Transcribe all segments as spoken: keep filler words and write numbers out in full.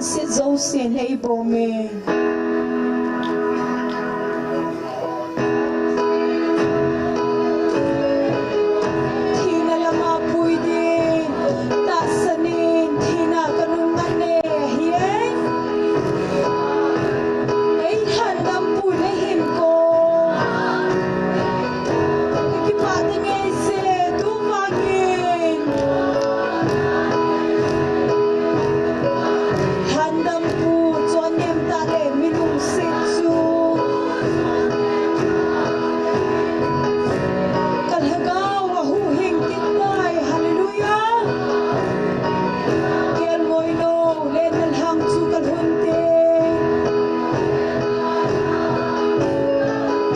Sit jouse nei bom e. Thina lama pui din, tahsan in, thina kanung ngat ne, hi e. Ei lhandam pui le hin ko. Kipah tenge se, tu vangin. Lhandam pu, chonnem tah le mi lungset chu. Ka lhagao a huhhing kit tai, hallelujah. Kel ngoi no, le na lhang chu ka lhun te.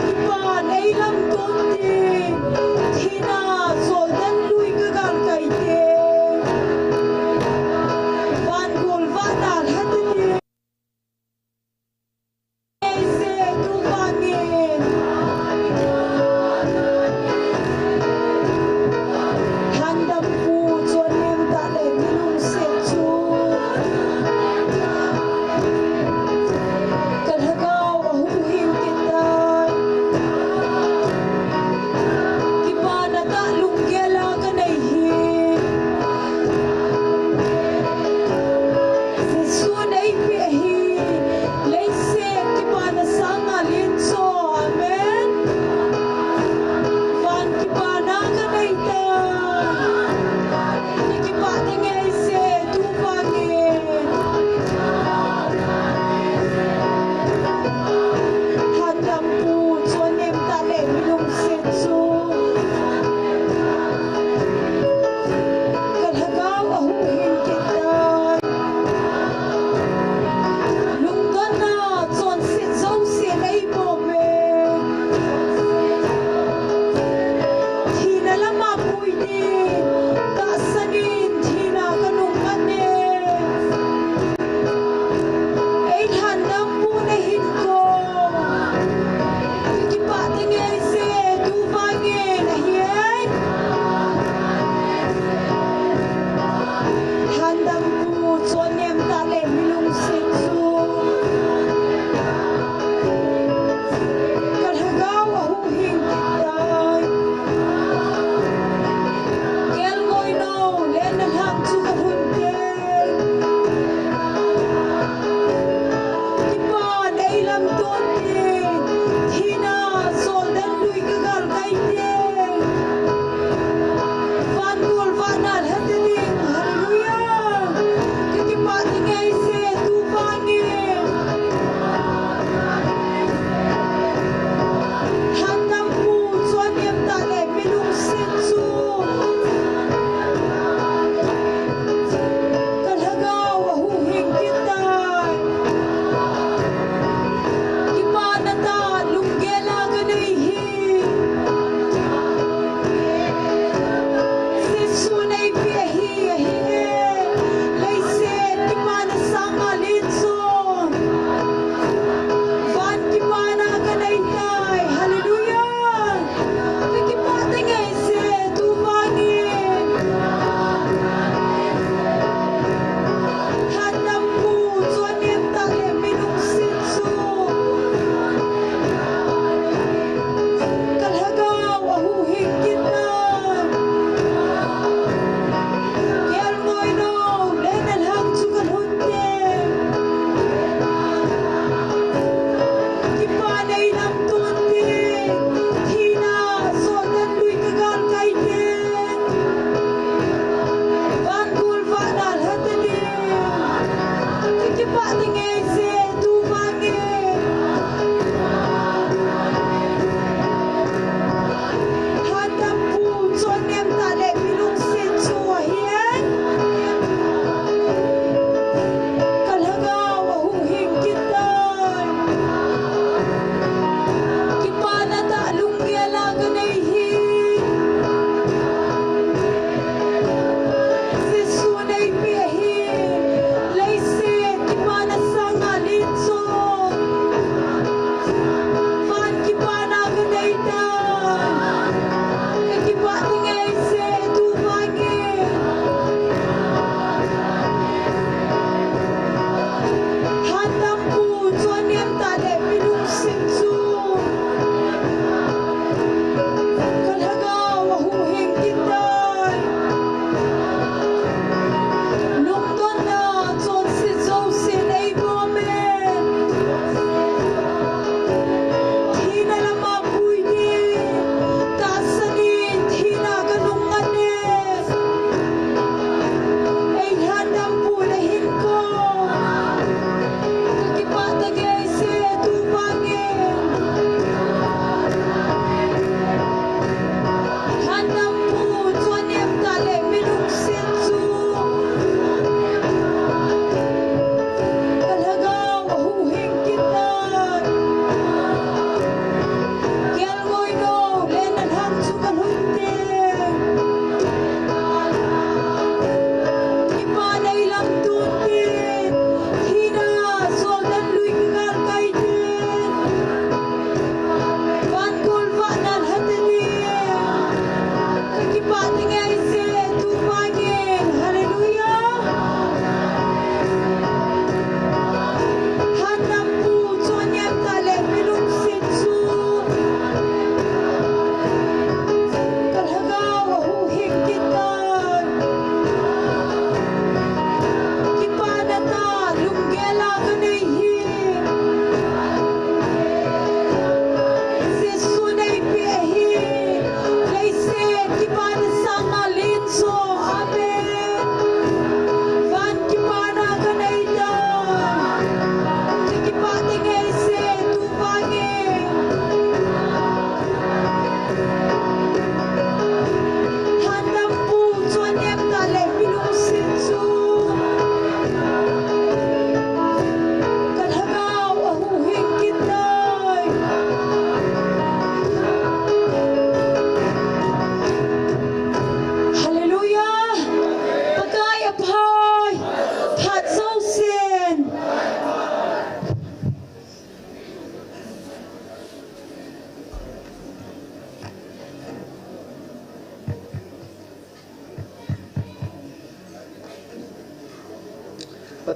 Kipa nei lam ton tin, thina soldan lui ka gal kai te. Van gol va na lha te. Ei se tu vangin. Lhandam pu chonnem tah le mi lungset chu. Ka lhagao a huhhing kit tai. Kipana tah lunggel a ka nei hi. Jesu nei pe hi. Leiset kipana sanga lin cho. Amen. Van kipana ka nei ta. Kipah tenge se tu vangin. Lhandam pu chonnem tah le mi lungset chu. Ka lhagao a huhhing kit tai. Lungdonna chonset jouse nei bom e. Thina lama pui din, tahsan in thina kanung ngat ne. Ei lhandam pu nei hin ko. Kipah tenge se tu vangin ahi e. Lhandam pu chonnem tah le mi lungset chu. Ka lhagao a huhhing kit tai. Kel ngoi no, le na lhang chu ka lhun te. Kipa nei lam ton tin, thina soldan lui ka gal kai te. Van gol va na lha te ding, hallelujah. Ka kipah tenge se tu vangin. Lhandam pu chonnem tah le mi lungset chu. Ka lhagao a huhhing kit tai. Kipa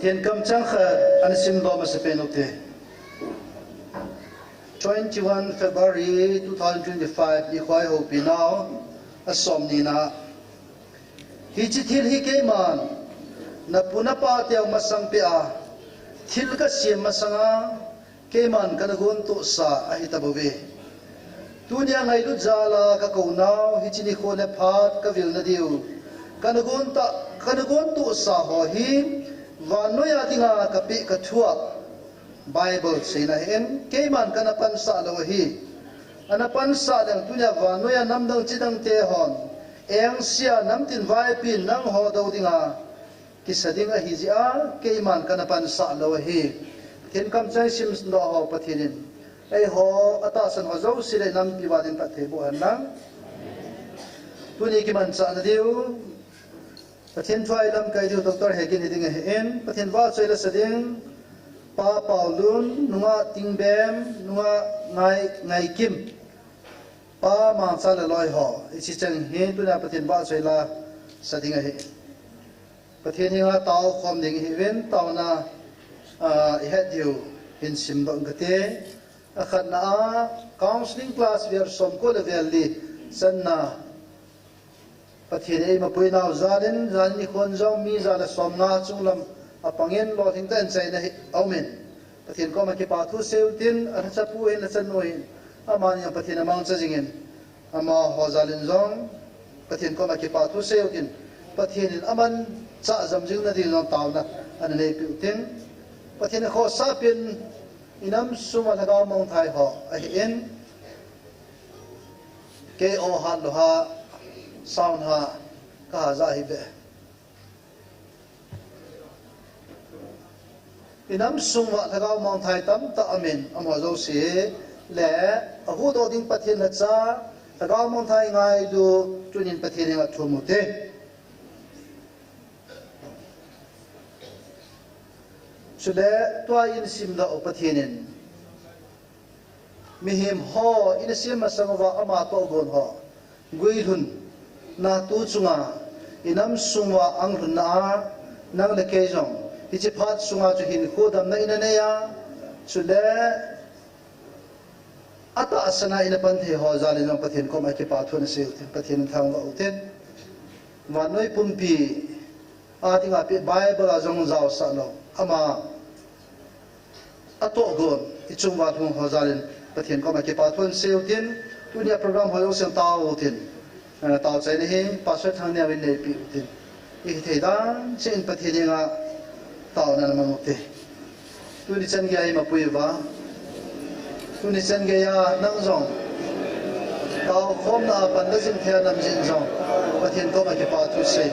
Pathen kamcheng khat ana simdoh masapen ute. Twenty-one February two thousand twenty-five, nikho a ihoupinau, asom nina. Hiche thil hi keiman napu napateu masang peh a, thil kasem masanga, keiman kana gontohsa ahitabouve. Tunia ngailut jal a kakounau, hiche nikho le phat kavilna diu, kana gonta, kana gontohsa ho hi vannoiya dinga kapeh kathua Bible seina ahin, keiman kana pansah lou ahi. Ana pansah leng tunia vannoiya namdang chidangte hon engse a namtin vaipin nangho dou dinga kisa ding ahijeh a, keiman kana pansah lou ahi. Pathen kamcheng simdoh ho Pathen in eiho atahsan ho jouse le nampi val in phatthei boh hen lang. Tuni kimanchahna diu, Pathen thua ilamkai diu Doctor Hegin hiding ahin, Pathen vahchoi lasa ding, Pa Paulun, nungah Tingbem, nungah Ngai, Ngaikim, Pa Mangcha le loi ho, hiche cheng hi tunia Pathen vahchoi lasa ding ahi. Pathen henga taokhom ding ihiuvin, taona, ah, ihet diu hin simdoh kate. Akhatna a, counseling class vel somko le vel li channa Pathen in eima puinau jalin, jan nikhon jong mi ja le somnga chunglam apangin lolhing tah in chaina hi aumin, Pathen koma kipathu seiutin, alhachapu hin, lhachanu hin, amani jong Pathen amangcha jingin, amaho jalin jong Pathen koma kipathu seiutin, Pathen in amanchah jom jingna ding jong taona ana neipeh utin, Pathen in khohsah pen inam sunga lhagao mangthai ho ahin, kei o hat lou ha, sound ha, kaha ja hih beh. Inam sunga lhagao mangthai tamtah aumin, amaho jouse le ahuhdoh ding Pathen lhacha, lhagao mangthai ngailu, tunin Pathen henga thum ute. Chule tua ihin simdoh u Pathen in mihem ho ina sem masang uva ama tohgon ho guilhunna tu chunga inam sunga anglhunna a nang le kei jong hiche phat sunga chu hinkho damna ina nei a, chule atahsan a ina pan thei ho jalin jong Pathen koma kipathu ana seiutin, Pathen in thangvah utin. Vannoi pumpi a dinga peh Bible a jong jaosah lou, ama atohgon ichung uva lhung ho jalin Pathen koma kipathu ana seiutin, tunia program ho jouse taoutin, eh, taochaina hi Pastor Thangneo in neipeh utin, ihithei dan cheh in Pathen henga taona ana mang ute. Tuni chan geiya eima pui uva, tuni chan geiya nang jong taokhomna a pan la jing thei a nam jing jong Pathen koma kipathu sei.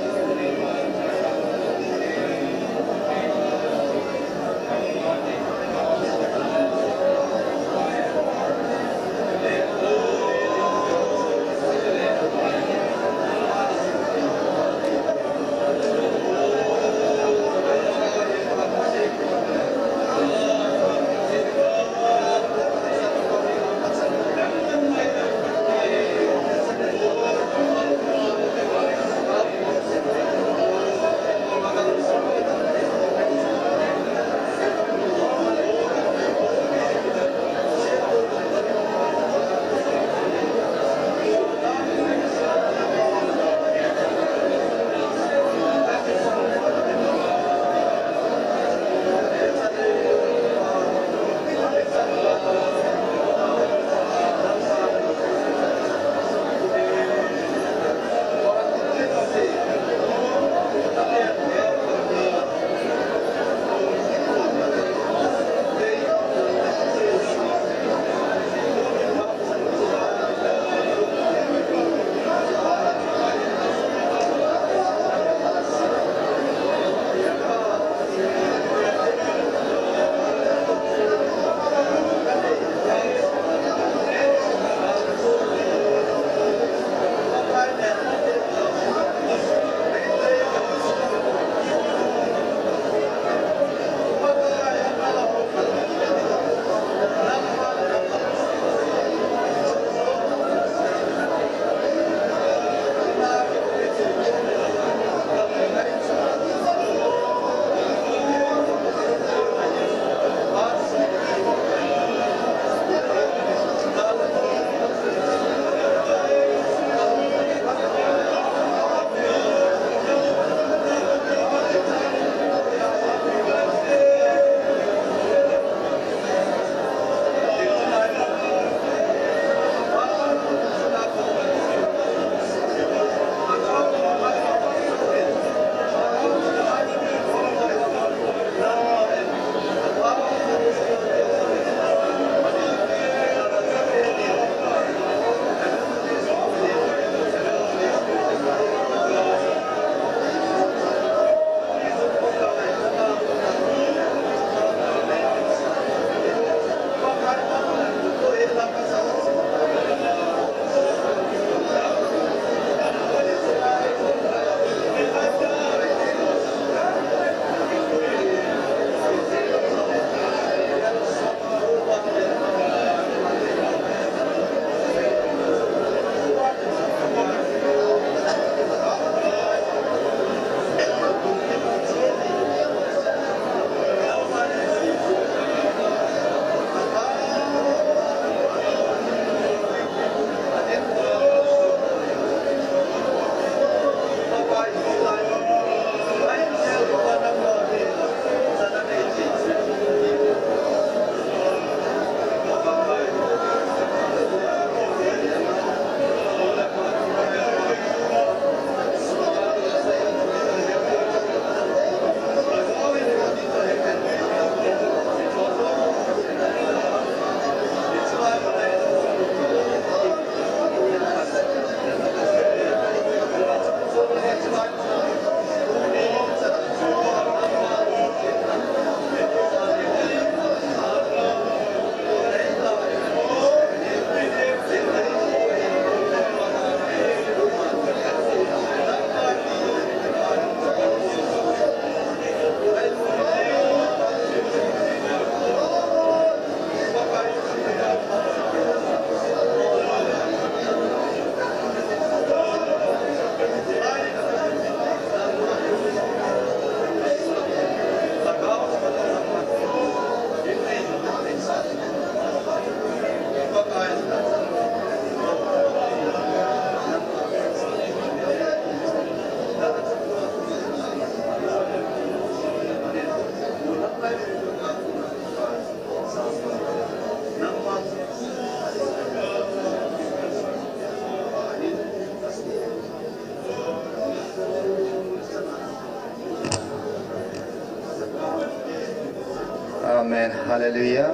Hallelujah.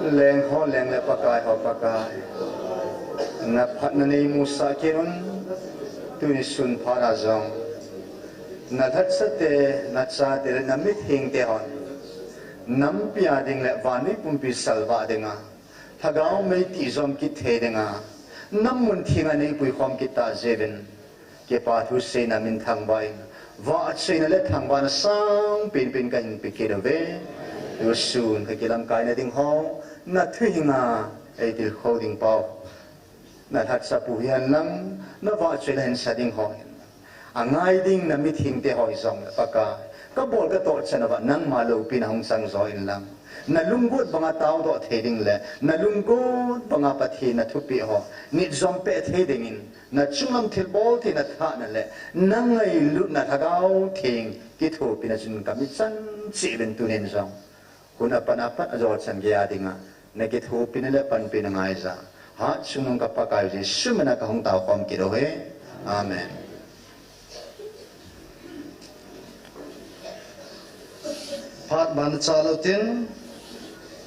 Leng ho leng le Pakai ho Pakai, na phatna neimusah kit un. Tuni sun phat a jong na lhatsate, na chate le na mithengte hon nampi a ding le vannoi pumpi salvah dinga lhagao mei tijom kit thei dinga, na mun thenga nei puikhom kit tah jeh uvin, kipa thuseina min thangvah in, vahchoina le thangvahna sangpen pen kahin pe kit uve. Tusun ka kilamkaina ding ho, na thuhing a eitilkhou ding pau, na lhatsa pu hihen lang, na vahchoina hin sa ding ho hin, angai ding na mithengte ho jong le Pakai, kabol katoh chan uva nangma loupina hung chang jo in lang, na lunggot banga taodoh thei ding le na lunggot banga Pathen na thupeh ho nit jom peh thei dingin, na chunglam thilbol theina thahna le na ngailutna Lhagao Theng kithopina chun ka mit chan cheh uvin tunin jong, hun apat apat ajo chan geiya dinga na kithopina le panpina ngaija, hatchungnung ka Pakai Jesu mina kahung taokhom kit uve. Amen. Phat ban cha lou tin,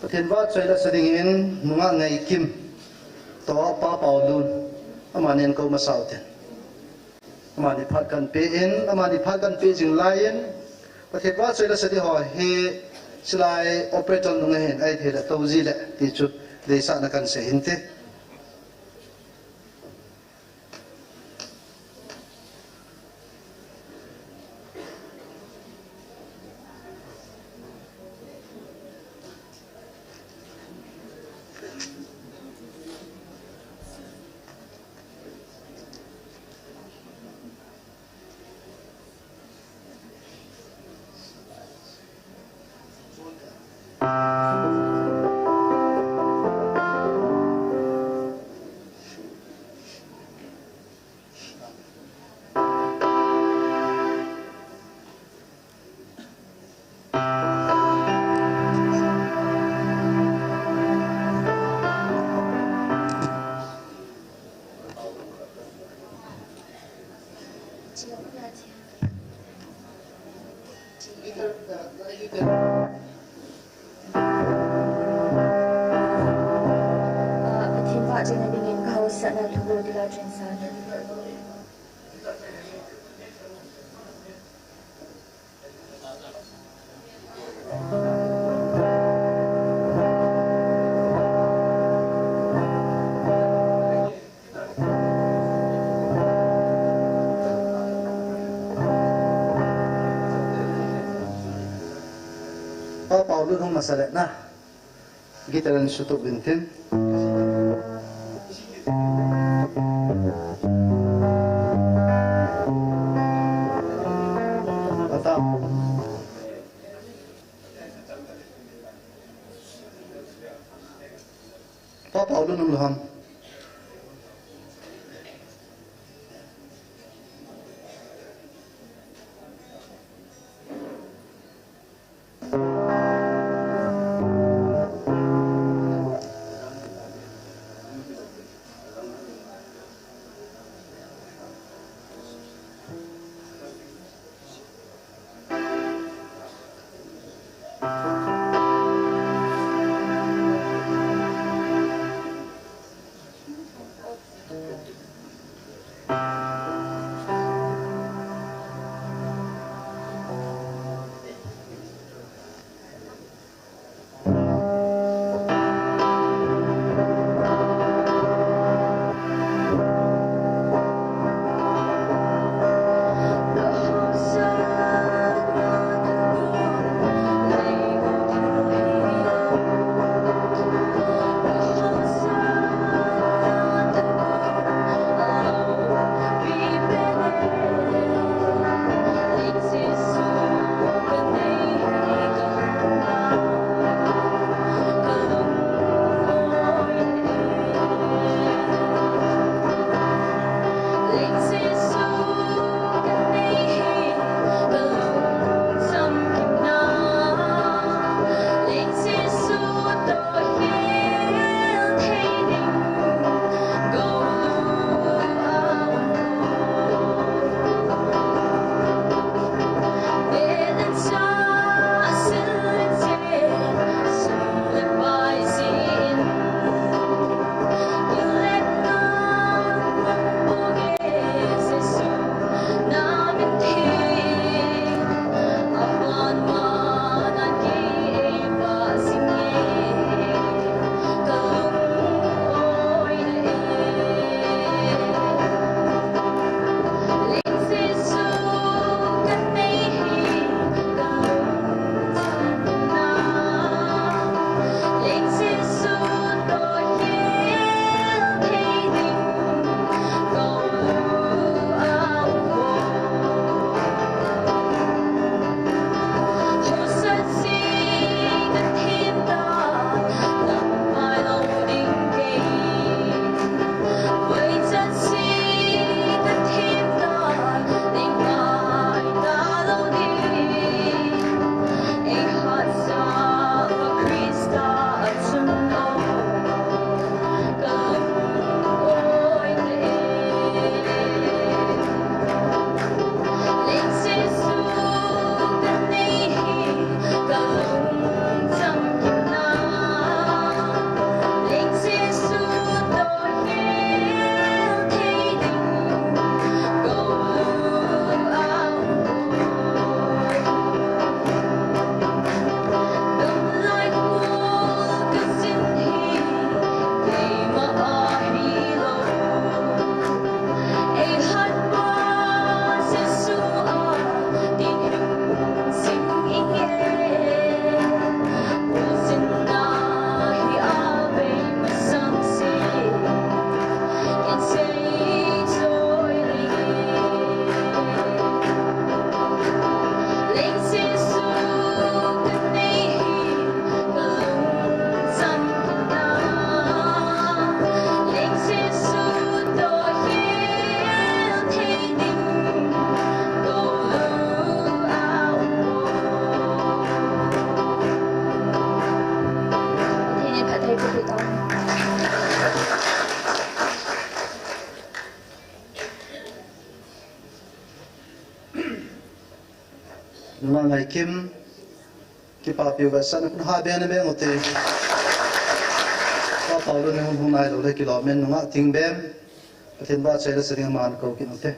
Pathen vahchoi la sa dingin, nungah Ngaikim toh Pa Paulun, amani kou masa u tin. Amani phat kan pe in, amani phat kan pe jing lai in, Pathen vahchoi la sa ding ho hi, silai operator nung ahin, ahithei le tou ji le, ti chu, deisahna kan sei hin te. Pathen vahchoina dingin ka hausatna thu bou tila chun sa. Pa Paulun hung masa le na. Guitar in sutup in tin. Ata. Pa Paulun um lou ham. Nunga Ngaikim, kipapiu vetsahna khun ha bena beng ute. Pa Paulu ni hung hung nailou le kilom in nunga Thingbem, Pathen vahchoi le sa ding a man kou kit ute.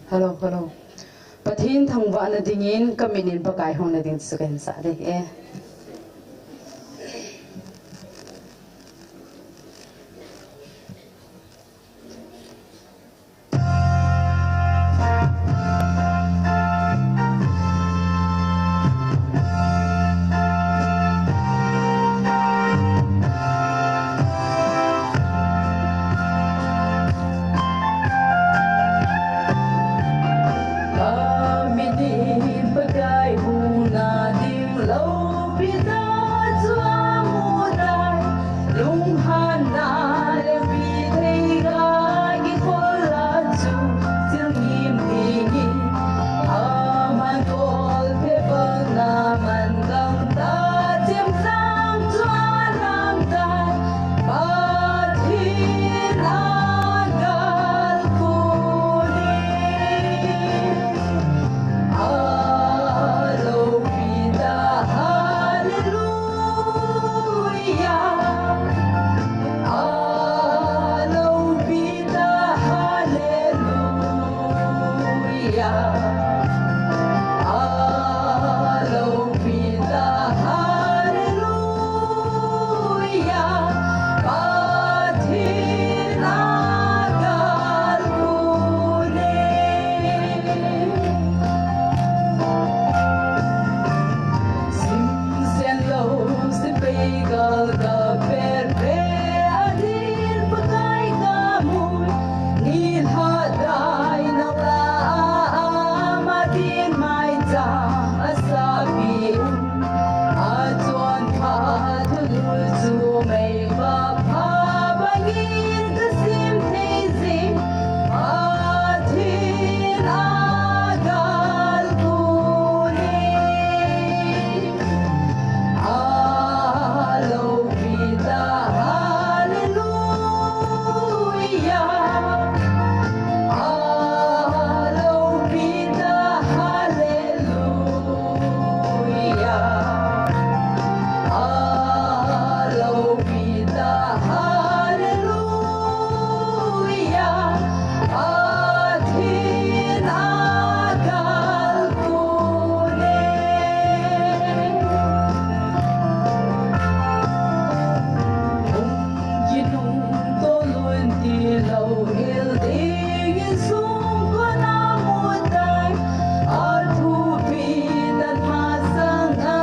Hello, hello. Pathen thangvahna dingin kamit in Pakai hung na ding chu kahin sah ding e. Kamit in Pakai hung na ding loupi tah chu amu tai. Lunghanna le pithei ga kikhol a chu chilngim dingin, aman golphe bang na man gangtah chemjam chu alang tai. Pathen a gal kunin, a loupi tah, Hallelujah. A loupi tah, Hallelujah. A loupi tah, Hallelujah. Pathen a gal kunin. Simsen lou, sepai galkap pet pet a din Pakai kamu. Nilhah dai nau la a, ama din maicham a sapi un. A chonpha thulhut chu mei vapha bangin ka sim thei jing. Pathen a gal kunin, a loupi tah, Hallelujah. A loupi tah, Hallelujah. A loupi tah, Hallelujah. Pathen a gal kunin. Hung kinung tolun tilou hil dingin sungkon amu tai. Athupi dan masanga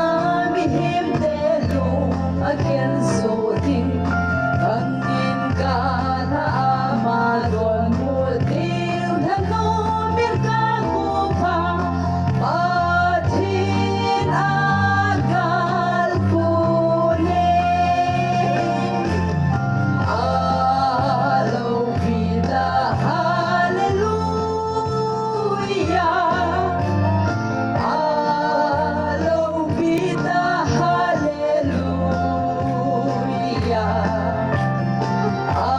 mihemte lung akhen soh ding. Bangin kala ama donbut ding thanom in kakhupa. Pathen a gal kunin, a loupi tah, Hallelujah. A loupi tah, Hallelujah. A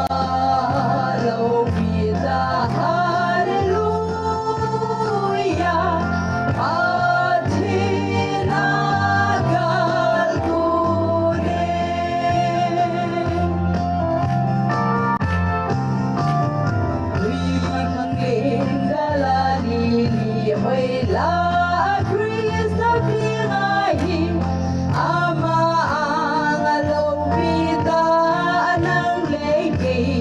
loupi tah, Hallelujah. Pathen a gal kunin. Tui khanglen gala lili hoila Christa dinga hi. Ama anga loupi tah a nang le kei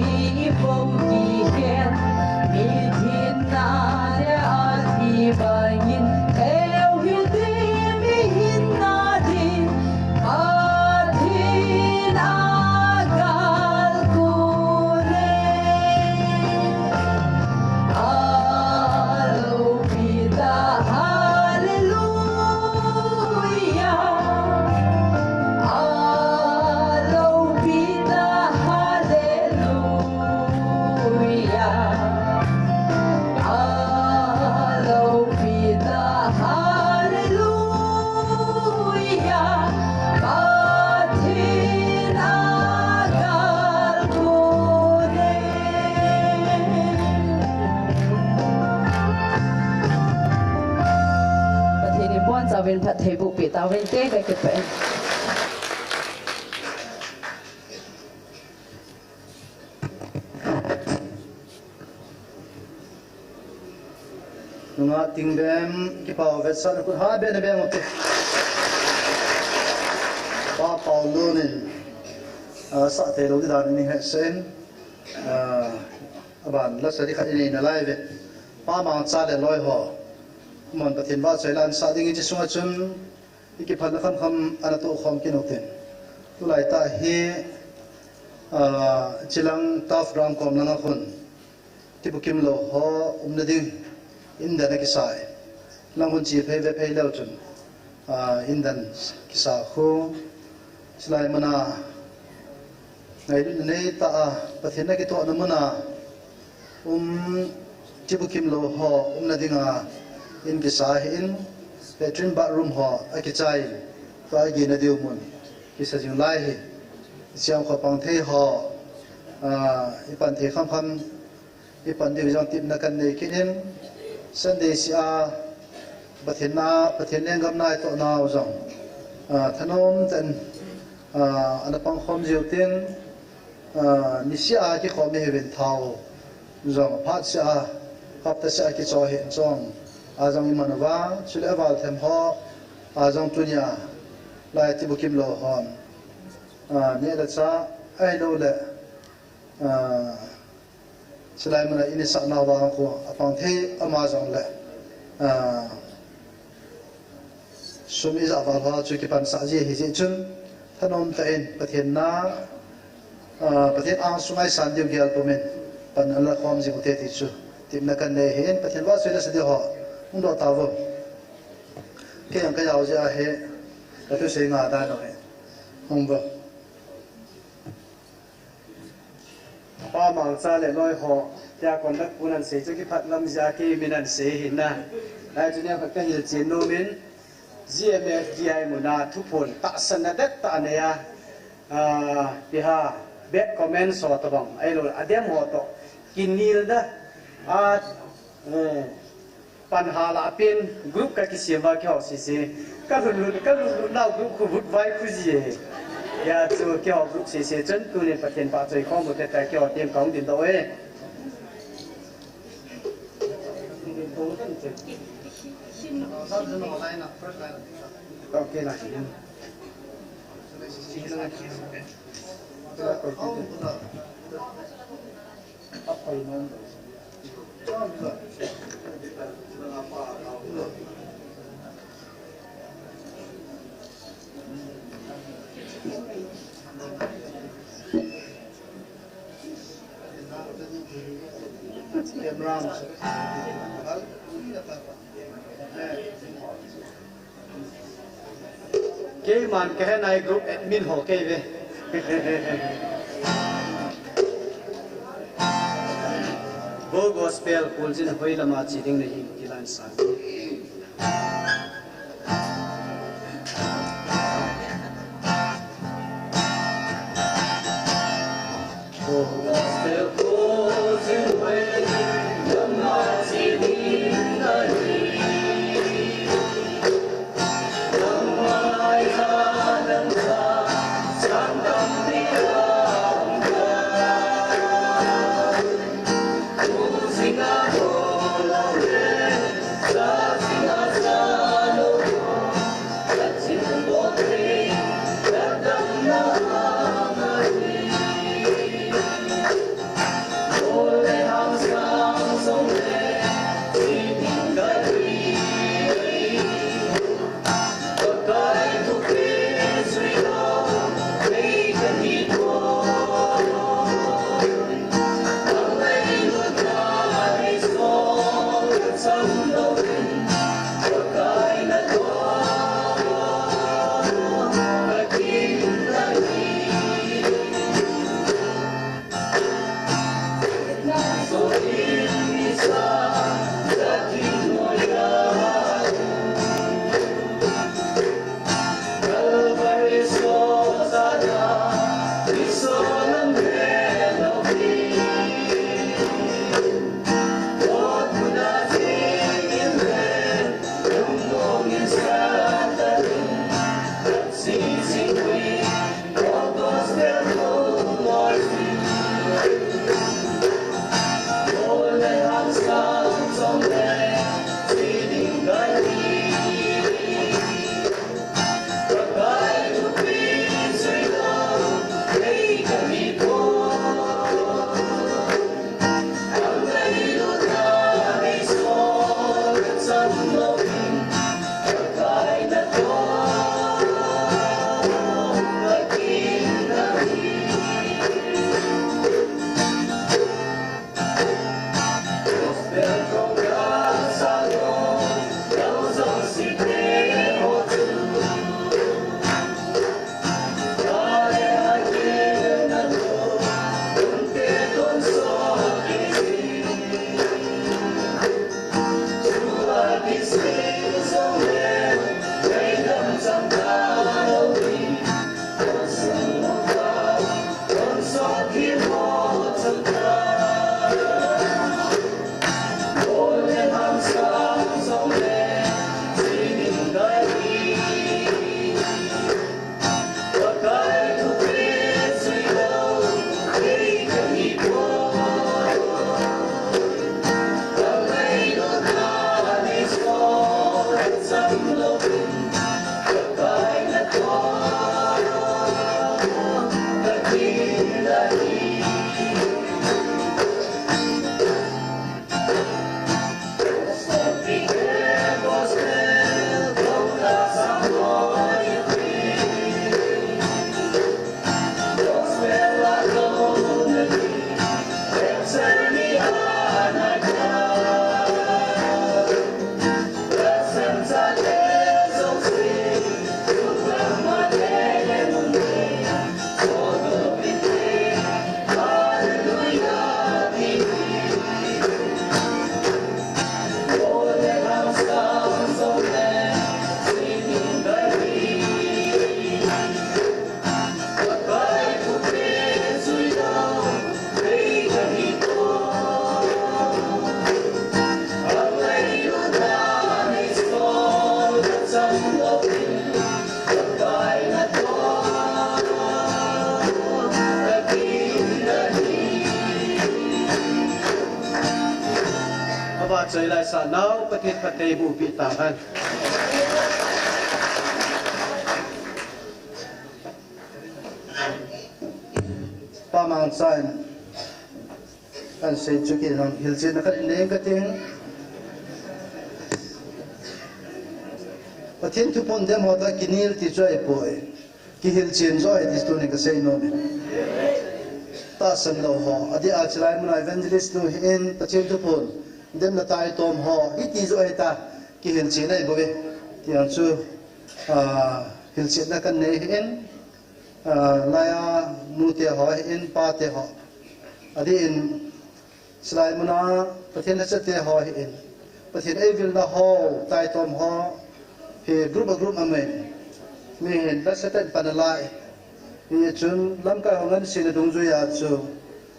i pou kikhen. Mithin na le athi bangin kheu hiti mihin na din. Pathen a gal kunin, Min phatthei boh peh tauvin te kakipah e. Nungah Tingbem, kipah vetsahna khut ha beh na beng ute. Pa Paulun in, ah, sah thei lou ti dan in hesah in, ah, aban la sa di khat inei nalai ve. Pa Mangcha le loi ho. Mon Pathen vahchoi la sah ding hiche sunga chun, i kiphatna khamkham ana tohkhom kit u tin. Tulai tah hi, ah, chilang Turf Ground kom langa khun. Tibukim lou ho umna ding in dan akisa e. Lang hun chi phei ve phei leu chun, ah, in dan kisa khu. Chulai muna ngailutna nei tah a, Pathen na kitohna muna um, tibukim lou ho umna dinga in kisa ahin, latrine bathroom ho akichai, tua agina diu mun kisa jing lai hi. Siam kho pang thei ho, ah, i pan thei khamkham, i pan diu jong tipna kanei kit in, Sunday sia, Pathen na, Pathen lenggam na itohna u jong, ah, thanom tah in, ah, ana pangkhom jiu tin, ah, nisih a kikhom ihiuvin thao jong, phat sia, hapta sia kicho hi jong, a jong iman uva, chule aval them ho, a jong tunia, lai tibukim lou hon, ah, neh le chah, ahilou le, ah, Chulai muna in isah nau vang khu apang thei ama jong le, ah, sum ijat val ho chu kipansah ji ahi jeh chun, thanom tah in Pathen na, ah, Pathen angsunga isan diu gel pum in pan ala khom jing ute ti chu tipna kanei ahin, Pathen vahchoi na sa diu ho hung doh tauvo. Kei jong kajao jeh ahi, kathusei nga dan u hi. Hung vo. Pa Mangcha le loi ho, tia conduct pu nan sei chu kiphat lam jeh a kei min an sei ahi na. Lai chu nia khat kahil chen nom in, G M F D I muna thuphon tahsanna det tah anei a, ah, piha, bad comments ho tobang, ahilou, adem ho toh, kinelna, ah, eh, Pan hala pen group kakisem uva keiho sese. Kalhun lhun, kalhun lhun nau group khu vut vai khu ji e. Hijeh chun keiho group sese chun tunin Pathen vahchoi khom u hite tia keiho team kahung dingdoh e. Okay la. Keiman kahe nai group admin ho kei ve. Bo gospel kul jin hoi lama chi ding nahi kilan sa. Ava choi lai sa nau, Pathen phatthei boh peh ta hen. Pa Mangcha in, kan sei chu kei jong hilchetna khat in nei kati. Pathen thuphon dem ho toh kinel ti chu ahipoi. Kihilchen joh ahi ti tunin kasei nom e. Tahsan lou ho. Adeh a chulai muna evangelist nu hi in Pathen thuphon demna taitom ho hiti joh ahi ta. Kihilchen ahi bouve. Ti ang chu, ah, hilchetna kan nei hi in, ah, laiya nute ho hi in, pate ho. Adeh in, chulai muna Pathen lhachate ho hi in, Pathen eivilna ho, taitom ho, hi group a group a mai. Mihin lhasatah in pan alai. Hichun lamkai ho ngansi na dungjuiya chu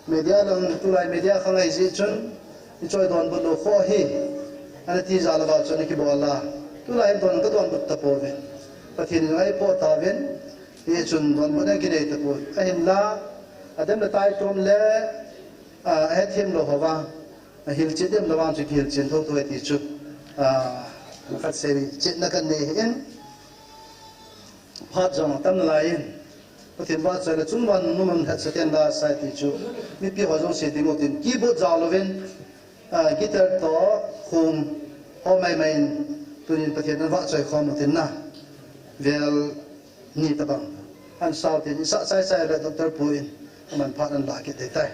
media lang, tulai media khang ahi jeh chun, ichoi donbut lou kho hi, ana ti jal a val chun ana kibol a. Tulai hin don kadonbut tapouve. Pathen in eipoh tauvin, hichun donbutna kinei tapoi. Ahinla, ademna taitom le, ah, ahethem lou ho vang, ahilchet dem lou vang chu kihilchen thotho e ti chu, ah, khat seichetna kan nei hi in. Phat jong atam nalai in, Pathen vahchoi le chungvang nunung lhachaten la sai ti chu, mipi ho jong sei ding u tin, keyboard jao louvin, ah, guitar toh khong ho maimai in, tunin Pathen in vahchoi khom u tin na. Vel ni tabang. An sao tin, isah chaichai le Doctor Pu in, aman phat an la kit ding tai.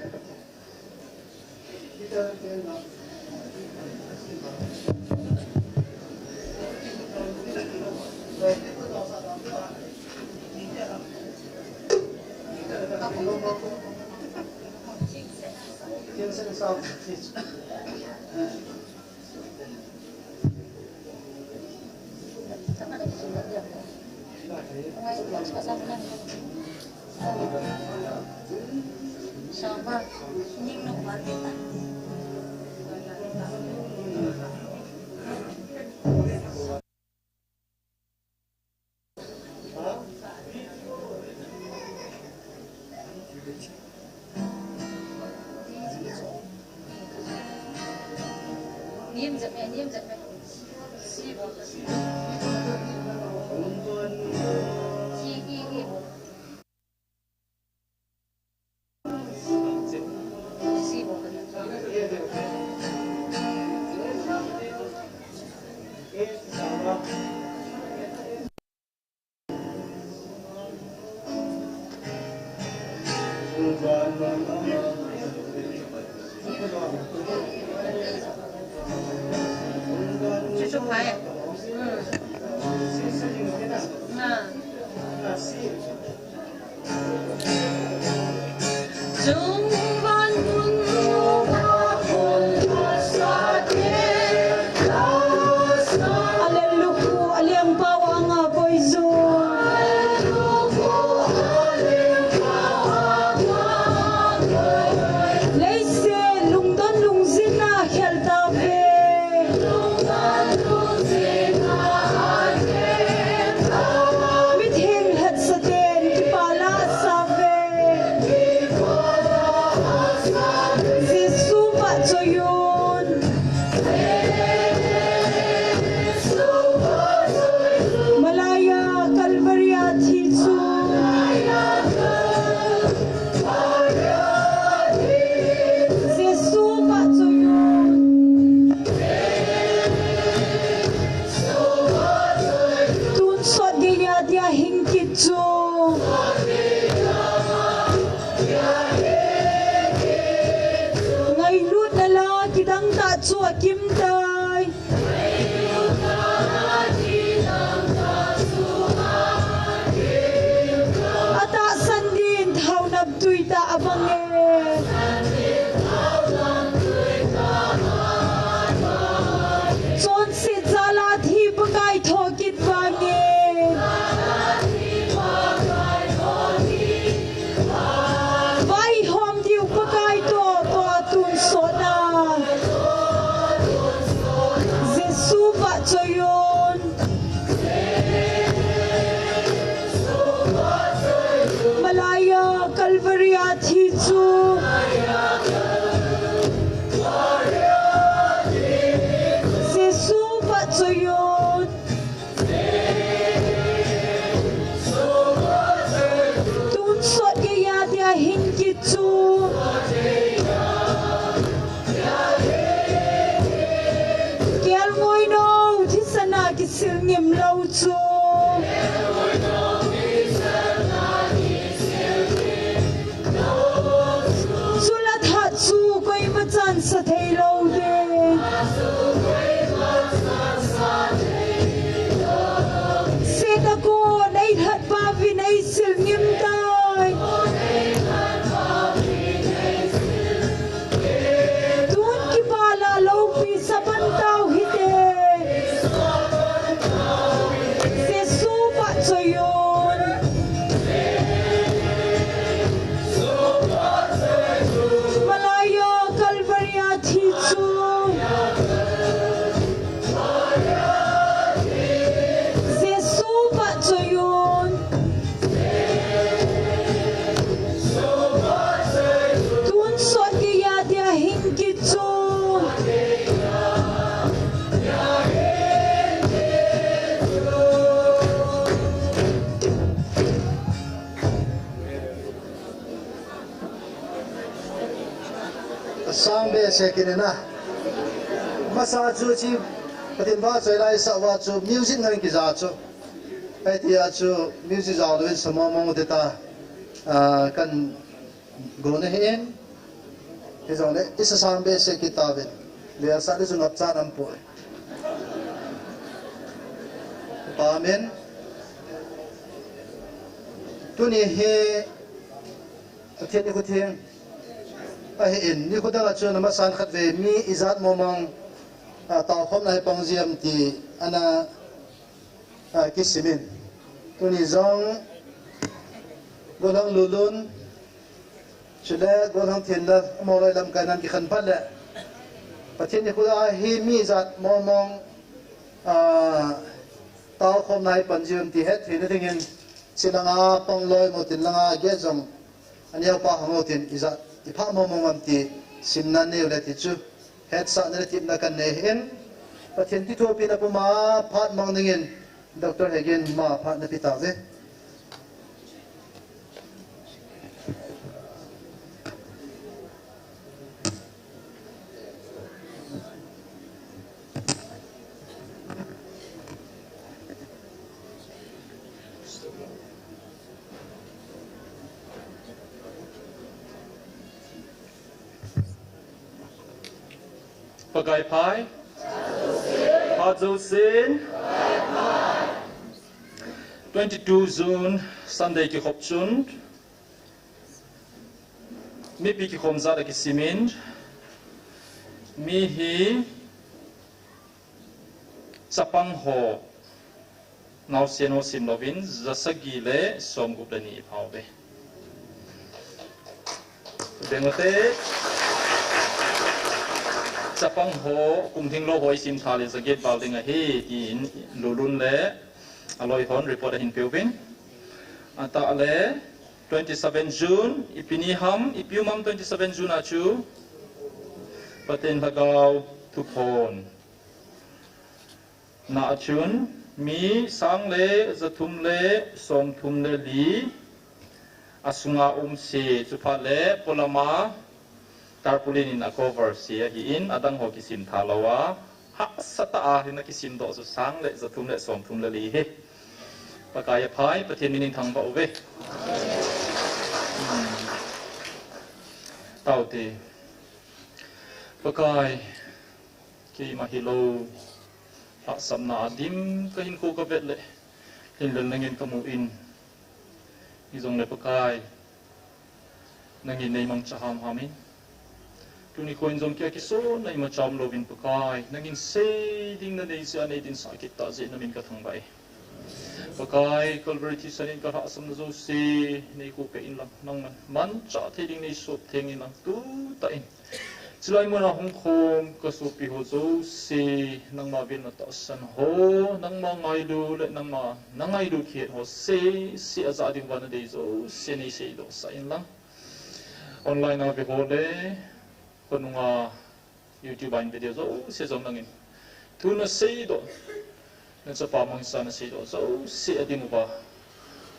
Akim tai. Atahsan din thaonam tui tah abang e. Chonset jal a thi Pakai thokit vang e. Vaihom diu Pakai toh, toh tonsot na. Jesu vahchoi un. Malai a Calvary a thi chu. Jesu vahchoi un. Tonsot geiya dia hing kit chu. Kelngoi nou thisan a kisil ngim lou chu. Chule thah chu koima chan sa thei lou ding. Seta kon ei lhat pa vin ei sil ngim tai. Tun kipah la loupi sa pan tau hite. Jesu vahchoi un. Malai a Calvary a thi chu. Jesu vahchoi un. Tonsot geiya dia hing kit chu. Asang behseh kit in a. Masa chu chi Pathen vahchoi lai sa uva chu music ngai kija chu. Hitia chu music jao louvin sa mong mong u hita, ah, kan gon ahin. Hijongle i sa sang behseh kit tauvin. Vetsahna chu ngapcha nam poi. Amen. Tuni hi Pathen nikho theng ahin, nikho dang a chun amasan khatvei mi ijat mong mong, ah, taokhomna hi pang jiem ti ana, ah, kisimin. Tuni jong Golhang Lulun, chule Golhang Thenlal, amaho loi lamkai nan kikhen phat le Pathen nikho a hi mi ijat mong mong, ah, taokhomna hi pan jiem ti hettheina dingin, chi langa pang loi mo tin langa get jong aneopa hang u tin ijat iphah mong mong am ti simna neiu le ti chu hetsahna le tepna kan nei ahin, Pathen kithopina puma phat mang dingin Doctor Hegin ma phat na pe tauve. Pakai phai. Phat jousen. Twenty-two June Sunday kikhop chun mipi kikhom jat a kisimin, mi hi chapang ho naosen ho sim louvin, jasagi le somgup le ni ipha uve. Beng ute, chapang ho kum lhinglou ho isim tha le jaget val ding ahi, tin Lulun le aloi hon report ahin peuvin. Atah le twenty-seven June, ipi ni ham, ipi um am twenty-seven June a chu? Pathen Lhagao Thuphon. Na a chun, mi sang le jathum le somthum le li, asunga um se, chuphat le polama tarpaulin in a cover se ahin, adang ho kisim tha lou a, hahsa tah a hin akisim doh chu sang le jathum le somthum le li hi. Pakai aphai, Pathen min in thangvah uve. Hmm. Taute. Pakai. Keima hilou, lhahsamna a dim ka hinkho ka vet le, hinlel nangin ka mu in. Hijongle Pakai, nangin nei mangcha hamham in. Tuni khoin jong kia kisonna imacha umlouvin Pakai, nangin sei ding nanei jeh a nei dinsah kit tah jeh in namin ka thangvah e. Pakai, Calvary thisan in ka lhahsamna jouse, nei khuh peh inlang, nangman manchah thei ding nei sop theng inlang, tutah in. Chulai muna hung khom ka sopi ho jouse, nangma velna tahsan ho, nangma ngailu le nangma na ngailu khet ho, sei, sei a ja ding uva na dei jouse, nei seidoh sah inlang. Online a ve ho le, khonunga YouTube a hin video jouse jong nangin thu na seidoh, na chapa mangcha na seidoh jouse a ding uva,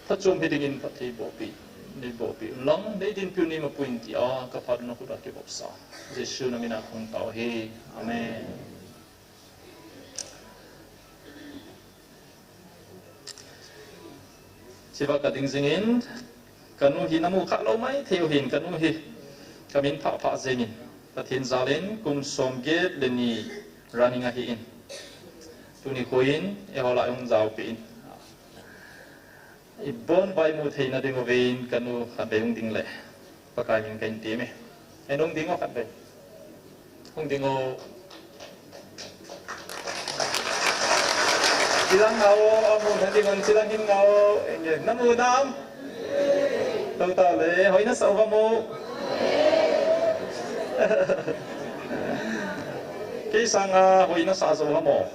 phatchom hi dingin phatthei bohpi, nei bohpi inlang, nei dinpiu nei mapui in tia ka phat na khut a kivopsa Jesu na min a kong tao hi. Amen. Chiva ka ding jingin, ka nu hi na mu kha lou mai thei u hin, ka nu hi ka min phah phah jingin, Pathen jal in kum som get le ni running ahi in. Tuni khoin, eiho lah a hung jaopeh in. Ibon vai mu theina ding uvin ka nu khatvei hung ding le Pakai min ka hin tiem e. Ei hung ding o khatvei. Hung ding o. Chilang ngao, amu na ding un chilang hin ngao. Enge, na mu nam? Tou tao le, hoi na sa u va mo. Kei sanga hoi na sa jo va mo.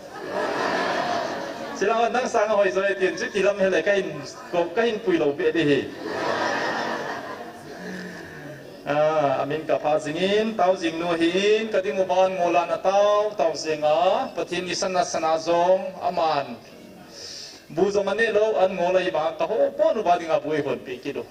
Chilang nang sanga hoi jo e tin chu tilam hele ka hin, ko ka hin pui lou be di hi. Ah, amin ka pha jingin, tao jing nu hin, ka ding uva ngol a na tao, tao jeng a, Pathen in sana sana jong, aman. Bu jong ane lou, an ngol a hi vang, ka ho pon uva dinga bu ei hon pe kit u.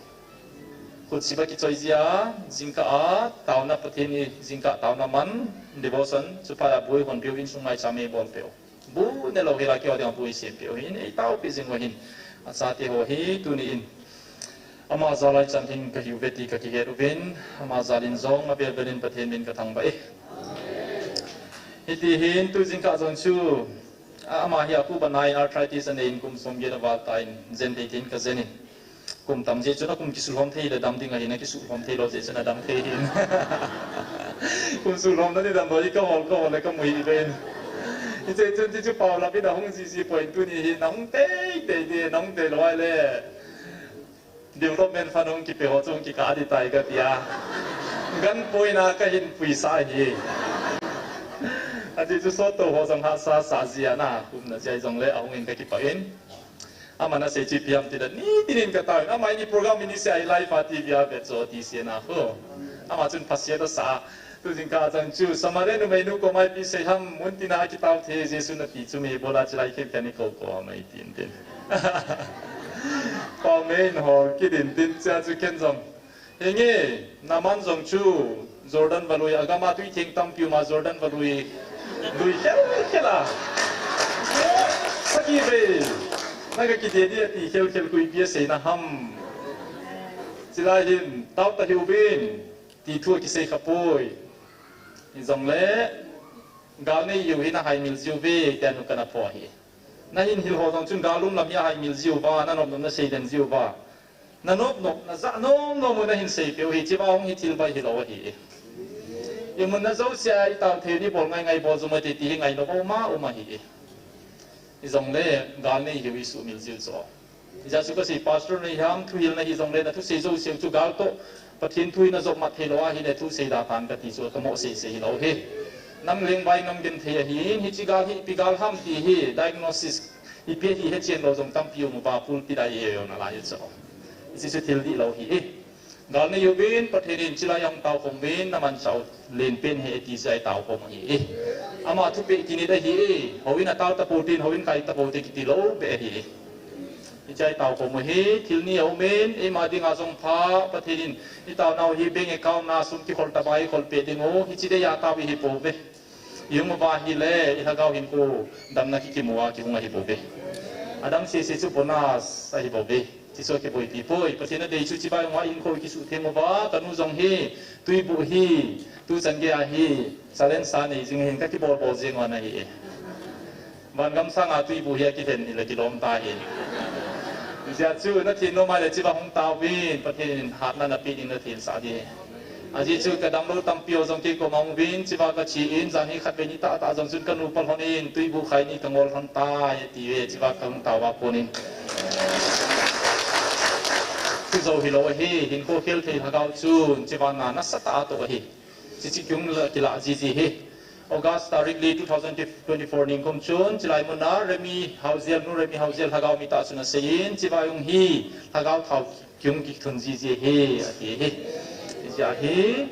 Khut siba kichoi jia, jingkah a, taona Pathen in, jingkah taona man, devotion, chuphat a bu ei hon pe u, insung ngaichat me bol pe u. Bu ne lou hila keiho dinga bu ei sem pe u hin, ei taopi jing u hin. Achate ho hi, tuni in. Ama jal a ichan hin ka hiu ve ti ka kihet uvin, ama jal in jong avel vel in Pathen min ka thangvah e. Hiti hin tu jingkah jong chu, a, ama hi a kuba nai arthritis anei in kum som get aval tan, jen thei thei in ka jen in. Kum tam jeh chun a kum kisuhlhom thei le dam ding ahin a kisuhlhom thei lou jeh chun a dam thei hin. Kum suhlhom na ni dam lou hi ka hol, ka hol le ka mu hi ve in. Hiche chun ti chu pao la pi na hung ji ji poi tuni hi na hung tei tei ti na hung tei lou ai le. Development fund hung kipe ho chu hung kikah di tai ka tia. Gan poina ka hin puisa hi. Ati chu sot to ho jong hahsa sa jia na, kum na jia jong le a hung in ka kipah in. Ama na sei chu ipi ham ti da ni tin in ka tao in. Ama ini program ini sei a hi live a T V a ve chu ti sei na ho. Ama chun phasia ta sa. Tu jingkah chang chu, Samaria numei nu koma ipi sei ham, mun tina kitao thei Jesu nati chu mi bola chilai khen khen ni ko ko mai tin tin. Pau main ho kidin tin cha chu ken jong. Henge, Naaman jong chu, Jordan valui, agama tui theng tampi uma Jordan valui. Lui khel khel a. Sagi ve. Naga kidedi ati khel khel kui pia sei na ham. Chilai hin, tao ta hiu bin. Ti thu kisei kha poi. Hijongle, gal nei hiu hi na haimil jiu ve, tia nu kana pho hi. Na hin hil ho jong chun gal lum lam hi a haimil jiu va, na nop nop na sei den jiu va. Na nop nop, na ja nom nom u na hin sei peu hi, chiva hung hi thil bai hilou ahi. Imun na jousea itao thei di bol ngai ngai bol jong ati ti hi ngai nop uma uma hi. Hijongle, gal nei hiu hi sumil jiu cho. Jesu Christ pastor na hi ham, thuhil na hi jongle na thusei jouse chu gal toh. Pathen thu hi na jop mat thei lou ahile thusei da tan kati chu kamo sei sei hilou hi. Nam leng vai nam genthei ahi, hiche gal hi ipi gal ham ti hi, diagnosis ipi hi hechen lou jong tampi um uva pulpit a i e na lai chu. Hiche chu thil dihlou hi. Gal nei uvin, Pathen in chilai a hung taokhom uvin, na manchah u lenpen hi e ti jeh a i taokhom u ahi. Ama thupeh kinit ahi. Houin a tao tapo tin, houin kai tapo te kiti lou beh ahi. Hiche a i taokhom u ahi, thil ni aum in, eima dinga jong pha, Pathen in i taonau hi bank account na sum kikhol tobang a i khol peh ding u, hiche dia tao i hi pouve. I hung uva ahile, i lhagao hinkho damna kikimu a kihung ahi bouve. Adang sese chu bonus ahi bouve. Hichu akiboipi poi. Pathen adei chu chibai hung a in kho kisuh them uva, kanu jong hi, tuibuh hi, tuchan gei a hi, challenge sa nei jing hin kakibol bol jeng u ahi. Van gam sanga tuibuh hi akiven ni le kilom ta hin. Hijeh chun nathen nom a le chibai hung taovin, Pathen in hatna napeh ding nathen sah ding. Ajeh chu ka download tampi ho jong kei koma hung uvin, chibai kache in, jan hi khatvei ni tahtah jong chun kanu pal hon in, tuibuh khai ni kangol hon tai, ati uve, chibai kahung tao a konin. Chujou hilou ahi, hinkho khel thei lhagao chun, chibai na nasatah a atoh ahi. Hiche kihung la kila jiji hi. August tarik li two thousand twenty-four ningkum chun, chilai muna Remi Haojel, nu Remi Haojel lhagao mitah chun aseiyin, chibai hung hi, lhagao thao kihung kithun jiji hi, ati hi. Hijeh hin,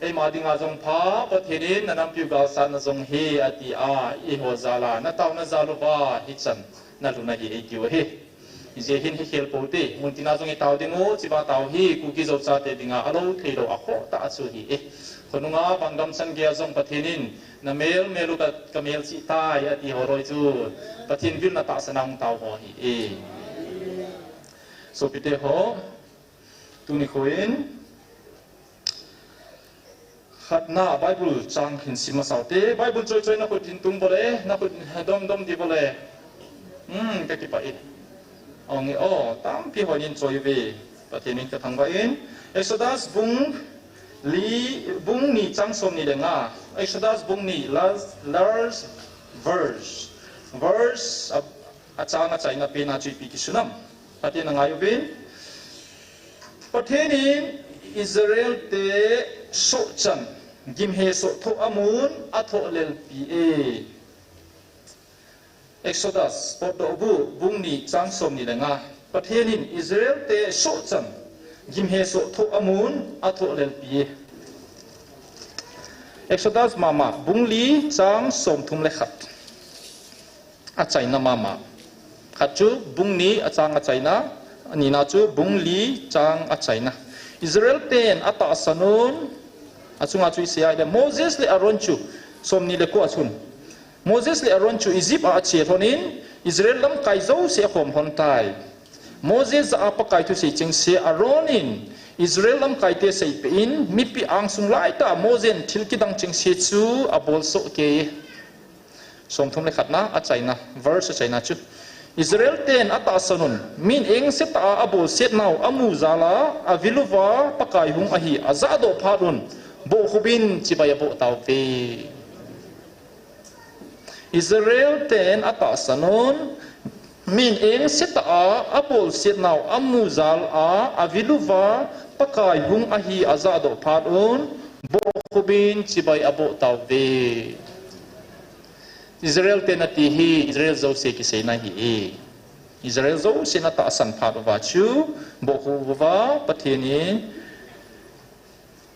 eima dinga jong pha, Pathen in nanampiu galsatna jong hi, ati a, eiho jal a, nataona jal uva, hichan nalhun ahi, eitiu ahi. Hijeh hin hikhel pou te, muntina jong itao ding u, chibai tao hi, Kuki Zo chate dinga, alou theilou, akhoh tah a chu ahi e. Khonunga, van gam chan gei a jong Pathen in, namel mel u ka, kamelchih tai, ati ho loi chu, Pathen vilna tahsan a hung tao ho ahi e. Sopite ho, tuni kho in, khatna Bible chang hin sim masa ute, Bible choi choi nakhut hin tung bole, nakhut dom dom di bole. Hmm, kakipah e. Ong e, o, tampi hon hin choi uve. Pathen in kathangvah in. Exodus bung li, bung ni chang som ni le nga. Exodus bung ni, last, last verse. Verse a, achang achaina pen a chu ipi kisun am. Pathen in angai uvin. Pathen in Israel te sohchan, gimhesoh thoh amun, athoh lelpi e. Exodus, Potdohbu, bung ni chang som ni le nga. Pathen in Israel te sohchan, gimhesoh thoh amun, athoh lelpi e. Exodus mama, bung li chang som thum le khat. Achaina mama. Khat chu bung ni achang achaina, anina chu bung li chang achaina. Israel ten atahsan un, achunga chu isei a ahile, Moses le Aaron chu, som ni le ko a chun. Moses le Aaron chu Egypt a ache lhon in, Israel lamkai jouse akhom lhon tai. Moses jah a Pakai thusei chengse Aaron in Israel lamkai te seipeh in, mipi angsung laitah a Moses in thil kidang chengse chu abolsoh kei e. Som thum le khatna achaina, verse achaina chu. Israel ten atahsan un, min engse tah a abolsetnau amu jal a, avil uva Pakai hung ahi ajahdoh phat un, bohkhup in chibai aboh tauve. Israel ten atahsan un, min engse tah a abolsetnau amu jal a, avil uva Pakai hung ahi ajahdoh phat un, bohkhup in chibai aboh tauve. Israel te nati hi, Israel jouse kiseina ahi e. Israel jousen atahsan phat uva chu, bohkhup uva Pathen in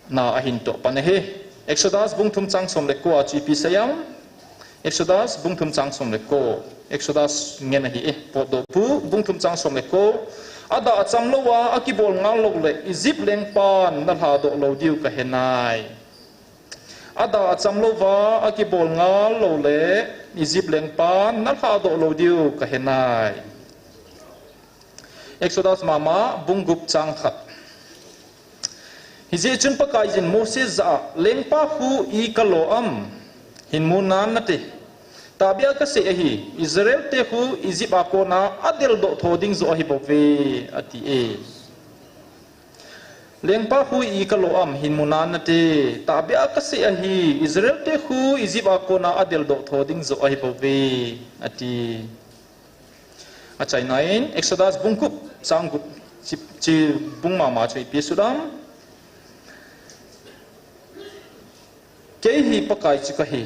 na ahin toh pan ahi. Exodus bung thum chang som le ko a chu ipi asei am. Exodus bung thum chang som le ko. Exodus ngen ahi e. Potdohbu bung thum chang som le ko. Adah acham lou a, akibol ngal lou le, Egypt lengpan nalhadoh lou diu kahe nai. Adah acham lou va, akibol ngal lou le, Egypt lengpan nalhadoh lou diu kahe nai. Exodus mama, bung gup chang khat. Hijeh chun Pakaiyin Moses jah a, lengpa khu i kalo am, hin mu nan nate. Tahbeh a kasei ahi, Israel te khu Egypt a kona adeldoh tho ding joh ahi bouve, ati e. Lengpa khu i kalo am, hin mu nan nate. Tahbeh a kasei ahi, Israel te khu Egypt a kona adeldoh tho ding joh ahi bouve, ati. Achaina in, Exodus bung gup, chang gup, chi, chi bung mama chu ipi asut am. Kei hi Pakai chu kahi.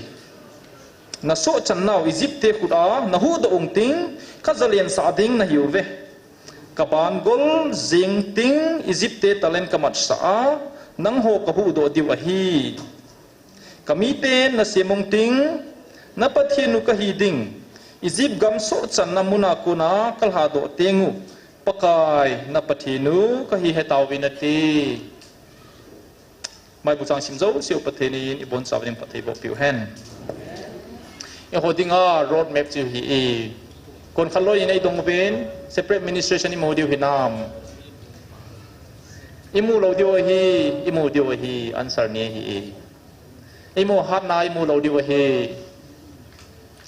Nasohchan nau Egypt te khut a nahuhdoh ung ting, kajalen sah ding nahiuve. Kaban gol jing ting Egypt te talen kamatsah a, nangho kahuhdoh diu ahi. Kamite nasem ung ting, na Pathen u kahi ding, Egypt gam sohchanna muna kona kalhadoh teng u, Pakai na Pathen u kahi hetauvin ati. Bible chang sim jouse u Pathen in ibonchauva ding phatthei boh piu hen. Eiho dinga road map chu hi e. Kon khat loi in eidong uvin, Separate administration imu diu hinam? Imu lou diu ahi, imu diu ahi, answer nei ahi. Imu hatna imu lou diu ahi.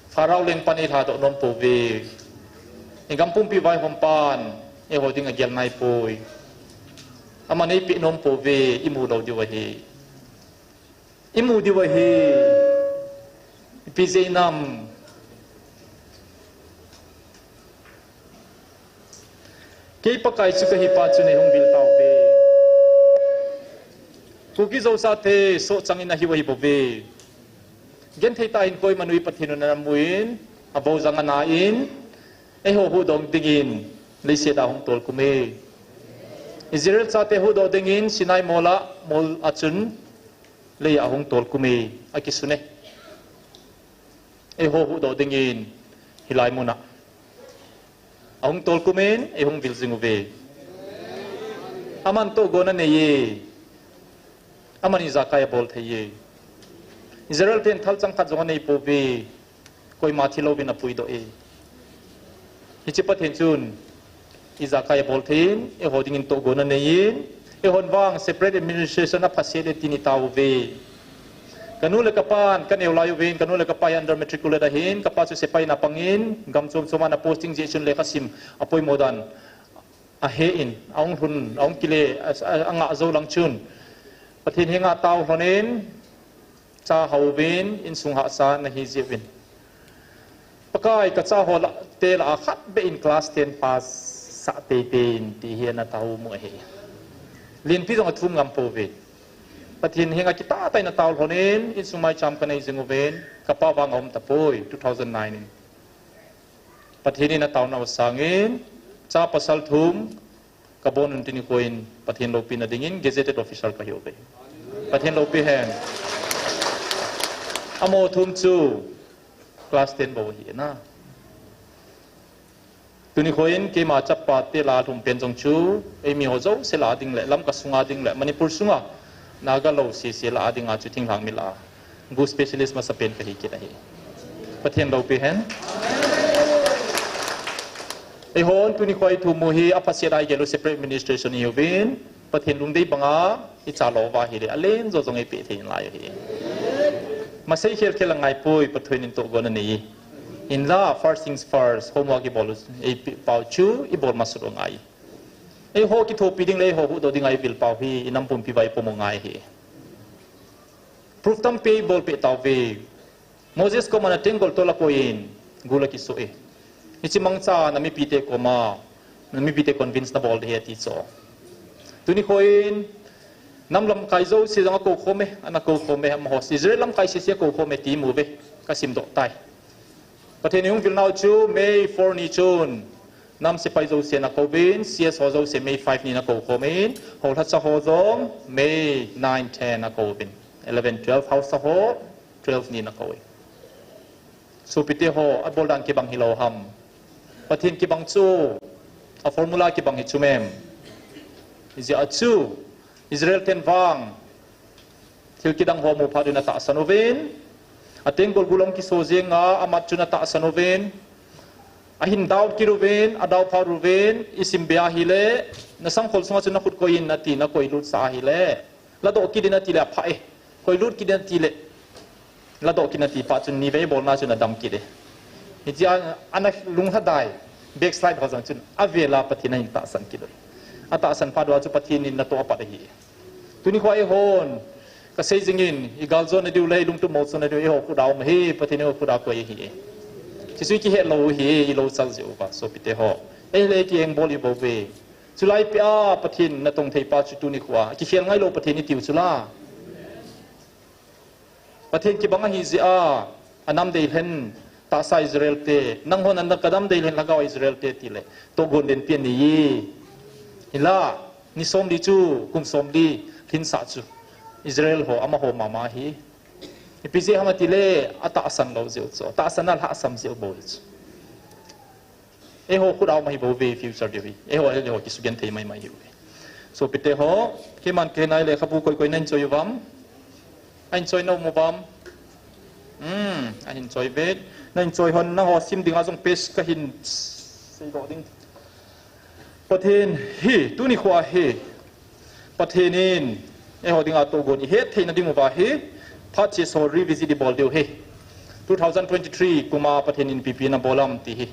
Pharaoh lengpan eilhadoh nom pouve. Igam pumpi vaihom pan eiho dinga gel naipoi. Aman eipeh nom pouve, imu lou diu ahi. Imu diu ahi. Ipi jeh inem? Kei Pakai chu kahi pa chu nei hung vil tauve. Kuki Zo sate sohchang in ahiu ahi bouve. Genthei tah in koima nu Pathen in ana mu in, abou jang ana in, eiho huhdoh dingin leiset a hung tolkhum e. Israel chate huhdoh dingin Sinai mol a, mol a chun lei a hung tolkhum e, akisun e. Eiho huhdoh dingin hilai mun a ahung tolkhum in, eihung vil jing uve. Aman tohgon anei e. Aman ijakai abol thei e. Israel ten thalchang khat jong anei pouve. Koima thi louvin apuidoh e. Hiche Pathen chun ijakai abol thei in, eiho dingin tohgon anei in, eihon vang separate administration aphaset e tin itao uve. Kanu le kapan kaneo lai uvin, kanu le kapa hi under matriculate ahin, kapa chu sepai in apang in, gam chom chom a ana posting jeh chun lekha sim apoimo dan ahe in, ahung lhun, ahung kile, a, a, angah jou lang chun, Pathen henga tao lhon in, cha hao uvin, insung hahsa ana hi jeh uvin. Pakai, kacha ho lah, te lah a khat beh in class ten pass sah teitei in ti hi ana tao u ahi. Lenpi jong athum ngam pouve. Pathen henga kitah tah in atao lhon in, insung maicham kanei jing uvin, kapa vang aum tapoi, two thousand nine in. Pathen in ataona u sangin, cha pasal thum, kabon un tuni khoin Pathen loupina dingin gazetted officer kahi uve. Pathen loupi hen. Amaho thum chu class ten bou ahi na. Tuni khoin keima chapa te lah a lhum pen jong chu, eimi ho jouse lah a ding le, Lamka sunga ding le, Manipur sunga, Naga lou sese lah a dinga chu thinglhang mi lah a gu specialist masapen kahi kit ahi. Pathen loupi hen. Eihon tuni khoi thu mu hi aphaset a igel u separate administration ihiuvin, Pathen lungdei banga icha lou uva ahile, alen jo jong eipeh thei nalai ahi. Masei khel khel angaipoi, Pathen in tohgon anei. Hinla, first things first, homework ibol u, eipeh pau chu ibol masat u angai. Eiho kithopi ding le eiho huhdoh dinga ivil pau hi, inam pumpi uva ipom u angai ahi. Proof tampi eibolpeh tauve. Moses koma na tenggol tol akoiyin, gul akisoh e. Hiche mangcha na mipite koma, na mipite convince nabol ding ahi ati chu. Tuni khoin, nam lamkai jouse jong akoukhom e, ana koukhom e, amaho. Israel lamkai sese akoukhom e ti imu uve, kasimdoh tai. Pathen in eihung vil nau chu May four ni chun, nam sepai jousen akouvin, C S ho jouse May five ni in akoukhomin, houlhacha ho jong May nine, ten akouvin, eleven, twelve, haosa ho twelve ni in akouvin. Sopite ho, abol dan kibang hilou ham? Pathen kibang chu, a formula kibang hi chu mem. Ijeh a chu, Israel ten vang thil kidang ho mu phat un atahsan uvin, atenggol gul ahung kiso jenga amat chun atahsan uvin, ahin doubt kit uvin, adoubt phat uvin, isim be ahile, nasangkhol sunga chun nakhut koiyin ati, nakoilut sah ahile, ladoh kit in atile aphah e, koilut kit in atile, ladoh kit in ati phat chun nivei bolna chun adam kit e. Hitia ana lunglhadai, backslide ho jong chun avela Pathen ahin tahsan kit u. Atahsan phat uva chu Pathen in natoh apat ahi. Tuni khoa eihon, kasei jingin, igaljona diu le ilungtup mosona diu eiho khut a um ahi, Pathen eiho khut a akoi ahi. Hichu ikihet lou u ahi, ilou chal jeh uva, sopite ho. Eile kiengbol ibouve. Chulai pea Pathen natong thei pa chu tuni khoa kikhel ngailou Pathen itiu chula. Pathen kibang ahijeh a, anam deilhen tahsa Israel te, nanghon ana kadam deilhen lhagao Israel te tile, tohgon denpi anei e. Hinla, ni somli chu, kum somli lhinsah chu Israel ho, amaho mama ahi. Ipi jeh ham atile, atahsan lou jeh u chu, tahsan a lhahsam jeh u bou hi chu. Eiho khut a um ahibouve future diu hi. Eiho ahile eiho kisugenthei maimai ahiuve. Sopite ho, keiman kahin a lekhabu koi koi nahin choi uvam? Ahin choi na um uvam? Hmm, ahin choi uve. Nahin choi hon nangho sim dinga jong page kahin seidoh ding. Pathen hi, tuni khoa hi, Pathen in eiho dinga togon ihet theina diuva hi, phat chesa ho revisit ibol diu hi. Two thousand twenty-three kuma Pathen in ipi ipi ana bol am ti hi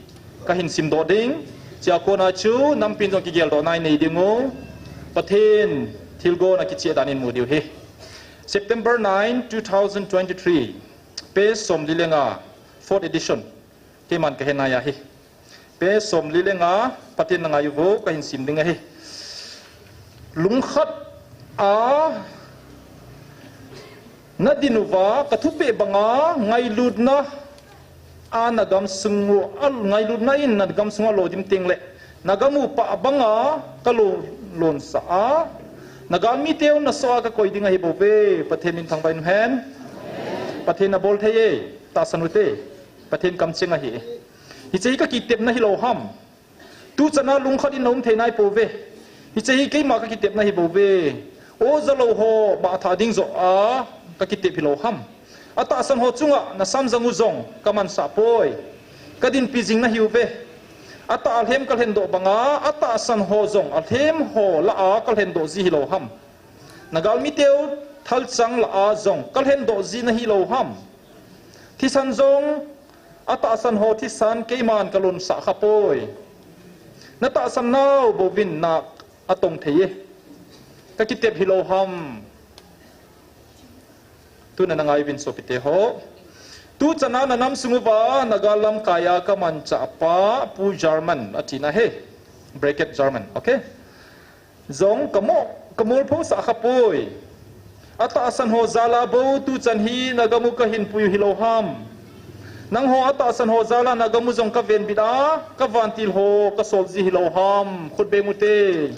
kahin simdoh ding. Chua kona chu nampin jong kigeldohna inei diu. Pathen thilgon akicheh dan in imu diu hi. September nine, two thousand twenty-three, page somli le nga, fourth edition. Keiman kahe nai ahi. Page somli le nga, Pathen na ngai uvo, kahin sim ding ahi. Lungkhat a nadin uva, kathupeh banga, ngailutna a nagam sung u, a, ngailutna in nagam sung a alodim teng le, nagam upa banga kalon, lonsah a, nagalmi teu nasoh a kakoi ding ahi bouve. Pathen min thangvah in hen. Pathen nabol thei e, tahsan ute. Pathen kamcheng ahi. Hiche hi kakitepna hilou ham? Tuchan a lungkhat in naum thei nai pouve. Hiche hi keima kakitepna hi bouve. O jalou ho, bathah ding joh a kakitep hilou ham? Atahsan ho chunga nasam jang u jong kamansah poi. Kadinpi jing nahiuve. Atah alhem kalhendoh banga, atahsan ho jong alhem ho lah a kalhendoh ji hilou ham? Nagalmi teu thalchang lah a jong kalhendoh ji nahilou ham? Thisan jong, atahsan ho thisan keiman kalonsah khapoi. Natahsan nau bouvin na atong thei e. Kakitep hilou ham? Tuna nangai uvin sopite ho. Tuchan a nanam sung uva Naga lamkai a kamanchah pa Pu German atina hi. Bracket German, okay? Jong kamo, kamolphosah khapoi. Atahsan ho jal a bou tuchan hi nagam u kahin pui u hilou ham? Nangho atahsan ho jal a nagam u jong kavenbit a, kavantil ho kasol ji hilou ham? Khut beng ute.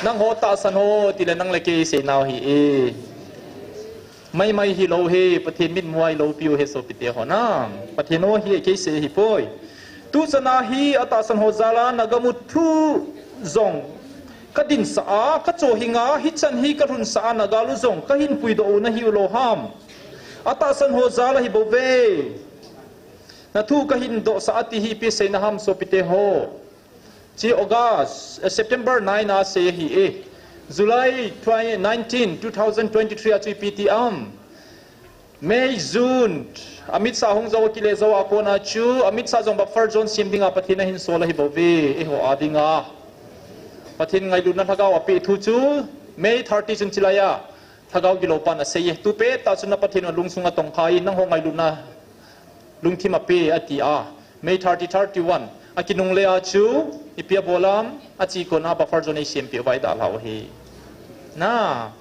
Nangho tahsan ho tile nang le kei seinau hi e. Maimai hilou hi, Pathen mitmu a iloupiu hi sopite ho na. Pathen o hi kei sei hipoi. Tuchan a hi atahsan ho jal a nagam u thu jong kadinsah a, kachohing a, hichan hi kalhunsah a, nagal u jong kahin puidoh u nahiu lou ham? Atahsan ho jal ahi bouve. Nathu kahin dohsah a ti hi ipi seina ham sopite ho? Hiche August, eh, September nine a sei ahi e. July twenty, nineteen, two thousand twenty-three a chu ipi ti am? May, June, amitsah hung jou, akile jou a kona chu, amitsah jong buffer zone sem dinga Pathen ahin sol ahi bouve, eiho a dinga. Pathen ngailutna lhagao apeh thu chu, May thirty chun chilai a, lhagao gilou pan asei e. Tupet tah chun na Pathen u lungsung atongkha in, nangho ngailutna lungthim ape ati a. May thirty, thirty-one. Akinungle a chu, ipi abol am, ache kona buffer zone eisempeh uva eidalhau ahi. Na.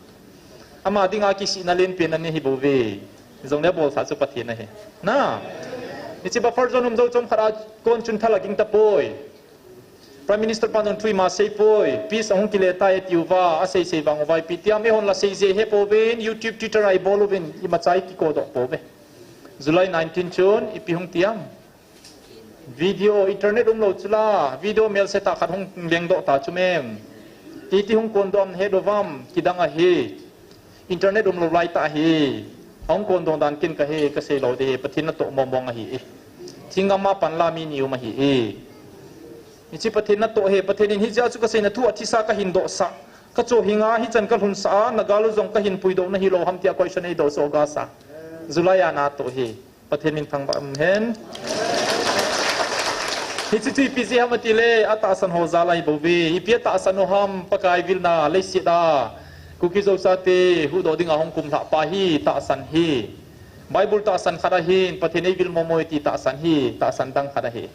Ama dinga kisihna lenpen anei hi bouve. Jongle abolsah chu Pathen ahi. Na. Hiche buffer zone um jou chomkhat a kon chun thal aging tapoi. Prime Minister pan jong thu ima seipoi, peace ahung kile tai atiuva, aseisei vang uva ipi tiam, eihon la seije hepouvin, YouTube, Twitter a ibol uvin, imacha ikikodoh pouve. July nineteen chun, ipi hung tiam? Video, internet umlou chula, video melse tah khat hung lengdoh ta chu mem. Iti hung kondoh am nahet uvam, kidang ahi. Internet umlou laitah hi. Ahung kondoh dan ken kahe, kaseilou ding hi, Pathen natoh mongmong ahi e. Thinggam a panla mi ni um ahi e. Hiche Pathen natoh hi, Pathen in hijeh a chu kaseina thu athisa kahin dohsah. Kachohing a, hichan kalhunsah a, nagal u jong kahin puidoh u nahilou ham tia question eidoh chu August a. July a natoh hi. Pathen min thangvah um hen. Hiche chu ipi jeh ham atile, atahsan ho jal ahi bouve. Ipi atahsan u ham, Pakai vilna, leiset a Kuki Zo chate huhdoh dinga hung kumlhah pa hi tahsan hi. Bible tahsan khat ahin, Pathen eivil momo e ti tahsan hi, tahsan dang khat ahi.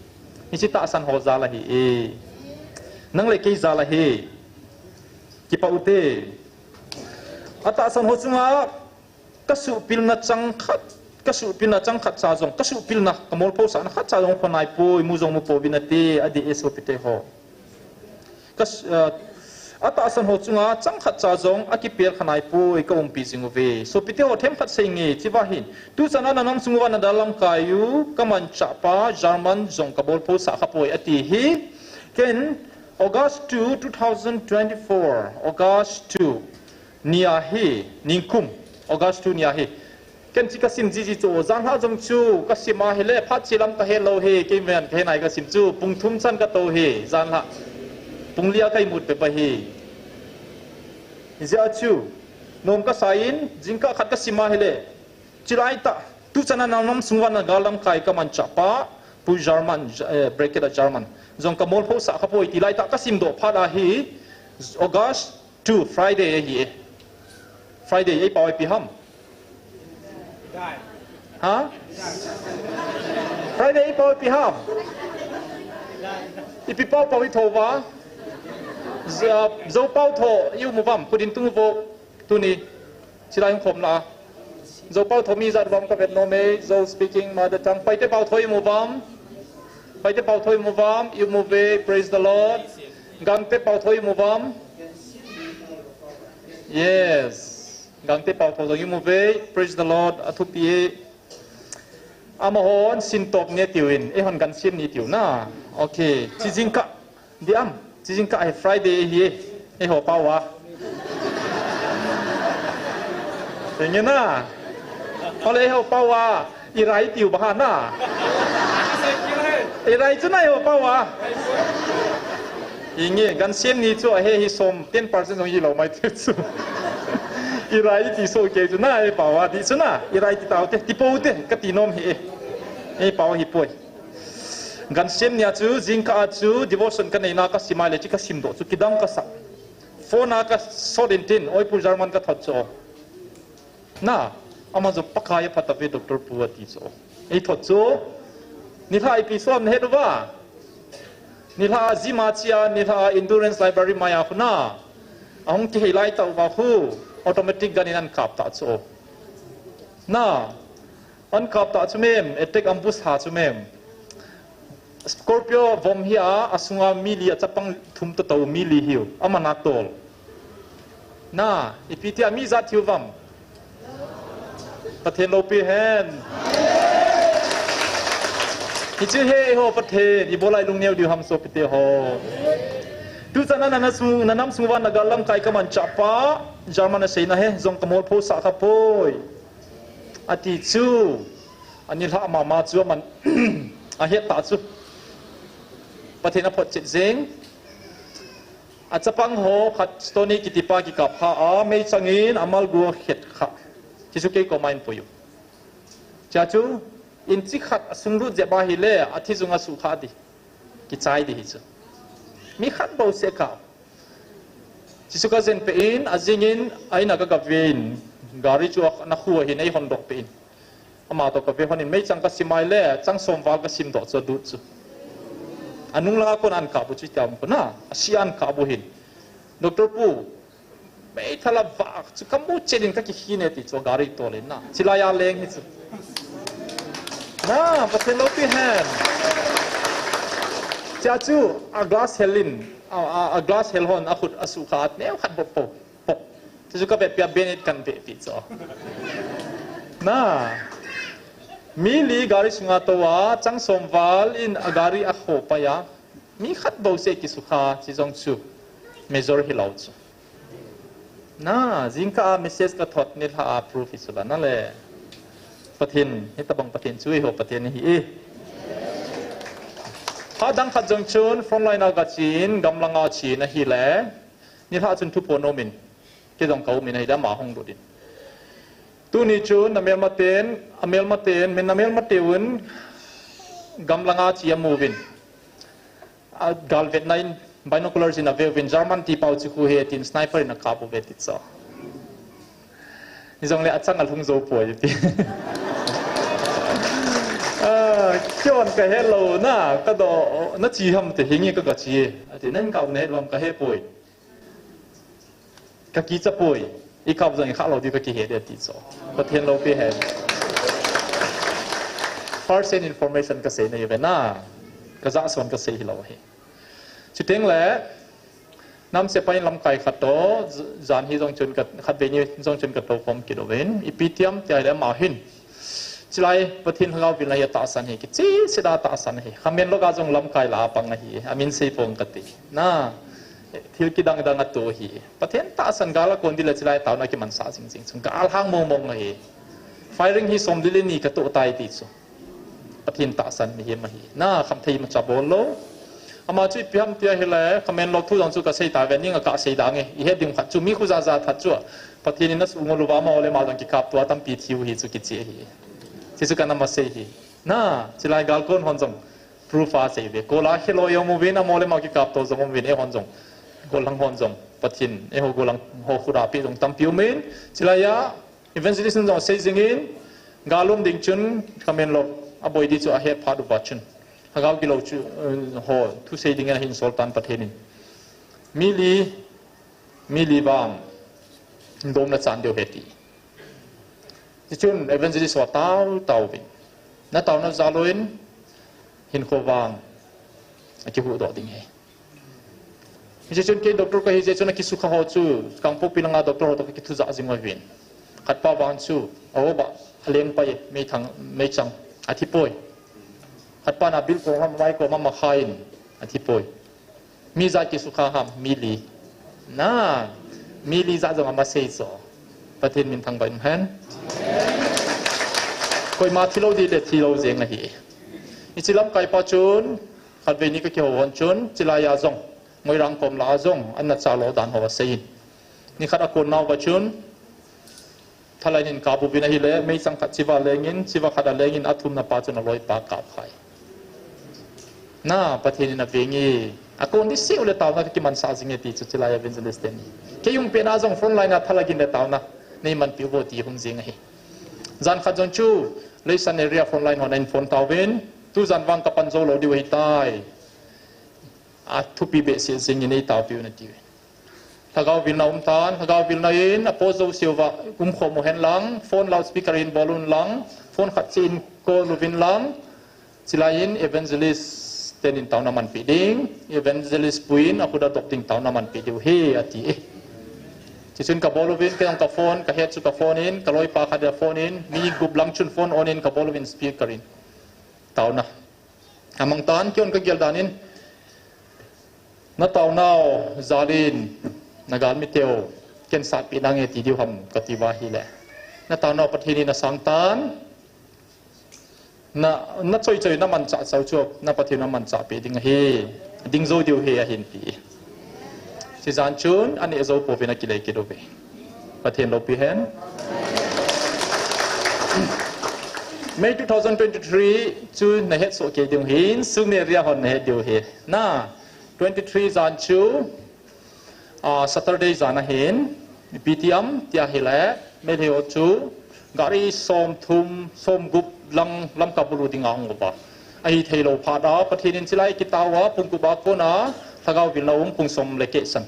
Hiche tahsan ho jal ahi e. Nang le kei jal ahi. Kipah ute. Atahsan ho chunga kasuhpilna chang khat, kasuhpilna chang khat cha jong, kasuhpilna, kamolphosahna khat cha jong khonaipoi, mu jong mupouvin ati, adih e sopite ho. Kas-, ah, atahsan ho chunga chang khat cha jong akipel khanaipoi, kaumpi jing uve. Sopite ho themkhat seinge, hichea hin. Tuchan a nanam sung uva Naga lamkai u kamanchah pa German jong kabolphosah khapoi ati hi. Ken August two, two thousand twenty-four, August two nia hi, nikum, August two nia hi. Ken chi kasim jiji chu, janlhah jong chu kasim a hile, phat chi lam kahe lou hi, keiman kahe nai kasim chu, pung thum chan kato hi, janlhah. Pung lia kaimut pepa hi. Hijeh a chu, nom kasai in, jingkah khat kasim a hile, chilai tah, tuchan a nam sung uva na gal lamkai kamanchah pa, Pu German, eh, bracket a German. Jong kamolphosah khapoi ti lai tah kasim doh phat a hi, August two, Friday ahi e. Friday, eipao ipi ham? Ha? Friday, eipao ipi ham? Ipi pao pao itho uva? Zo, Zo pao tho, i um uvam, khut in tung uvo, tuni. Chilai hung khom la. Zo pao tho mi ijat uvam kavet nom e, Zo speaking mother tongue. Paite pao tho i um uvam? Paite pao tho i um uvam? I um uve, praise the Lord. Gangte pao tho i um uvam? Yes. Gangte pao tho jong i um uve, praise the Lord. Athupi e. Amahon sintop ni tiu in, eihon gansem ni tiu na. Okay, chi jingkah. Diam, chi jingkah hi Friday ahi e. Eiho pao a. Hinge na. Ole eiho pao a. Irai tiu baha na. Irai chu na eiho pao a. Hinge, gansem ni chu ahe hi som ten percent jong hilou mai tiu chu. Irai ti so ke chu na eipao a. Ti chu na. Irai ti tao te. Ti po te. Kati nom hi e. Eipao hi poi. Gansem nia chu, jingkah a chu, devotion kanei na kasim a le, chi kasim doh chu, kidang kasa. Phone a kasot in tin, oi Pu German kathot chu. Na, ama jong Pakai aphatah ve Doctor Pu ati chu. Eithot chu, nilhah ipi som nahet uva? Nilhah a gym a chia, nilhah a endurance library maiya khu na. Ahung kihei lai tah uva khu, automatic gun in ahin kap ta chu. Na, ahin kap ta chu mem, attack ambush ha chu mem. Scorpio vom hi a, asunga mi li a chapang thum toh tou mi li hiu. Aman atol. Na, ipi tia mi ijat hiu vam? Pathen loupi hen. Hichu hi eiho Pathen, ibola ilungneo diu ham sopite ho. Tuchan a na, na sung, na nam sung uva na gal lamkai kamanchah pa, German a seina hi, jong kamolphosah khapoi. Ati chu, anilhah mama chu aman ahet ta chu. Pathen aphotchet jeng. Achapang ho khat Stony kiti pa kikap kha a, meichang in amalgu akhet kha. Hichu kei koma ahin pui u. Chua chu, inchi khat asung lut jep a hile, athi jung asukha di. Kichai di hichu. Mi khat bou seh kap. Hichu kajen peh in, ajing in, a in a kagah ve in, gari chu ana khu ahin, eihon doh peh in. Ama toh kave hon in, meichang kasim a hile, chang som val kasim doh chu alut chu. Anung langa kon ahin kap u chu tia um kon a, asi ahin kap u hin. Doctor Pu, meithal a vah chu kamu chet in kakikhin e ti chu gari tol in na. Chilai a leng hi chu. Na, Pathen loupi hen. Chua chu, a glass hel in, a, a, a glass hel hon akhut asukha a neo khat bou po. Pok. Chuchu kavetpi a bandage kahin vehpi chu. Na. Mi li gari sunga tou a, chang som val in a gari akho pai a. Mi khat bou seh kisukha, chi jong chu. Major hilou chu. Na, jingkah a message kathot nilhah a proof hi chu la na le. Pathen, hitabang Pathen chu eiho Pathen ahi e. Phat dang khat jong chun, frontline a kachen, gamlanga chen ahile. Nilhah chun thuphon aum in, kei jong ka um in ahile ama hung lut in. Tuni chun, amelmaten, amelmaten, min amelmate un, gamlanga che amu uvin. A galvetna in, binoculars in ave uvin, German ti pau chu khu he tin, sniper in akap uve ti chu. Hijongle achang alhung jou poi ti. Ah, keiman kahe lou na, kadoh, nache ham ti, hinge ka, kache. Ati, nang kap nahet uvam kahe poi. Kakicha poi. Ikap jong ikha lou diu kakihe de ti chu. Pathen loupi hen. First hand information kasei nahi uve na. Kajah son kasei hilou ahi. Chuteng le, nam sepai lamkai khat toh, jan hi jong chun ka, khatvei ni jong chun katou khom kit uvin, ipi tiam tia le ama hin. Chulai Pathen Lhagao vilna hi atahsan hi, kicheh seh a tahsan hi. Khamen lou a jong lamkai la a pang ahi, amin sei pong kati. Na, thil kidang dang atoh hi. Pathen tahsan gal a kon ding le chulai taona kimansah jing jing chung. Gal hang mong mong ahi. Firing hi somli le ni katoh tai ti chu. Pathen tahsan mihem ahi. Na khamthei imacha bol lou. Ama chu ipi ham tia ahile, Khamenlok thu jong chu kasei tave, ning a kasei dange. Ihet ding khat chu mi khu jaja that chu. Pathen in asuh ngol uva amaho le ama jong kikapto a tampi thiu hi chu kiche ahi. Hichu kana masei hi. Na, chulai gal kon hon jong proof a sei uve. Kola khelo jong um uvin, amaho le amaho kikapto jong um uvin, eihon jong. Gollhang hon jong. Pathen, eiho gollhang ho khut a peh jong tampi um in. Chulai a, evangelist jong sei jing in, gal um ding chun, Khamenlok aboi di chu ahet phat uva chun. Lhagao gilou chu, eh, ho, thusei ding in ahin sol tan Pathen in. Mi li, mi li vang, domna chan diu ahi ti. Hichun evangelist ho tao, tao uvin. Na taona jal uvin, hinkho vang, akihuhdoh ding ahi. Hichun kei doctor kahi jeh chun akisukha ho chu, Kangpokpi langa doctor ho toh kakithu jah jing uvin. Khatpa vang chu, aoba, aleng pai, meithang, meichang, athi poi. Khatpa na bil koma, mai koma, makha in, athi poi. Mi ijat kisukha ham, mi li. Na, mi li ijat jong amasei chu. Pathen min thangvah in hen. Koima thilou di le thilou jeng ahi. Hiche lamkai pa chun, khatvei ni kakihou hon chun, chulai a jong, Moirang kom lah a jong, ana chalo dan ho asei in. Nikhat akon nauva chun, Thalai in kap uvin ahile, meichang khat chiva lengin, chiva khat alengin, athumna pa chun aloipa kap khai. Na, Pathen in aveng e, akon di seh u le taona kakimansah jing e ti chu chulai evangelist teni. Kei hung pet na jong front line a thalai in le taona neimanpi uvo ti hung jing ahi. Jan khat jong chu, Leisan area front line hon ahin phone tauvin, tujan vang kapan jou lou diu ahitai. Athupi behseh jing in eitaopiu nati uvin. Lhagao vilna um tan, lhagao vilna in, apo jouse uva umkhom u hen lang, phone loudspeaker in bol un lang, phone khat cheh in call uvin lang, chulai in evangelist teni in taona manpeh ding, evangelist pu in akhut a dop ding taona manpeh diu ahi, ati e. Hichun kabol uvin, kei jong ka phone, kahet chu ka phone in, kaloipa khat a phone in, mi gup lang chun phone on in kabol uvin speaker in. Taona. Amang tan, kei jong kagel dan in, na taonau jal in, na galmi teu, ken satpeh nange ti diu ham kati uva ahile. Na taonau Pathen in asang tan, na, na choi choi na manchah chau chu, na Pathen in amanchah peh ding ahi, ding jou diu ahi ahin ti. Hiche jan chun, aneh jou pouvin akile kit uve. Pathen loupi hen. May two thousand twenty-three chu nahet soh kei diu ahin, Sugnu area hon nahet diu ahi. Na, twenty-three jan chu, ah, Saturday jan ahin, ipi ti ham tia ahile, Meitei ho chu, gari somthum, somgup lang Lamka bulu dinga ahung uva. Ahithei lou phat a, Pathen in chulai kitao a, pung gup a kona, lhagao vilna um pung som le keh san.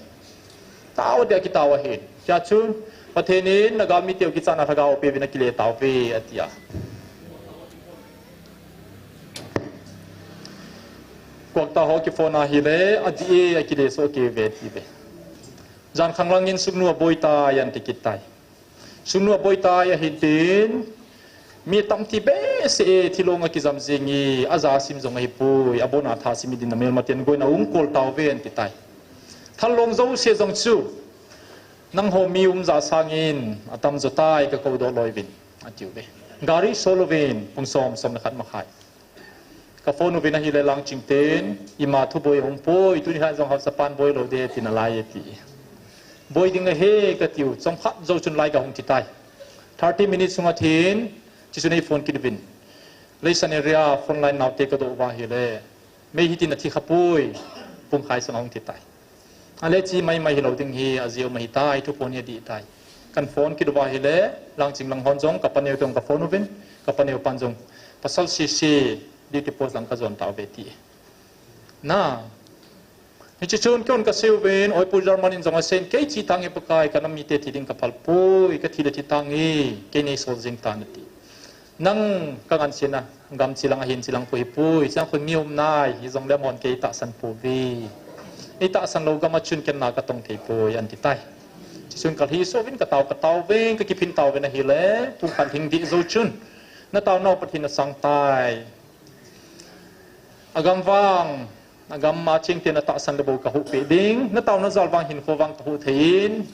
Tao dia kitao ahi. Hichea chun, Pathen in na galmi teu kichatna lhagao apeuvin akile tauve, atia. Kwakta ho kiphone ahile, adih e, akile soh kei uve, ati uve. Jan khang lang in Sugnu aboi tai, anti kit tai. Sugnu aboi tai ahin tin, mi tamtah behseh e, thilong akijam jing e, aja sim jong ahipoi, abona tha sim ding na melmaten goina hung kol tauve, anti tai. Thal long jouse jong chu, nangho mi um ja sangin, atam jo tai, kakou doh loi uvin, ati uve. Gari sol uvin, pung som, som le khat makhai. Ka phone uvin ahile Langching ten, ima thu boi hung poi, tuni lhah jong Haosapan boi lou de, tin alai e ti. Boi ding ahi, katiu, chomkhat jou chun lai kahung thi tai. Thirty minutes sunga thin, hichun ei phone kit uvin. Leisan area, frontline naote kadoh uva ahile. Mei hitin athi khapoi, pung khai sunga hung thi tai. Ale chi maimai hilou ding hi, ajeh um ahitai, thuphon hi adih tai. Kan phone kit uva ahile, Langching lang hon jong, ka paneo tong ka phone uvin, ka paneo pan jong, pasal sese, duty post lang kajon tauve ti. Na. Hiche chun keihon kasei uvin, Oipu German in jong asei in, kei chi tange Pakai, ka nam mite thi ding kaphal poi, kathi le thi tange, kei neisol jing tan ati. Nang ka ngansena, gam chilang ahin chilang poi hipoi, chilang khun mi um nai, hijongle amahon kei eitahsan pouve. Eitahsan lou gam a chun ken na katong thei poi, anti tai. Hichun kalhi soh uvin katao, katao uvin, kakiphin tao uvin ahile, pung khat lhing deh jou chun, na taonau Pathen in asang tai. Agam vang, agam a chengte na tahsan le bou kahuhpeh ding, na taona jal vang hinkho vang kahuh thei in,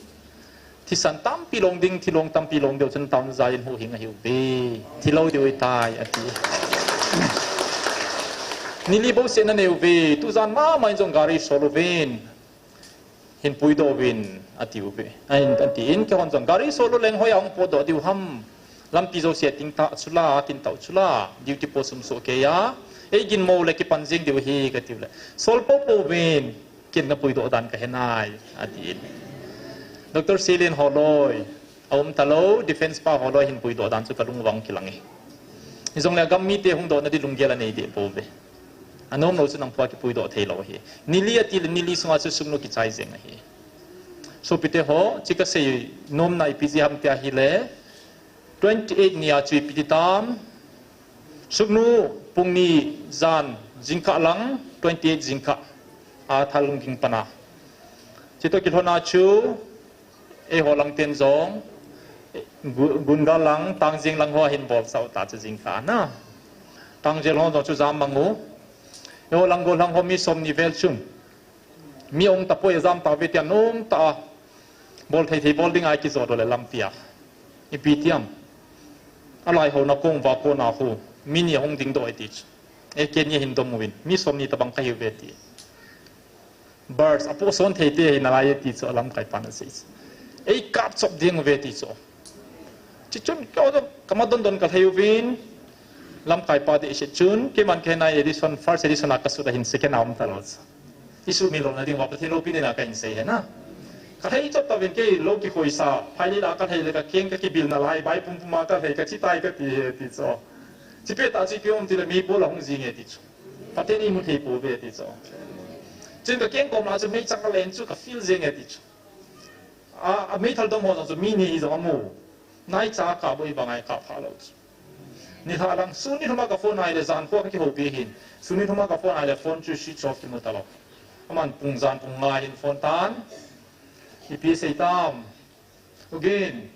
Thisan tampi long ding, thilong tampi long ding chun taona jal in huhhing ahiuve. Thilou diu ahitai, ati. Nili bouseh nanei uve, tujan mama in jong gari sol uvin. Hin puidoh uvin, ati uve. Ahin, ati in, keihon jong gari sol uleng hoiya hung potdoh diu ham. Lampi jousea tin tah chula, tin tah chula. Duty post um soh keiya. Ei ginmo le kipan jing diu ahi kati uleh. Sol poupou uvin. Ken napuidoh dan kahe nai, atin. Doctor Selen holoi, aum talou, defense pa holoi hin puidoh dan chu kalung vang kilang e. Hijongle agam mite hung dohna di lunggel anei deh pouve. Anomlou chu nangpua kipuidoh theilou ahi. Nili atile nili sunga chu sungnu kichai jeng ahi. Sopite ho, chu kasei nomna ipi jeh ham tia ahile, twenty-eight nia chu ipi ti tam. Suknu pung ni jan jingkah lang twenty-eight jingkah a thal lungding pana. Chutoh kilhona chu eiho lang ten jong gu-, gunga lang tangjing lang ho ahin bol sau ta chu jingkah na. Tangjing ho jong chu jam mang u. Eiho lang go lang ho mi somni vel chun. Mi aum tapoi, ajam tauve tia nom ta a. Bol thei thei bol ding a ikijot le lampia. Ipi tiam. Alai ho na kong va kona hu. Mi ni ahung dingdoh e ti chu. E keni ahin dom uvin. Mi somni tabang kahiuve ti. Birds, apohson thei te hi nalai e ti chu alamkai pan asei chu. Ei kap chop ding uve ti chu. Chuchun keiho jong kama don don kalhai uvin. Lamkai pa dehset chun, keiman kahe nai edition, first edition a kasut ahin second a um talou chu. Isumil louna ding uva Pathen loupina kahin sei ahi na. Kalhai chop tauvin kei lou kikhoisa, phailei la kalhai le kakeng kakibil nalai, bai pum pum a kalhai kachi tai kati e ti chu. Chipet a chu ipi um tile mei bol a hung jing e ti chu. Pathen imu thei pouve ti chu. Chun kakeng kom la chu meichang alen chu kafeel jeng e ti chu. A, ameithal dom ho jong chu mi ni hi jong amu. Naicha kap boi bang a ikap pha lou chu. Nilhah lang, suni thuma ka phone a ahile jan kho kakihoupi hin. Suni thuma ka phone a ahile phone chu switch off kimu talou. Aman pung jan pung nga hin phone tan. Ipi sei tam. U Gin,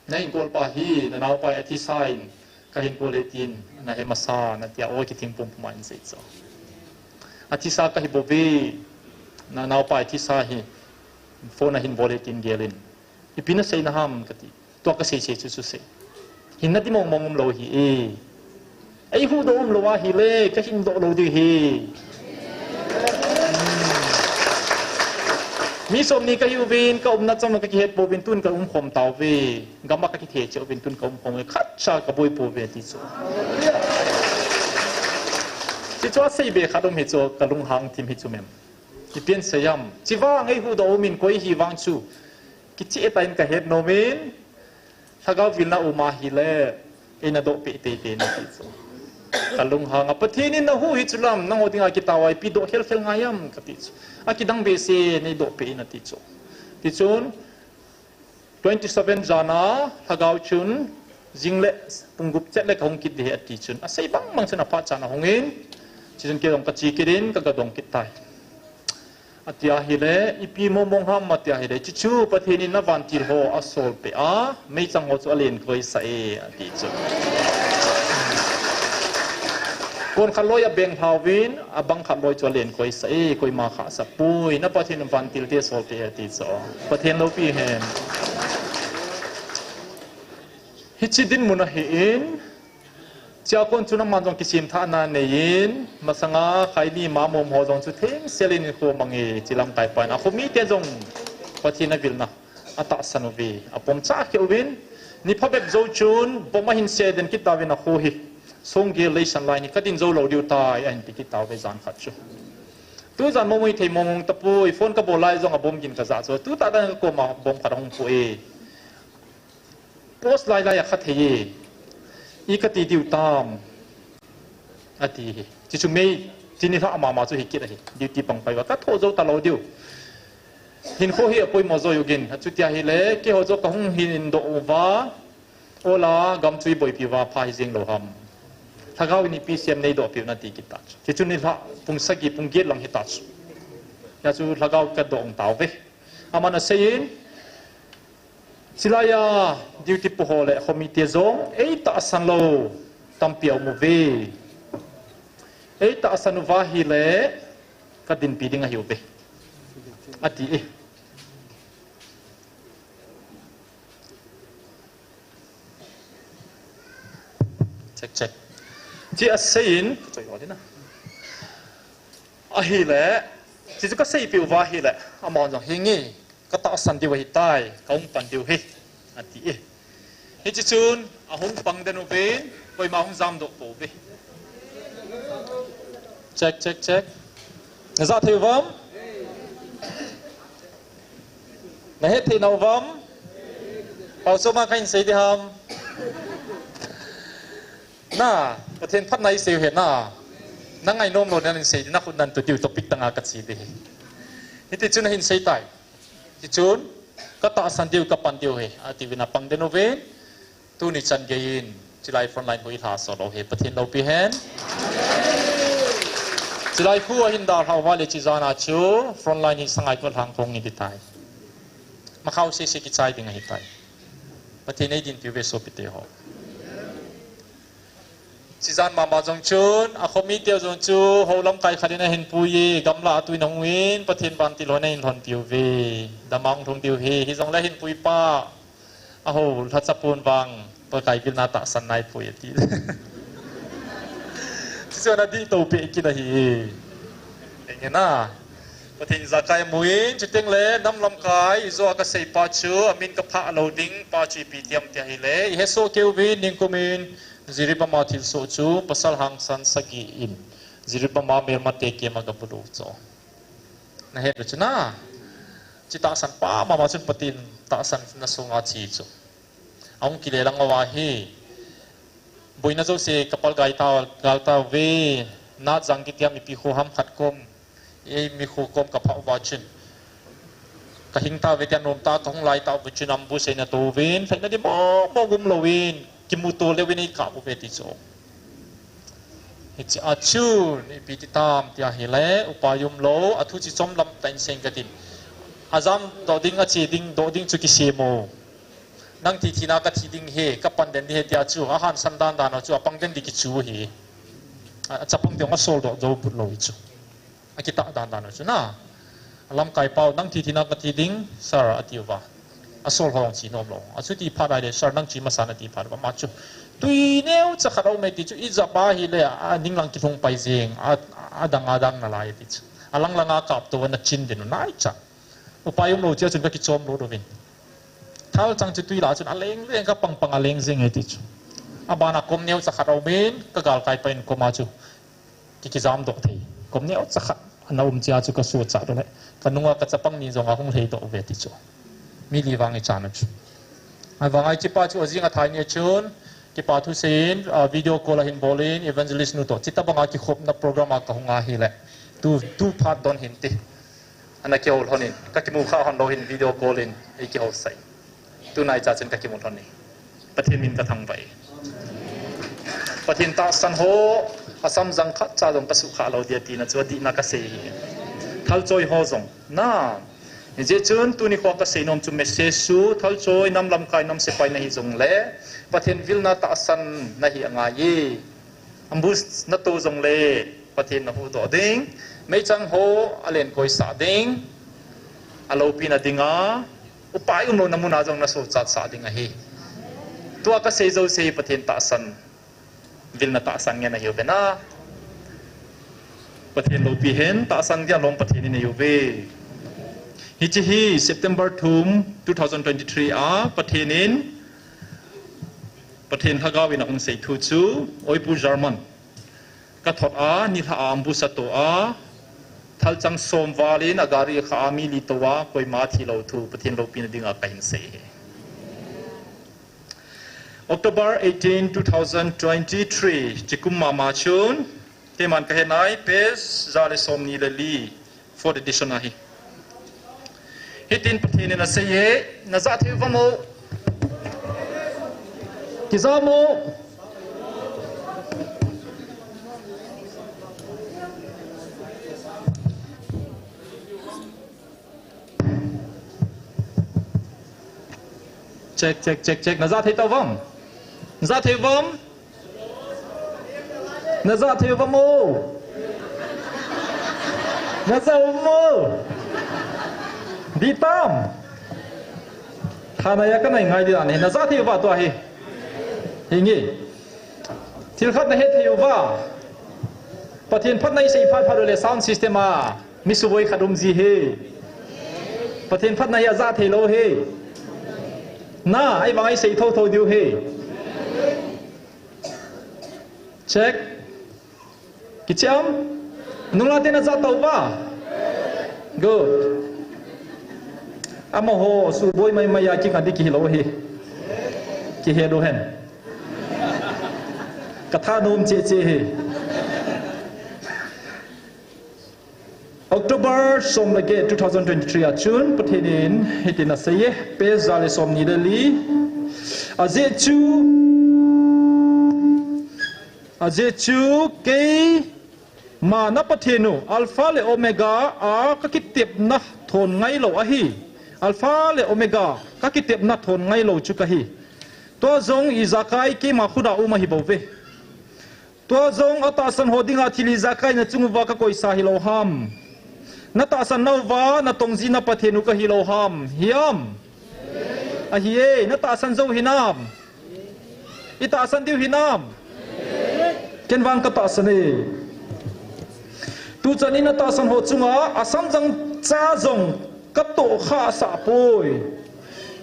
na hinkol pa hi, na naopa hi athisa in, ka hinkol e tin, na he masa, na tia, oi kithing pum pum a ahin sei chu. Athisa kahi bouve, na naopa hi athisa hi, phone ahin bol e tin gel in. Ipi na seina ham kati. Tua kasei sei chu chu sei. Hinna ti mong mong um lou ahi e. Eihuhdoh um lou ahile, kahin doh lou diu ahi. Mi somni kahiuvin, kaumna chom kakihet pouvin, tun kaum khom tauve. Gam a kakithe cheh uvin, tun kaum khom uve. Khatcha kaboi pouve ti chu. Ti chu asei be khat um hi chu, kalunghang thim hi chu mem. Ipi asei ham. Chivang eihuhdoh umin koi hi vang chu. Kicheh tah in kahet nomin. Lhagao vilna um ahile, eina doh peh teitei in ati chu. Kalunghang a Pathen in nahuh hi chu lam, nangho dinga kitao a ipi doh khel khel ngai ham kati chu. Akidang behseh in eidoh peh in ati chu. Tichun, twenty seven jan a, lhagao chun, jing le, pung gup chet le kahung kit ding ahi ati chun. Asei bang bang chun aphat chan ahung in, tichun kei jong kache kit in, kaga dong kit tai. Ati ahile, ipi mong mong ham ati ahile, chuchu Pathen in na vantil ho asol peh a, meichang ho chu alen koisah e, ati chu. Kon khat loi abeng lhauvin, abang khat loi chu alen koisah e, koima khahsah poi, na Pathen in vantil te sol peh e, ati chu. Pathen loupi hen. Hiche dinmun ahin, Chea kon chun aman jong kisemthahna aneiyin, masanga khaini mamom ho jong chu thengsel in hinkho amang e, hiche lamkai pan. Akho mite jong Pathen avilna atahsan uve, apomcha keh uvin, ni phabep jou chun, bomb ahin se den kit tauvin akho hi. Songgel leisan lai hi kadin jou lou diu tai, ahin ti kit tauve jan khat chu. Tujan momoi thei mong hung tapoi, phone kabol lai jong a bomb gin kajah chu. Tuta dan kakoma bomb khat ahung po e. Post lai lai a kha thei e. I kati diu tam. Ati hi. Chuchu mei, chuni lha mama chu hi kit ahi. Duty pang pai uva. Kathoh jou talou diu. Hinkho hi apoimo jou u Gin. Achuti ahile, keiho joh kahung hin doh uva. Ola, gam chu iboipi uva pha hi jeng lou ham. Lhagao in ipi sem neidoh piu nati kit ta chu. Chuchu ni lha, pung sagi, pung get lang hita chu. Hia chu lhagao kadoh tauve. Aman aseiyin, Chilaiya duty po ho le khomite jong eitahsan lou tampi aum uve. Eitahsan uva ahile kadinpi ding ahiuve, ati e. Check. Chi a seiyin, ka choi ho ding a. Ahile, chi chu ka seipeh uva ahile, amahon jong hinge, ka tahsan diu ahitai, ka hung pan diu ahi, ati e. Hichi chun, ahung pang den uvin, koima hung jamdoh pouve. Check, check, check. Na ja thei uvam? Na het thei nau vam? Pau soma kahin sei ding ham? Na, Pathen phatna isei u ahi na. Na ngainom lou na hin sei ding, na khut nan tu diu topic dang a ka che ding ahi. Hiti chun ahin sei tai. Ti chun, ka tahsan diu, ka pan diu ahi, ati uvin apang den uvin. Tuni chan geiyin, chilai frontline khu i lhasol u ahi, Pathen loupi hen. Chilai khu ahin dalha uva le chi jan a chu, frontline hi Sangaikot lang khu hung hi ding tai. Makhao sese kichai ding ahitai. Pathen eidinpi uve sopite ho. Chi jan mama jong chun, a khomi teu jong chu, hou lamkai khat in ahin pui e, gamla a tui na hung in, Pathen vantil hon ahin lhonpi uve. Dam a hung lhung diu ahi, hijongle ahin pui pah. Aho, lhacha pon vang, Pakai vilna tahsan nai poi ati. Chuchu ana dih to peh kit ahi. Enge na. Pathen ijakai amu in, chuteng le, nam lamkai, ijo a ka sei pa chu, amin ka phah lou ding, pa chu ipi ti ham ti ahile, i hesoh kei uvin, ningkum in, Jiribam a thilsoh chu, pasal hangsan sagi in, Jiribam a melmate kem a gabulu chu. Na het u chu na. Chi tahsan pa mama chun Pathen tahsan na sunga chi chu. Ahung kile lang uva hi. Boina jouse ka palgai ta, gal tauve. Natjang kiti a mipi kho ham khat kom. Ei mi kho kom ka phah uva chun. Ka hing tauve tia nom ta ka hung lai tauve chun ambush eina to uvin. Lhaina ding mo mo gum louvin. Kimuto leu in eikap uve ti chu. Hiche a chun, ipi ti tam ti ahile, upai umlou, athu chi chomlam tah in seiyin katin. Ajam doh ding, ache ding, doh ding chu kisem o. Nang thi thina kathi ding ahi, kapan den ding ahi tia chu, ahansan dan dan a chu, apang den ding kichu ahi. A, achapang ding asol doh jou put lou hi chu. Akitah dan dan u chu na. Alamkai pau, nang thi thina kathi ding, sir, ati uva. Asol ho jong che nom lou. Achuti phat ahile, sir, nang che masa in ati phat uva. Ama chu. Tui neocha khat aume ti chu, ijap ahile, aning lang kilhung pai jeng, a, adang adang nalai ti chu. Alang lang a kap to, ana chin den u naicha. Upai umlou tia chun ka kichom lut uvin. Thalchang chu tui lah a chun aleng leng ka pang pang aleng jeng e ti chu. Abana kom neocha khat aumin, ka galkai pa in kom a chu. Ki, kijam doh thei. Kom neocha khat ana um chia chu ka suhchat u le. Ka nunga ka chapang ni jong ahung lhei doh uve ti chu. Mi li vang ichan u chu. Ahivang a hiche pa chu ajing athai ni a chun, kipa thusei in, ah, video call ahin bol in, evangelist nu toh. Chuti banga kikhopna program a ka hung ahile. Tu, tu phat don hinte. Ana kihou lhon in, ka kimu kha hon lou hin video call in, ei kihou sai. Tunai cha chun ka kimu lhon in. Pathen min ka thangvah e. Pathen tahsan ho, asam jang khat cha jong ka suhkhah lou dia tina chu adihna ka sei hi. Thalchoi ho jong, na. Hijeh chun tuni kho ka seinom chu message chu, thalchoi nam lamkai nam sepai nahi jongle, Pathen vilna tahsan nahi angai e. Ambush nato jongle, Pathen nahuhdoh ding, meichang ho alen koisah ding, aloupina dinga, upai umlouna muna jong nasuhchatsah ding ahi. Tua kasei jouse hi Pathen tahsan, vilna tahsan ngen ahiuve na. Pathen loupi hen, tahsan dia lom Pathen in eiuve. Hiche hi September thum, two thousand twenty-three a, Pathen in, Pathen lhagao in ahung sei thu chu, Oipu German. Kathot a, nilhah a ambush ato a, thalchang som val in agari akha a mi li tou a, koima thilou thu, Pathen loupina dinga kahin sei hi. October eighteen, two thousand twenty-three, chikum mama chun, keiman kahe nai, page ja le som ni le li, fourth edition ahi. Hitin Pathen in asei e, najah thei uvam o. Kijam o. Check, check, check, check. Najah thei tauvam? Najah thei uvam? Najah thei uvam o? Najah uvam o? Ditam? Thanai a kanai ngai ding ahi. Najah thei uva tua hi. Hinge. Thil khat nahet thei uva, Pathen phatna isei phat phat uleh sound system a mi suboi khat um ji hi. Pathen phatna hi aja thei lou hi. Na, ahivang isei thotho diu hi. Check. Kicham? Nungla tena ja tau ba? Good. Amaho suboi mai mai a kikadi kihilou hi. Kihe do hen. Katha nom che che hi. October som le get two thousand twenty-three a chun Pathen in hitin asei e, page ja le som ni le li. Ajeh chu, ajeh chu keima na Pathen u, Alpha le Omega a kakitepna thon ngailou ahi. Alpha le Omega kakitepna thon ngailou chu kahi. Tua jong ijakai keima khut a um ahi bou ve. Tua jong atahsan ho dinga thil ijakai nachung uva kakoisa hilou ham? Natahsan nauva natong ji na Pathen u kahilou ham? Hiam? Ahi e, natahsan jou hinam? Itahsan diu hinam? Ken vang katahsan e. Tuchan in atahsan ho chunga asamjang cha jong katoh khah sah poi.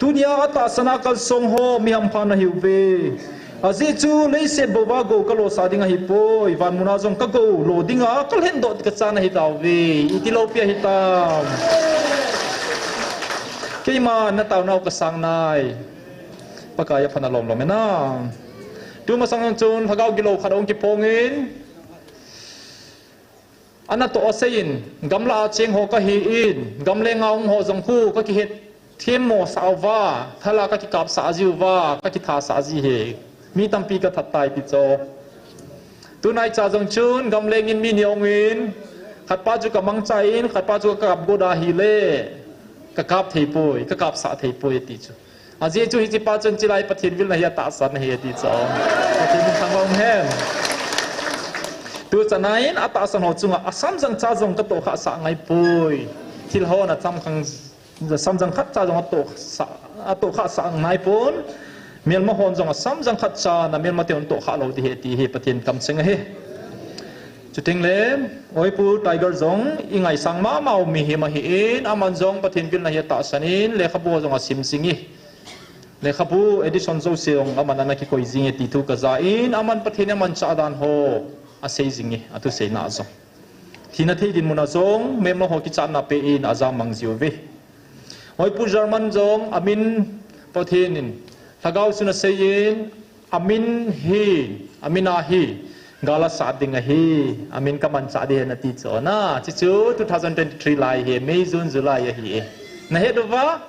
Tunia atahsan a kalsong ho mi hampha nahiuve. Ajeh chu leiset bou a gou kalosah ding ahipoi. Vanmun a jong kagou lo dinga kalhen doh kachan ahitauve. Iti lopi ahitam? Keima nataonau kasang nai. Pakai apha nalom lom e na. Tumasang chun lhagao gilou khat ahung kiphongin. Anatoh asei in, gamla a cheng ho kahi in, gamleng a hung ho jong khu kakihet themmo sah uva, thal a kakikap sah ji uva, kakitha sah ji hi. Mi tampi kathat tai ti chu. Tunai cha jong chun, gamleng in mi ni ahung in, khatpa chu kamangcha in, khatpa chu kakap got ahile, kakap thei poi, kakap sah thei poi ti chu. Ajeh chu hiche pa chun chilai Pathen vilna hi atahsan ahi ati chu. Pathen min thangvah um hen. Tuchan in atahsan ho chunga asamjang cha jong katoh khah sah ngai poi. Thil ho na cham khang samjang khat cha jong atoh sah, atoh khah sah ngai pon. Melma hon jong asamjang khat cha na melma te hon toh khah lou ding ahi ti hi Pathen kamcheng ahi. Chuteng le, Oipu Tiger jong ingaisang mama u mihem ahi in, aman jong Pathen vilna hi atahsan in, lekhabu jong asim jing e. Lekhabu edition jouse jong aman ana kikoi jing e ti thu kaja in, aman Pathen in amanchah dan ho asei jing e, athuseina jong. Thina thei dinmun a jong, melma ho kichatna pe in ajam mang jiuve. Oipu German jong amin Pathen in lhagao chun asei in, amin hi, amin a hi, gal asat ding ahi, amin kamanchah ding ahi nati chu na, chuchu two thousand twenty-three lai hi, May, June, July ahi e. Nahet uva?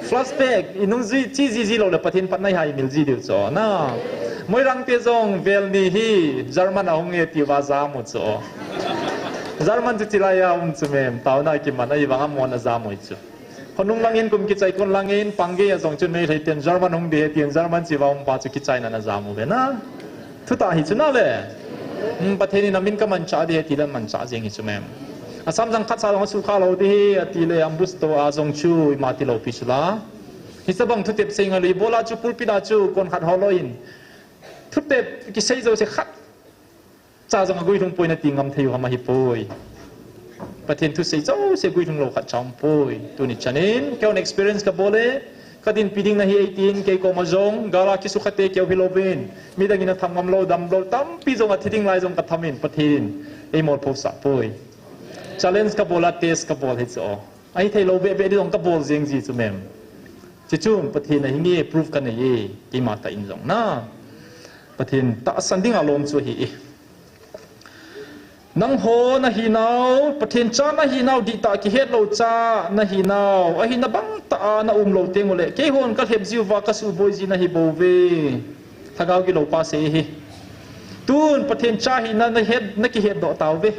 Flashback, inung jui, chi jiji lou le Pathen phatna hi imil ji diu chu na. Moirang te jong vel ni hi, German ahung e ti uva jam u chu. German chu chilai a um chu mem, taona kiman ahivang amon ajam u chu. Khonung langin kum kichai kon langin, pangge a jong chun Meitei ten German hung ding ahi tin, German chi va hung pa chu kichaina ana jam uve na. Thutah hi chu na le. Hmm, Pathen in amin kamanchah ding ahi ti dan manchah jeng hi chu mem. Asamjang khat cha jong asukha lou ding ahi, ati le ambush to a jong chu ima ti lou pi chu la. Hiche bang thutep sei ngai lou, ibola chu pulpit a chu kon khat hol lou in. Thutep kisei jouse khat cha jong aguilhung poi nati ngam thei u ham ahipoi. Pathen thusei jouse guilhung lou khat cha um poi. Tuni chan in, kei hon experience kabol e, kadinpi ding nahi eitin, kei koma jong, gal a kisukha te keu hilou vin. Midang in atham ngam lou, dam lou, tampi jong athi ding lai jong katham in, Pathen in eimolpho sah poi. Challenge kabol a, test kabol hi chu. Ahithei lou beh beh ding jong kabol jeng ji chu mem. Chuchu Pathen ahi nge proof kanei e, keima tah in jong na. Pathen tahsan ding alom chu ahi e. Nangho nahinau, Pathen cha nahinau, dihtah kihet lou cha nahinau, ahina bang tah a na um lou teng uleh, keihon kalhep jiuva kasuboi ji nahi bouve. Lhagao gilou pa sei hi. Tun Pathen cha hina nahet, nakihet doh tauve.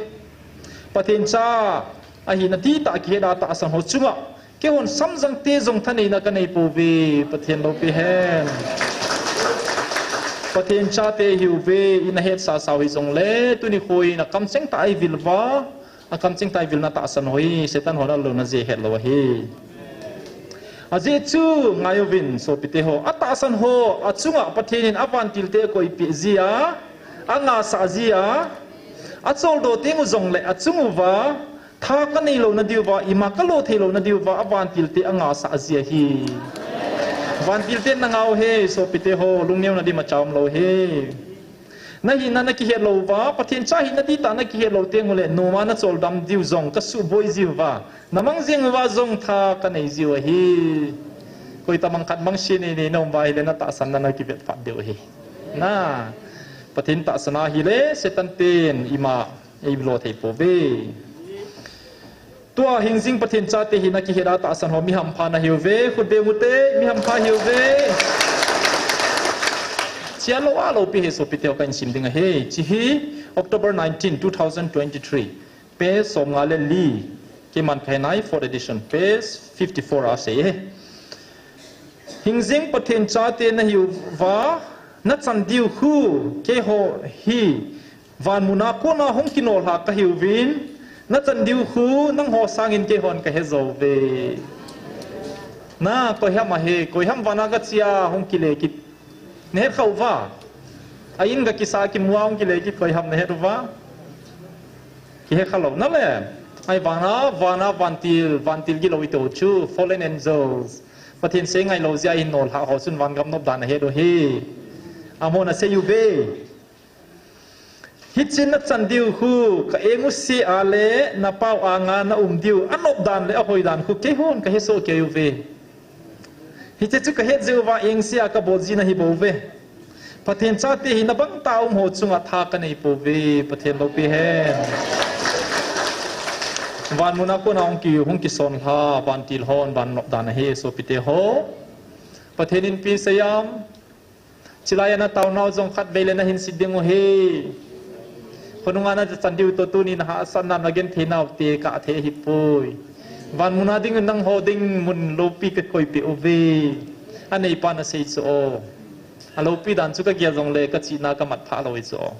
Pathen cha ahina dihtah kihet a tahsan ho chunga keihon samjang te jong thaneina kanei pouve, Pathen loupi hen. Pathen chate ihiuve, ina hetsah sau hijongle, tuni kho hi na kamcheng tah a ivil uva, akamcheng tah a ivil na tahsan ho hi, Satan hon alo na jeh het lou ahi. Ajeh chu, ngai uvin, sopite ho, atahsan ho achunga Pathen in avantil te akoipeh jia, Angasah jia, acholdo teng u jongle achung uva, tha kanei louna diuva, ima kalo thei louna diuva, avantil te angasah jia hi. Vantil te nangau he, sopite ho, lungneuna di macha umlou he. Nahina nakihet louva, Pathen cha hina di tah nakihet lou teng ule, noma nacholdam diu jong, kasuboi jiuva, namang jeng uva jong tha kanei jiu ahi. Koitabang khat mangse nei nei naum uva ahile natahsan na nakivet phat diu ahi. Na, Pathen tahsan ahile, Satan ten ima eilo thei pouve. Tua hingjing Pathen chate hina kihet a tahsan ho mi hampha nahiuve, khut beng ute, mi hampha hiuve. Chia lou a loupi hi sopite ho kahin sim ding ahi. Hiche hi October nineteen, two thousand twenty-three. Page som nga le li. Keiman kahe nai, fourth edition, page fifty-four a asei e. Hingjing Pathen chate nahiuva, nachan diu khu, keiho hi, van muna kona hung kinolha kahiuvin, nachan diu khu, nangho sangin keihon kahe jouve. Na, koiham ahi, koiham vana gachia hung kile kit. Nahet khauva. A in gakisa kimu a hung kile kit koiham nahet uva. Kihe khalou nale. Ahivanga, vana vantil, vantil gilou ito chu, fallen angels. Pathen sei ngailou jeh a hin nolha ho chun van gam nop dan ahet u hi. Amahon asei uve. Hiche nachan diu khu, ka eng u sea le, napao anga naum diu, anop dan le ahoi dan khu, keihon kahe soh kei uve. Hiche chu kahet jeh uva eng sea kabol ji nahi bouve. Pathen chate hina bang tah a um ho chunga tha kanei pouve, Pathen loupi hen. Van muna kona hung ki, hung kisonlha, vantil hon, van nop dan ahi, sopite ho. Pathen in ipi asei em. Chulai a nataonau jong khatvei le nahin sei ding u ahi. Khonunga nachan diu toh tuni nahahsatna nagenthei nau te kathei ahipoi. Van muna ding nangho ding mun loupi kakoipeh uve. Aneipan asei chu o. Aloupi dan chu kagel jongle kachihna kamat phah lou hi chu o.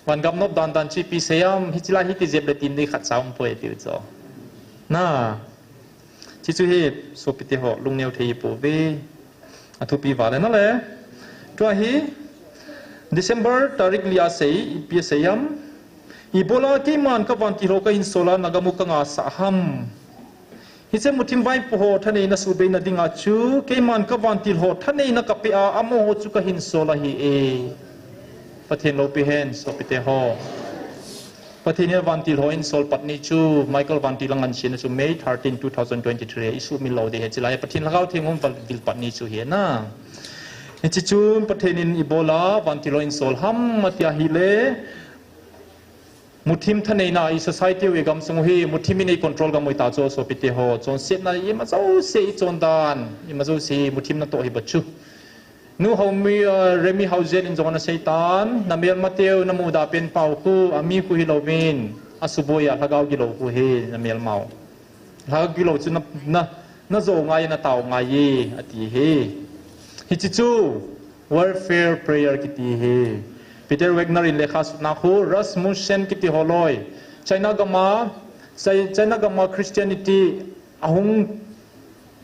Van gam nop dan dan chu ipi sei em, hiche lai hi tijep le tin ding khat cha umpoi atiu chu. Na. Hiche chu hi, sopite ho, lungneo thei hi pouve. Athupi vale nale. Tua hi, December tarik li a asei, ipi asei em. Ibola keiman kavantil ho kahin sol a nagam u kangasah ham. Hiche muthim vaipo ho thaneina suhbeina dinga chu, keiman kavantil ho thaneina kapeh a, amaho chu kahin sol ahi e. Pathen loupi hen, sopite ho. Pathen in avantil ho eihin sol pat ni chu, Michael vantil angansena chu May thirteen, two thousand twenty-three, isuhmil lou ding ahi, chulai Pathen Lhagao Theng hung vil pat ni chu ahi na. Hiche chun Pathen in ibola vantil ho eihin sol ham atia ahile, muthim thaneina i society u i gamsung u hi, muthim in eicontrol gam u ahitai chu sopite ho, chonsetna ima jouse ichon dan, ima jouse muthim natoh hi bou chu. Nu Haomi, uh, Remi Haojen in jong anasei tan, namelmateu namuda pen pau khu, ami khu hilouvin, asuboi a lhagao gilou khu hi, namelmau. Lhagao gilou chu na, na, najou ngai, natao ngai e, ati hi. Hiche chu, warfare prayer kiti hi. Peter Wagner in lekha sutna khu, Rasmussen kiti holoi. China gam a, Chi-, China gam a Christianity ahung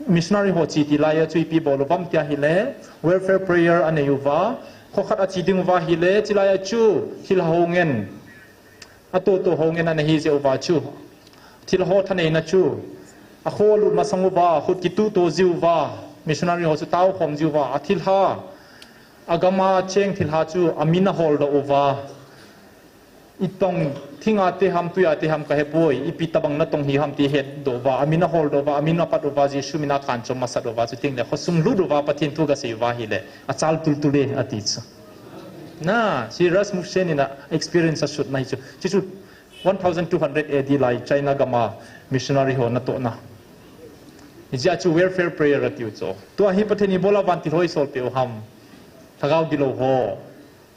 missionary ho che tilai a chu ipi bol uvam tia ahile, warfare prayer anei uva, kho khat a che ding uva ahile, chulai a chu thilha ho ngen, atoh toh ho ngen ana hi jeh uva chu, thilha ho thaneina chu, akho alut masang uva, khut kituh to jiu va, missionary ho chu taokhom jiu va, athilha, agam a cheng thilha chu amin aholdoh uva, itong thinga te ham, tuia te ham kahepoi, ipi tabang natong hi ham ti hetdoh uva, amin aholdoh uva, amin apat uva, Jesu min a kanchom masat uva, chutengle khosung lut uva, Pathen thu gasei uva ahile, achal tultul e, ati chu. Na, hiche Rasmussen in a experience asutna hi chu. Hiche chu one thousand two hundred A D lai China gam a missionary ho natohna. Hijeh a chu warfare prayer atiu chu. Tua hi Pathen in ibola vantil ho eisolpeh u ham. Lhagao gilou ho.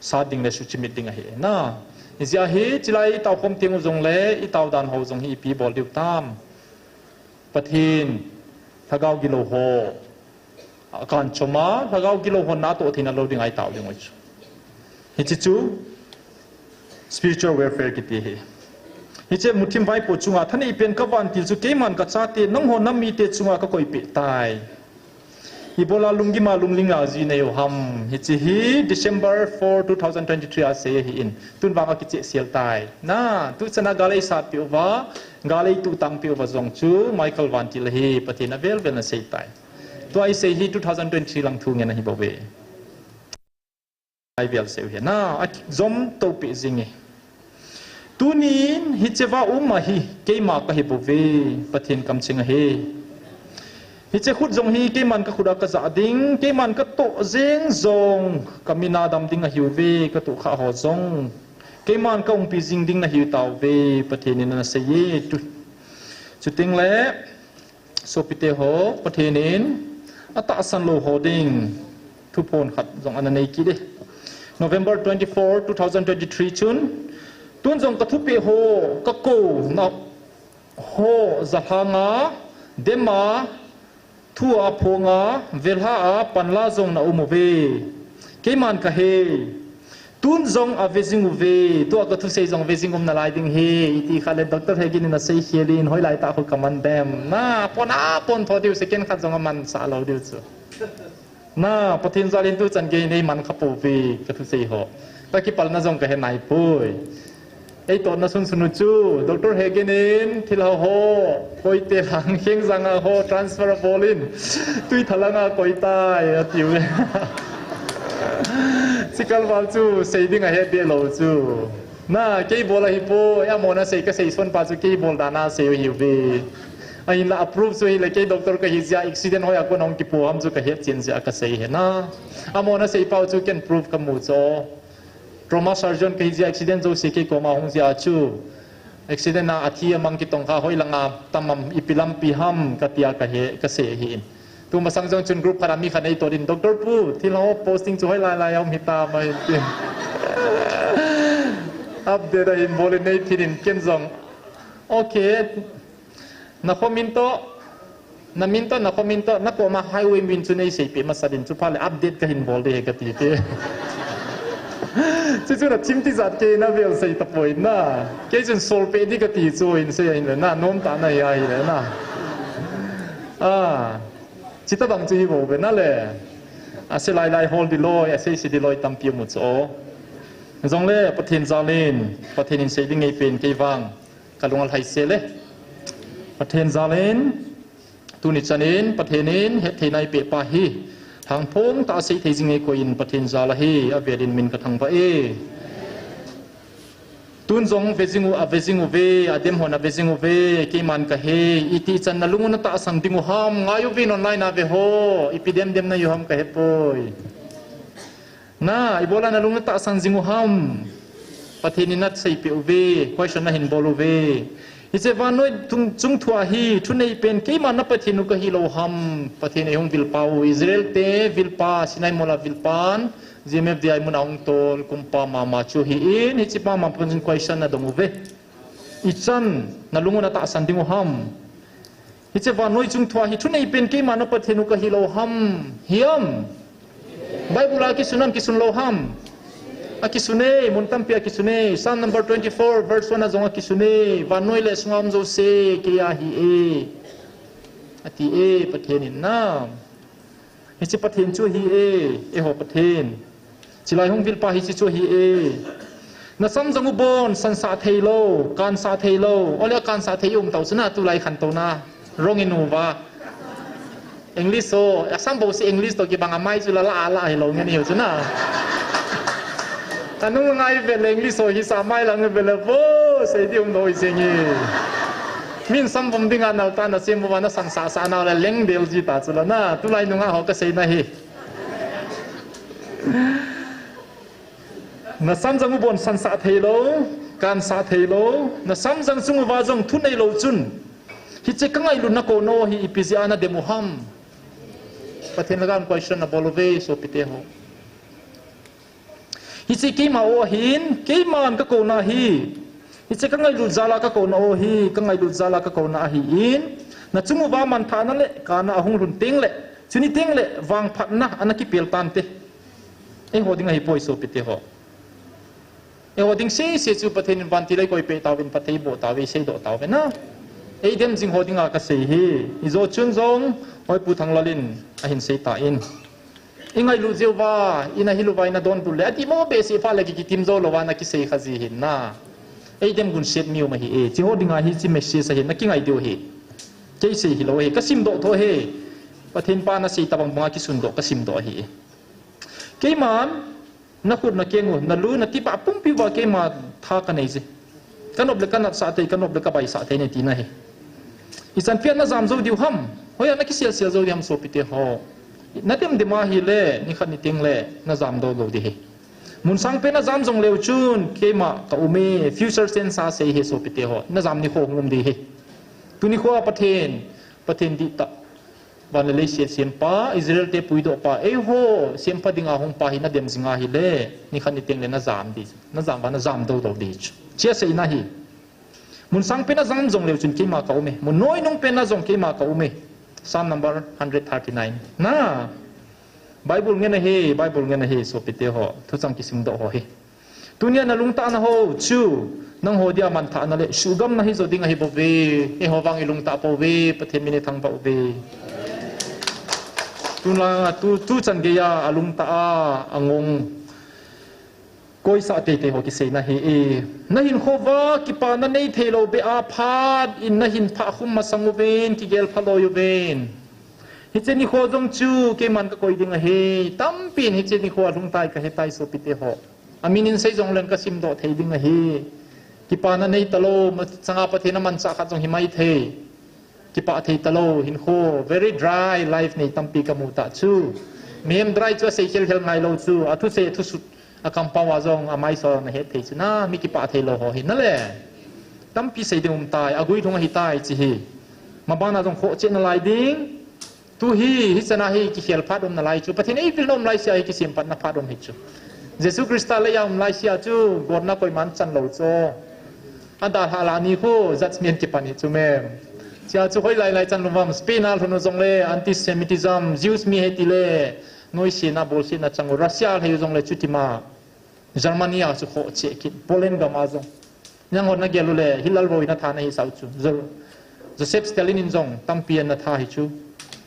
Sat ding le suchimit ding ahi na. Hijeh a hi, chulai itaokhom teng u jongle, itao dan ho jong hi ipi bol diu tam. Pathen, lhagao gilou ho akanchom a, lhagao gilou ho natoh theina lou dinga itao ding u chu. Hiche chu spiritual warfare kiti hi. Hiche muthim vaipo chunga thanei pen kavantil chu keiman kachate, nangho nammite chunga kakoipeh tai. Ibola lunggima lunglinga ji nei u ham. Hiche hi December four, two thousand twenty-three a sei ahin. Tun vang akicheh sel tai. Na, tu chana gal eisatpeh uva, gal eituh tangpeh uva jong chu Michael Vantil ahi, Pathen avel vel na sei tai. Tua isei hi two thousand twenty-three lang thu ngen ahi bouve. Ai vel sei u hi na, ajom toupeh jing e. Tunin hiche va um ahi, keima kahi bouve, Pathen kamcheng ahi. Hiche khut jong hi keiman kakhut a kajah ding, keiman katoh jeng jong, kamin a dam ding ahiuve, katoh kha ho jong. Keiman kaumpi jing ding nahi tauve, Pathen in ana sei e. Tu, chuteng le, sopite ho, Pathen in atahsan lou ho ding thuphon khat jong ana nei kit e. November twenty-four, two thousand twenty-three chun, tun jong kathupeh ho, kakouna ho jalhanga, dema, thua phonga, velha a panla jong na um uve. Keiman kahe. Tun jong ave jing uve, tua kathusei jong ve jing um nalai ding ahi, iti kha le Doctor Hegin in asei khel in, hoilai tah khu kaman dem. Na, pon a pon tho diu, second khat jong amansah lou diu chu. Na, Pathen jal in tuchan gei nei man kha pouve, kathusei ho. Kakipalna jong kahe nai poi. Eitotna sunsun u chu, Doctor Hegin in, thil ho ho, koite lang, Hengjang a ho, transfer abol in, Tuithal langa koi tai, atiu ve. Chikal val chu, sei ding ahet deh lou chu. Na, kei bol ahi poi, amahon asei, kasei son pa chu, kei bol dan a sei u ahiuve. Ahinla approve chu hile, kei doctor kahi jeh a, accident hoi a kon ahung kipo ham chu kahet chen jeh a kasei ahi na. Amahon asei pau chu, ken proof kamu chu. Trauma surgeon kahi jeh a accident jouse kei koma hung jeh a chu. Accident a athi amang kitong kha hoi langa tam am ipi lampi ham katia kahe, kasei ahin. Tu masang jong chun group khat a mi khat eitot in, Doctor pu, thil ho posting chu hoilai lai a um hitam ahin tin. Update ahin bol in nei thin in ken jong. Okay. Nakho min toh, namin toh, nakho min toh, nakoma highway min chu neiseipeh masat in, chuphat le update kahin bol ding ahi kati te. Chuchu na chim tijat kei navel sei tapoi na. Kei chun solpeh ding kati chu hin sei ahin le na, nomtah na hi ahile na. Ah, chutobang chu hi bouve na le. Asei lai lai hol ding loi, asei sei ding loi tampi amu chu o. Jongle Pathen jal in, Pathen in sei ding ngei pen kei vang kalung alhai sel e. Pathen jal in, tuni chan in, Pathen in hetthei na eipeh pa hi, lhangphong tah a seithei jing ngei koi in Pathen jal ahi, avel in min kathangvah e. Tun jong ve jing u, ave jing uve, adem hon ave jing uve, keiman kahe, iti chan nalung u natahsan ding u ham, ngai uvin online a ve ho, ipi dem dem nahiu ham kahe poi. Na, ibola nalung natahsan jing u ham. Pathen in naseipeh uve, question nahin bol uve. Hiche vannoi chung, chung thua hi, thunei pen, keiman na Pathen u kahi lou ham. Pathen eihung vilpa u, Israel te vilpa, Sinai mol a vilpan, G M F D I mun a hung tol, kumpa mama chu ahin, hiche pa mama pun question nadong uve. Ichan, nalung u natahsan ding u ham. Hiche vannoi chung thua hi thunei pen keiman na Pathen u kahi lou ham, hiam? Bible a kisun ham, kisun lou ham? Akisun e, mun tampi a kisun e. Psalm number twenty-four, verse one a jong akisun e. Vannoi le sunga um jouse, kei a ahi e. Ati e, Pathen in na. Hiche Pathen chu ahi e, eiho Pathen. Chulai hung vilpa hiche chu ahi e. Nasam jang u bon, sansah thei lou, kansah thei lou. Ole kansah thei um tau chu na, tulai khantouna. Wrong in uva. English ho, asam bouseh English toh kibang a mai chu la la la hilou ngen hiu chu na. Anung ngai ve le English ho hisah mai lang ve le vo, sei ding um lou jeng e. Min samvom dinga nalta nasem uva nasansah sah nau le lengdel ji ta chu la na, tulai nunga ho kaseina hi. Nasam jang u bon sansah thei lou, kansah thei lou, nasam jang chung uva jong thunei lou chun. Hiche kangailutna kona u hi ipi jeh a nadem u ham. Pathen lagan question nabol uve, sopite ho. Hiche keima u ahin, keiman kakona hi. Hiche kangailut jal a kakona u hi, kangailut jal a kakona ahin. Nachung uva manthahna le kana ahung lhun teng le, chuni teng le vangphatna ana kipel tante. Eiho ding ahi poi sopite ho. Eiho ding sese chu Pathen in vantil a eikoi peh tauvin, phatthei eiboh tauve, eiseidoh tauve na. Eidem jing ho dinga kasei hi. Ijo chun jong, Hoipu Thanglal in ahin sei tan. Ingailu jeh uva, ina hiluva ina donbut le, adih mo behseh phat le kikitim jou louva nakisei kha ji hin na. Eidem gunset mi um ahi e, hiche ho dinga hiche message ahi, nakingai diu ahi. Kei sei hilou ahi, kasimdoh tho ahi. Pathen pa nasei tabang banga kisundoh, kasimdoh ahi. Keiman, nakhut nakeng u, nalu, natipah pumpi uva keima tha kanei je. Kanop le kanatsah thei, kanop le kabaisah thei nei tina ahi. Ichan pen najam jou diu ham, hoiya nakiselsel jou diu ham sopite ho. Nademdem a hile, nikhat niteng le, najam jou lou ding ahi. Mun sang pen najam jong leu chun, keima ka um e, future tense a sei ahi sopite ho. Najam nikho hung um ding ahi. Tuni khoa Pathen, Pathen dihtah. Van le leiset sempa, Israel te puidoh pa, eiho, sempa dinga hung pa hi nadem jing a hile, nikhat niteng le najam ding, najam uva najam jou jou ding chu. Hiche aseina ahi. Mun sang pen najam jong leu chun keima ka um e. Mun noinung pen najam keima ka um e. Psalm number hundred thirty-nine. Na, Bible ngen ahi, Bible ngen ahi, sopite ho, thuchang kisimdoh ho hi. Tunia nalungtah na ho chu, nangho dia manthahna le suhgamna hijo ding ahi bouve, eiho vang ilungtah pouve, Pathen min ithangvah uve. Tuna, tu, tuchan geiya, alungtah a, angong. Koisah teitei ho kiseina ahi e. Nahinkho uva, kipana neithei lou beh a phat in nahin phah khum masang uvin, kigel phaloi uvin. Hiche nikho jong chu, keiman kakoi ding ahi. Tampin hiche nikho alhung tai kahetai sopite ho. Amin in sei jong leng kasimdoh thei ding ahi. Kipana nei talou, masanga Pathen amanchah khat jong himai thei. Kipah thei talou, hinkho, very dry life nei tampi kamu ta chu. Mihem dry chu asei khelkhel ngailou chu, athusei, athusut, akampao a jong, amaisol nahet thei chu na, mi kipah thei lou ho hi na le. Tampi sei ding um tai, agui lhung ahi tai chi hi. Mabana jong khoh cheh nalai ding. Tu hi, hichan a hi kikhel phat um nalai chu. Pathen eivilna um laisea hi kisempatna phat um hi chu. Jesu Christa leiya um laisea chu, gotna koiman chan lou chu. Adalhah lah ni khu, judgment kipan hi chu mem. Chea chu hoilai lai chan lou vem, Spain a lhun u jongle, anti-Semitism, Jews mi ahi tile, noisena, bolsena chang u, Russia lhei u jongle chutima. Germany a chu khoh cheh kit, Poland gam a jong. Nangho nagel u le, Hitler bou in atha nahisah u chu. Jo-, Joseph Stalin in jong tampi ana tha hi chu.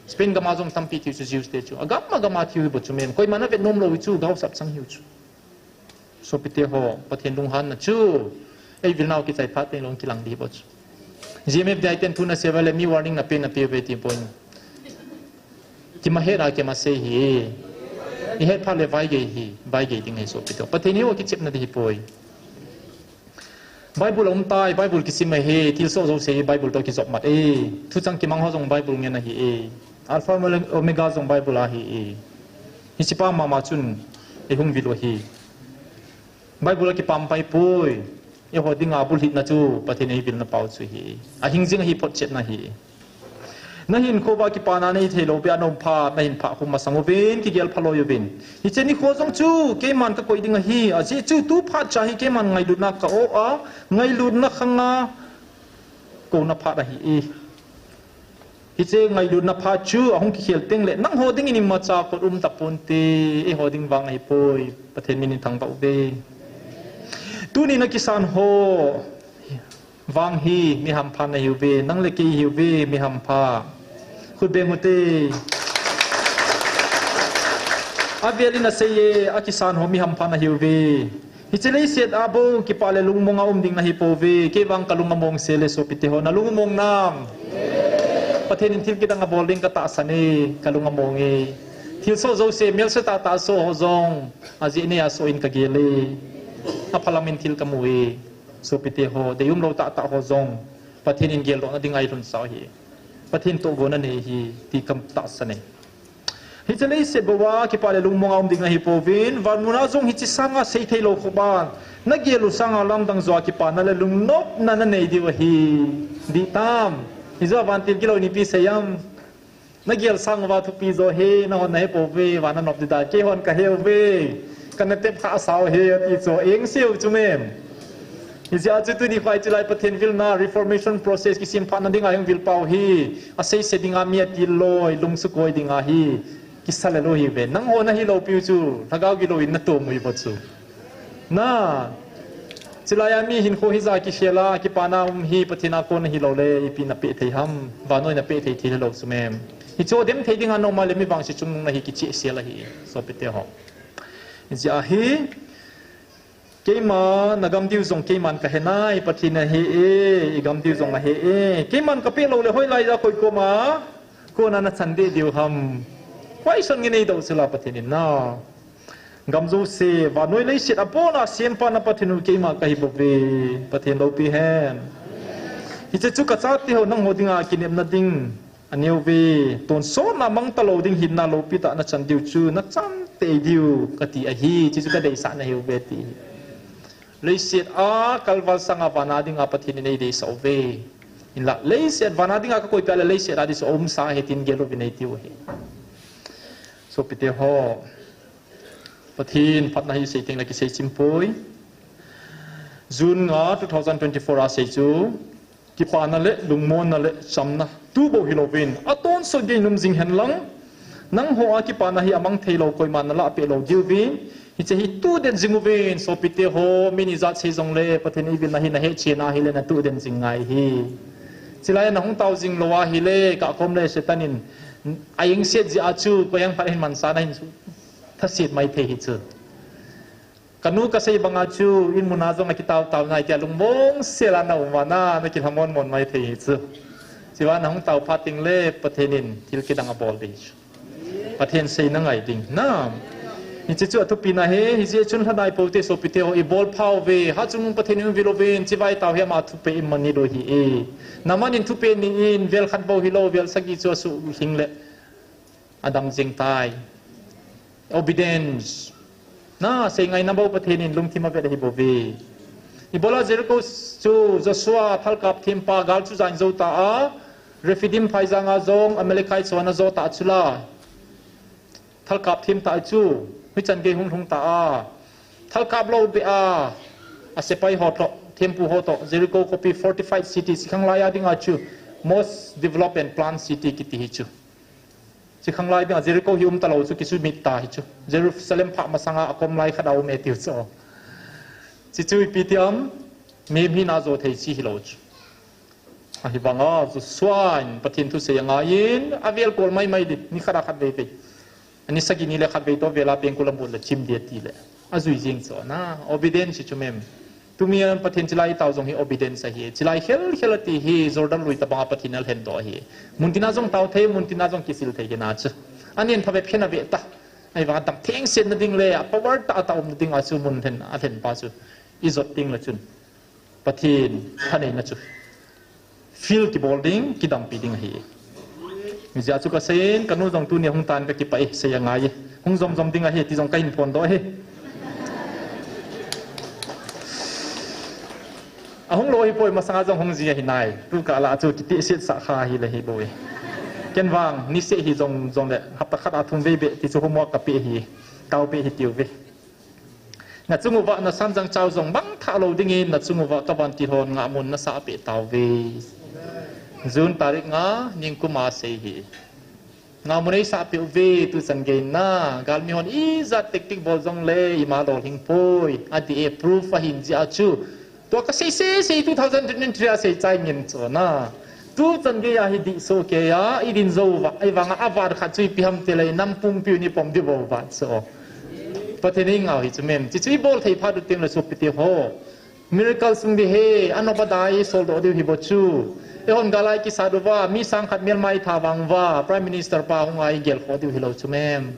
Spain gam a jong tampi thiu chu Jews te chu. Agam agam a thiu hi bou chu mem. Koiman avet nom lou hi chu, gaosap chang hiu chu. Sopite ho, Pathen lunghanna chu. Eivilnau kichai phat teng lou kilang ding bou chu. G M F D I ten thu nasei uva le mi warning nape nape uve ti bou in. Kima het a kima sei hi. Ihet phat le vaigei hi, vaigei ding ahi sopite ho. Pathen hi o kichepna ding hi poi. Bible aum tai, Bible kisim ahi, thilsoh jouse hi Bible toh kijop mat e. Thuchang kimang ho jong Bible ngen ahi e. Alpha Omega jong Bible ahi e. Hiche pa mama chun eihung vil u ahi. Bible a kipah pai poi. Eiho dinga bulhitna chu Pathen eivilna pau chu ahi. Ahing jing ahi, photchetna ahi. Nahinkho uva kipana neithei lou beh a naum phat, nahin phah khum masang uvin, kigel phaloi uvin. Hiche nikho jong chu keiman kakoi ding ahi, ajeh chu tu phat cha hi keiman ngailutna ka-o a, ngailutna khanga kouna phat ahi e. Hiche ngailutna phat chu ahung kikhel teng le, nangho dingin imacha kot um taponte, eiho ding vang ahi poi, Pathen min in thangvah uve. Tuni nakisan ho vang hi mi hampha nahiuve, nang le kei hiuve, mi hampha. Khut beng ute. Avel in asei e, akisan ho mi hampha nahiuve. Hiche leiset a bou kipah le lungmong a um ding nahi pouve, kei vang kalung among sele sopite ho, nalung among nam. Pathen in thil kidang abol ding katahsan e, kalung among e. Thilsoh jouse, melse tahtah soh ho jong, ajeh nei a soh in kagel e. Aphalam in thil kamu e. Sopite ho, deium lou tahtah ho jong, Pathen in geldohna ding a eilhunsah u ahi. Pathen toh gonna nei ahi, ti katahsan e. Hiche leiset bou a kipah le lungmong a um ding nahi pouvin, vanmun a jong hiche sanga seithei lou khop a, nagel u sanga lamdang joh a kipana le lungnopna nanei diu ahi. Dih tam? Hijoh a vantil gilou in ipi sei am? Nagel sang uva thupi joh hi, nahon nahe pouve, van a nop ding dan, keihon kahe uve. Kana tep khah sao hi, ati chu, engseu chu mem. Hijeh a chu tuni khoa hiche lai Pathen vilna, reformation process, kisemphatna dinga hung vil pau hi, aseise dinga mi atil loi, lungsukoi dinga hi, kisa le lou hiuve. Nangho nahi lou piu chu, lhagao gilou in natom u hi bou chu. Na, Chulai a mi hinkho hija kikhel a, kipana um hi Pathen a kon hilou le, ipi napeh thei ham, vannoi napeh thei thil hilou chu mem. Hichu dem thei dinga noma le mi vangse chungnung nahi kicheh sel ahi, sopite ho. Hijeh a hi, keima nagam diu jong keiman kahe nai, Pathen ahe e, igam diu jong ahe e. Keiman kapeh lou le hoilai a koi koma kona nachan deh diu ham. Question ngen eidoh chu la Pathen in na. Gam jouse, vannoi leiset abona sempa na Pathen u keima kahi bouve. Pathen loupi hen. Hiche chu kachate ho nangho dinga kinepna ding aneo ve. Tonsot na mang talou ding hinna loupi tah nachan diu chu nachan tei diu kati ahi. Hiche chu kadeisahna ahiuve ti. Leiset a kalval sanga vana dinga Pathen in eideisah uve. Hinla leiset vana dinga kakoi peh le leiset a ding chu aumsa ahi tin gel uvin eitiu ahi. Sopite ho. Pathen phatna hi sei teng le kisei chim poi. June nga two thousand twenty-four a sei chu, kipana le lungmonna le chamna tu bou hilouvin, atonsot gei um jing hen lang. Nangho a kipana hi amang theilou koiman nalah peh lou diuvin, hiche hi tuh den jing uvin, sopite ho, min ijat sei jongle Pathen eivilna hi nahetchen ahile natuh den jing ngai ahi. Chulai a nahung tao jing lou ahile, kakom le Satan in a engset jeh a chu, koiham khat hin mansa nahin thaset mai thei hi chu. Kanu kasei banga chu, in muna jong akitao tao nai tia lungmong sela naum uva na, nakilhamon mon mai thei hi chu. Chua nahung tao phat teng le Pathen in thil kidang abol ding chu. Pathen seina ngai ding na. Hiche chu athupina ahi, hijeh chun lhanai pote sopite ho ibol phauve, hatchungnung Pathen in vil uvin, chibai tao hi ama thupeh in mani lou ahi e. Naman in thupeh ni in, vel khat bou hilou, vel sagi chu asuh lhing le adam jing tai. Obedience. Na, sei ngaina bou Pathen in lungthim avet ahi bouve. Ibola Jericho chu Joshua thalkap thempa gal chu jan jou ta a, Rephidim phaijang a jong Amalekite chon ajo ta chu la. Thalkap them ta chu, hichan gei hung lhung ta a. Thalkap lou beh a, asepai ho toh, thempu ho toh, Jericho khopi fortified city, chikhang lai a dinga chu, most developed and planned city kiti hi chu. Chikhang lai dinga Jericho hi um talou chu kisumit ta hi chu. Jerusalem phah masanga akom lai khat a um e tiu chu. Chuchu ipi ti ham, mihem hina jo thei chi hilou chu. Ahivanga Joshua in Pathen thusei angaiyin, avel kol maimai ding, ni khat a khat vei vei. Ani sagi ni le khat vei toh vela pengkul abol le chim ding ati le. Ajui jing chu na, obedience chu mem. Tumi a Pathen chilai tao jong hi obedience ahi. Chilai khel khel ati hi Jordan lui tabanga Pathen alhen doh ahi. Mun tina jong tao thei, mun tina jong kisil thei kina chu. Anin phabep khen ave ta. Ahivang dam thengsetna ding le, a power tah a tah umna dinga chu mun lhen, alhen pa chu. Ijot ding le chun. Pathen, thaneina chu. Feel kibol ding, kidampi ding ahi. Hijeh a chu kaseiyin, kanu jong tuni hung tan kakipah e, sei angai e. Hung jom jom ding ahi, ti jong kahin phondoh e. Ahung lou hipoi, masanga jong hung ji ahi nai. Tu kah lah a chu kitihset sah kha hile hibou e. Ken vang, niseh hi jong, jong le, hapta khat a thum vei beh, ti chu homework kapeh ahi. Taopeh ahi tiu ve. Nachung uva nasan jangchao jong mangthah lou dingin, nachung uva kavantil hon ngahmun nasah peh tauve. June tarik nga, nikum a sei hi. Ngahmun eisah peh uve, tuchan gei na, galmi hon ijat tactic bol jongle, ima lolhing poi, adih e proof ahin jeh a chu. Tua kasei sei sei two thousand twenty-three a sei chai ngin chu na. Tuchan gei a hi dih soh kei a, idin jou uva, ahivanga avat khat chu ipi ham tile, nam pumpi u ni pom dih bou uva chu. Pathen in ngau hi chu mem. Chuchu ibol thei phat u teng le sopite ho. Miracle sung ding ahi, anop adai isoldoh diu hi bou chu. Eihon gal a ikisat uva, mi sang khat melma itha vang uva, Prime Minister pa hung a igel khoh diu hilou chu mem.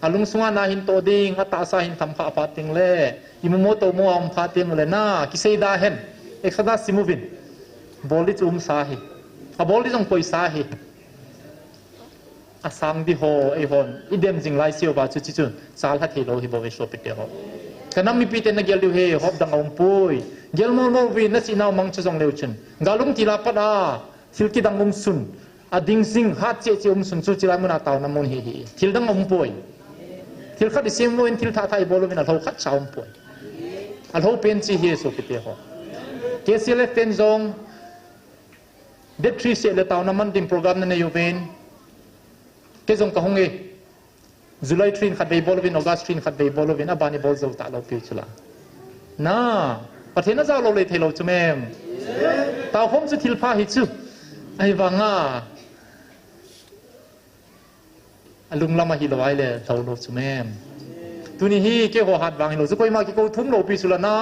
Alungsunga na hin toh ding, atahsa hin tham kha phat teng le, imu mo tou mo a um phat teng le na, kisei da hen. Exodus sim uvin. Bol ding chu umsa hi. Abol ding jong poisa hi. Asang ding ho, eihon, idem jing lai seuva chu chuchun, chalha thei lou hi bou ve sopite ho. Kanam mipite nagel diu hi, hop dang aum poi. Gel mol mol uvin, nachihna u mang chu jong leu chun. Galung til a pat a, thil kidang um sun. Ading jing, hat cheh cheh um sun chu chilai mun a taona mun hi hi. Thil dang aum poi. Thil khat isem uvin, thil thah thah ibol uvin, alhou khat cha um poi. Alhou pen chi hi sopite ho. K C L F pen jong, Date three seh le taona man ding program nanei uvin. Kei jong kahung e. July three in khatvei bol uvin, August three in khatvei bol uvin, aban ibol jou talou piu chula. Na, Pathen ajao lou le thei lou chu mem. Taokhom chu thil pha hi chu. Ahivanga alunglam ahi lou ahile lou lou chu mem. Tuni hi keiho hat vang hilou chu koima kikou thum lou pi chu la na.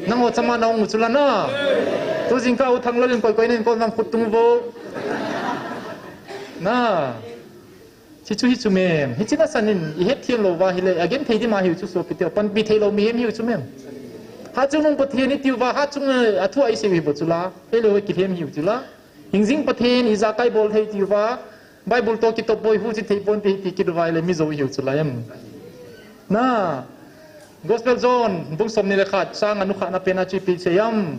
Nangho chama na hung chu la na. Tu jingkah U Thanglal in koi koi nen kon vang khut tung vo. Na. Hichu hi chu mem. Hichi nasan in ihet thei lou va hile, agenthei dima hiu chu sopite. Panpi thei lou mihem hiu chu mem. Hatchungnung Pathen itiu va, hatchung, eh, athu a isei u hi bou chu la. Helou kilhem hiu chu la. Hingjing Pathen ijakai bol thei tiu va. Bible toh kitop boi hu chi thei ponte ti kit uva ile mi jou hiu chu la em. Na. Gospel John, bung somni le khat, chang anu khat na pen a chu ipi sei em.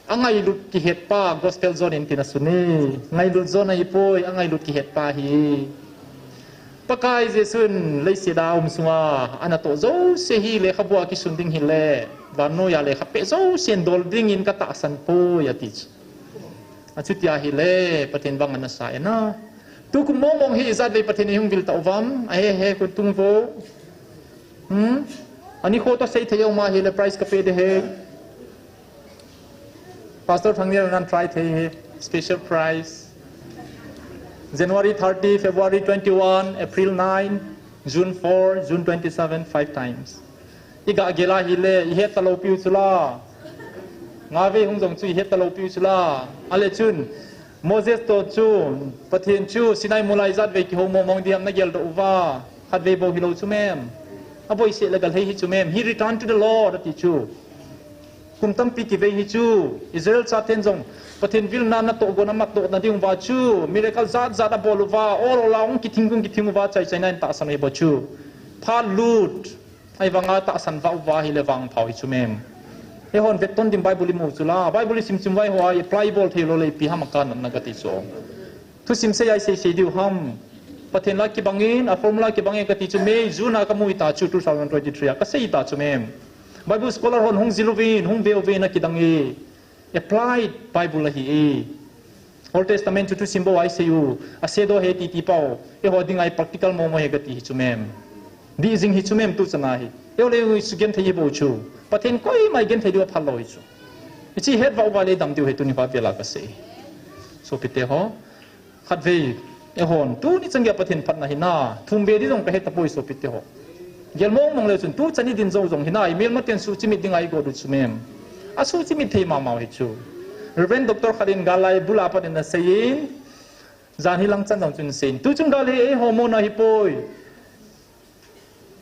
Angailut kihet pa, Gospel John in tin asun e. Ngailut John ahipoi, angailut kihet pa hi. Pakai Jesu'n leiset a um sunga, anatoh jouse hi lekhabu a kisun ding hile, vannoi a lekha peh jousen dol dingin katahsan poi, ati chu. Achuti ahile, Pathen vang ana sa e na. Tukum mong mong hi ijatvei Pathen ihung vil tauvam, ahe he khut tung vo. Hmm? Ani kho toh sei thei um ahile prize kape ding ahi. Pastor Thangnial nan try thei ahi. Special prize. January thirty, February twenty-one, April nine, June four, June twenty-seven, five times. Iga gel ahile, ihet talou piu chu la. Ngavei hung jong chu ihet talou piu chu la. Ale chun, Moses toh chu, Pathen chu, Sinai mol a ijatvei kihou mong mong ding ham nagel doh uva. Khatvei bou hilou chu mem. Aboise le galhai hi chu mem. He returned to the Lord, ati chu. Kum tampi kivei hi chu, Israel chaten jong, Pathen vilna natoh gon amatdoh na ding uva chu, miracle jat jat abol uva, ol ol a hung kithing hung kithing uva, chai chai na in tahsan ahi bou chu. Phat lut, ahivanga tahsan vah uva hile vangpha u hi chu mem. Eihon vetton ding Bible imu chu la, Bible isim sim uva eiho a apply bol thei lou le ipi ham a kanatna kati chu. Thusim sei a isei sei diu ham. Pathen la kibangin, a formula kibangin kati chu May, June a kamu hita chu two thousand twenty-three a kasei hita chu mem. Bible scholar hon hung jil uvin, hung ve uvin akidang e. Applied Bible ahi e. Old Testament chu thusim bou a isei u, a shadow ahi titi pau. Eiho dinga i practical mong mong ahi kati hi chu mem. Dih jing hi chu mem tu chan a hi. Eiho le eiho isu genthei hi bou chu. Pathen koima igenthei diu aphal lou hi chu. Ichi het vah uva le dam diu ahi tuni va vel a kasei. Sopite ho. Khatvei, eihon, tuni chan geiya Pathen phatna hi na, thum ve ding jong kahe tapoi sopite ho. Gel mong mong le chun, tu chan idin jou jong hi na, imelmaten suhchimit dinga igot u chu mem. Asuhchimit thei mama u hi chu. Reverend Doctor khat in gal lai bul a pat in aseiyin, jan hi lang chan jong chun aseiyin. Tu chung gal hi eiho mona hipoi.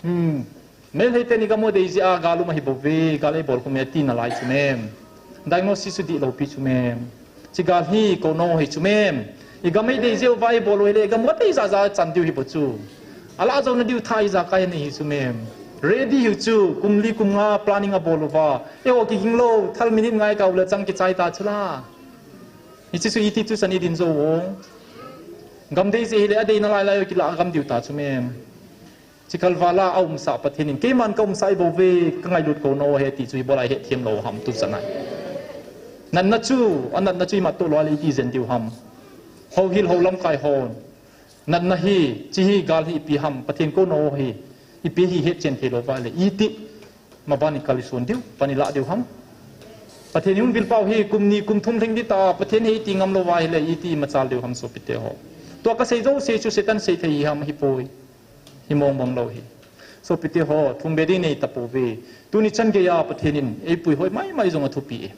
Hmm. Meitei ten igam u dei jeh a gal um ahi bou ve, gal eibol khum e tina lai chu mem. Diagnosis chu dih lou pi chu mem. Chi gal hi kou nom u hi chu mem. Igam eidei jeh uva eibol u hile, igam u atei ja ja chan diu hi bou chu. Alah jou na diu tha ijakai anei hi chu mem. Ready hiu chu, kum li kum nga planning abol uva. Eiho kiging lou, thal minute nga ikah u le chang kichai ta chu la. Hichi chu iti chu chan idin jou u. Gam dei jeh hile, adei na lai lai u kila gam diu ta chu mem. Chikhel vala aumsa Pathen in, keiman kaumsa ibou ve, kangailut kou nom u ahi ti chu ibola ihetthem lou ham tu chan a. Natna chu, anatna chu imat toh lou le iti jen diu ham. Houhil hou lamkai hon. Natna hi, chi hi gal hi ipi ham, Pathen kou nom u ahi, ipi hi hetchen thei lou va le, iti, maban ikal ison diu, pan ilah diu ham. Pathen ihung vil pau hi, kum ni, kum thum lhing ding ta, Pathen hi iti ngam lou va hile, iti machal diu ham sopite ho. Tua kasei jouse chu Satan sei thei hi ham hipoi. Hi mong mong lou hi. Sopite ho, thum ve ding nei tapou ve. Tuni chan geiya Pathen in eipui hoi mai mai jong athupi e.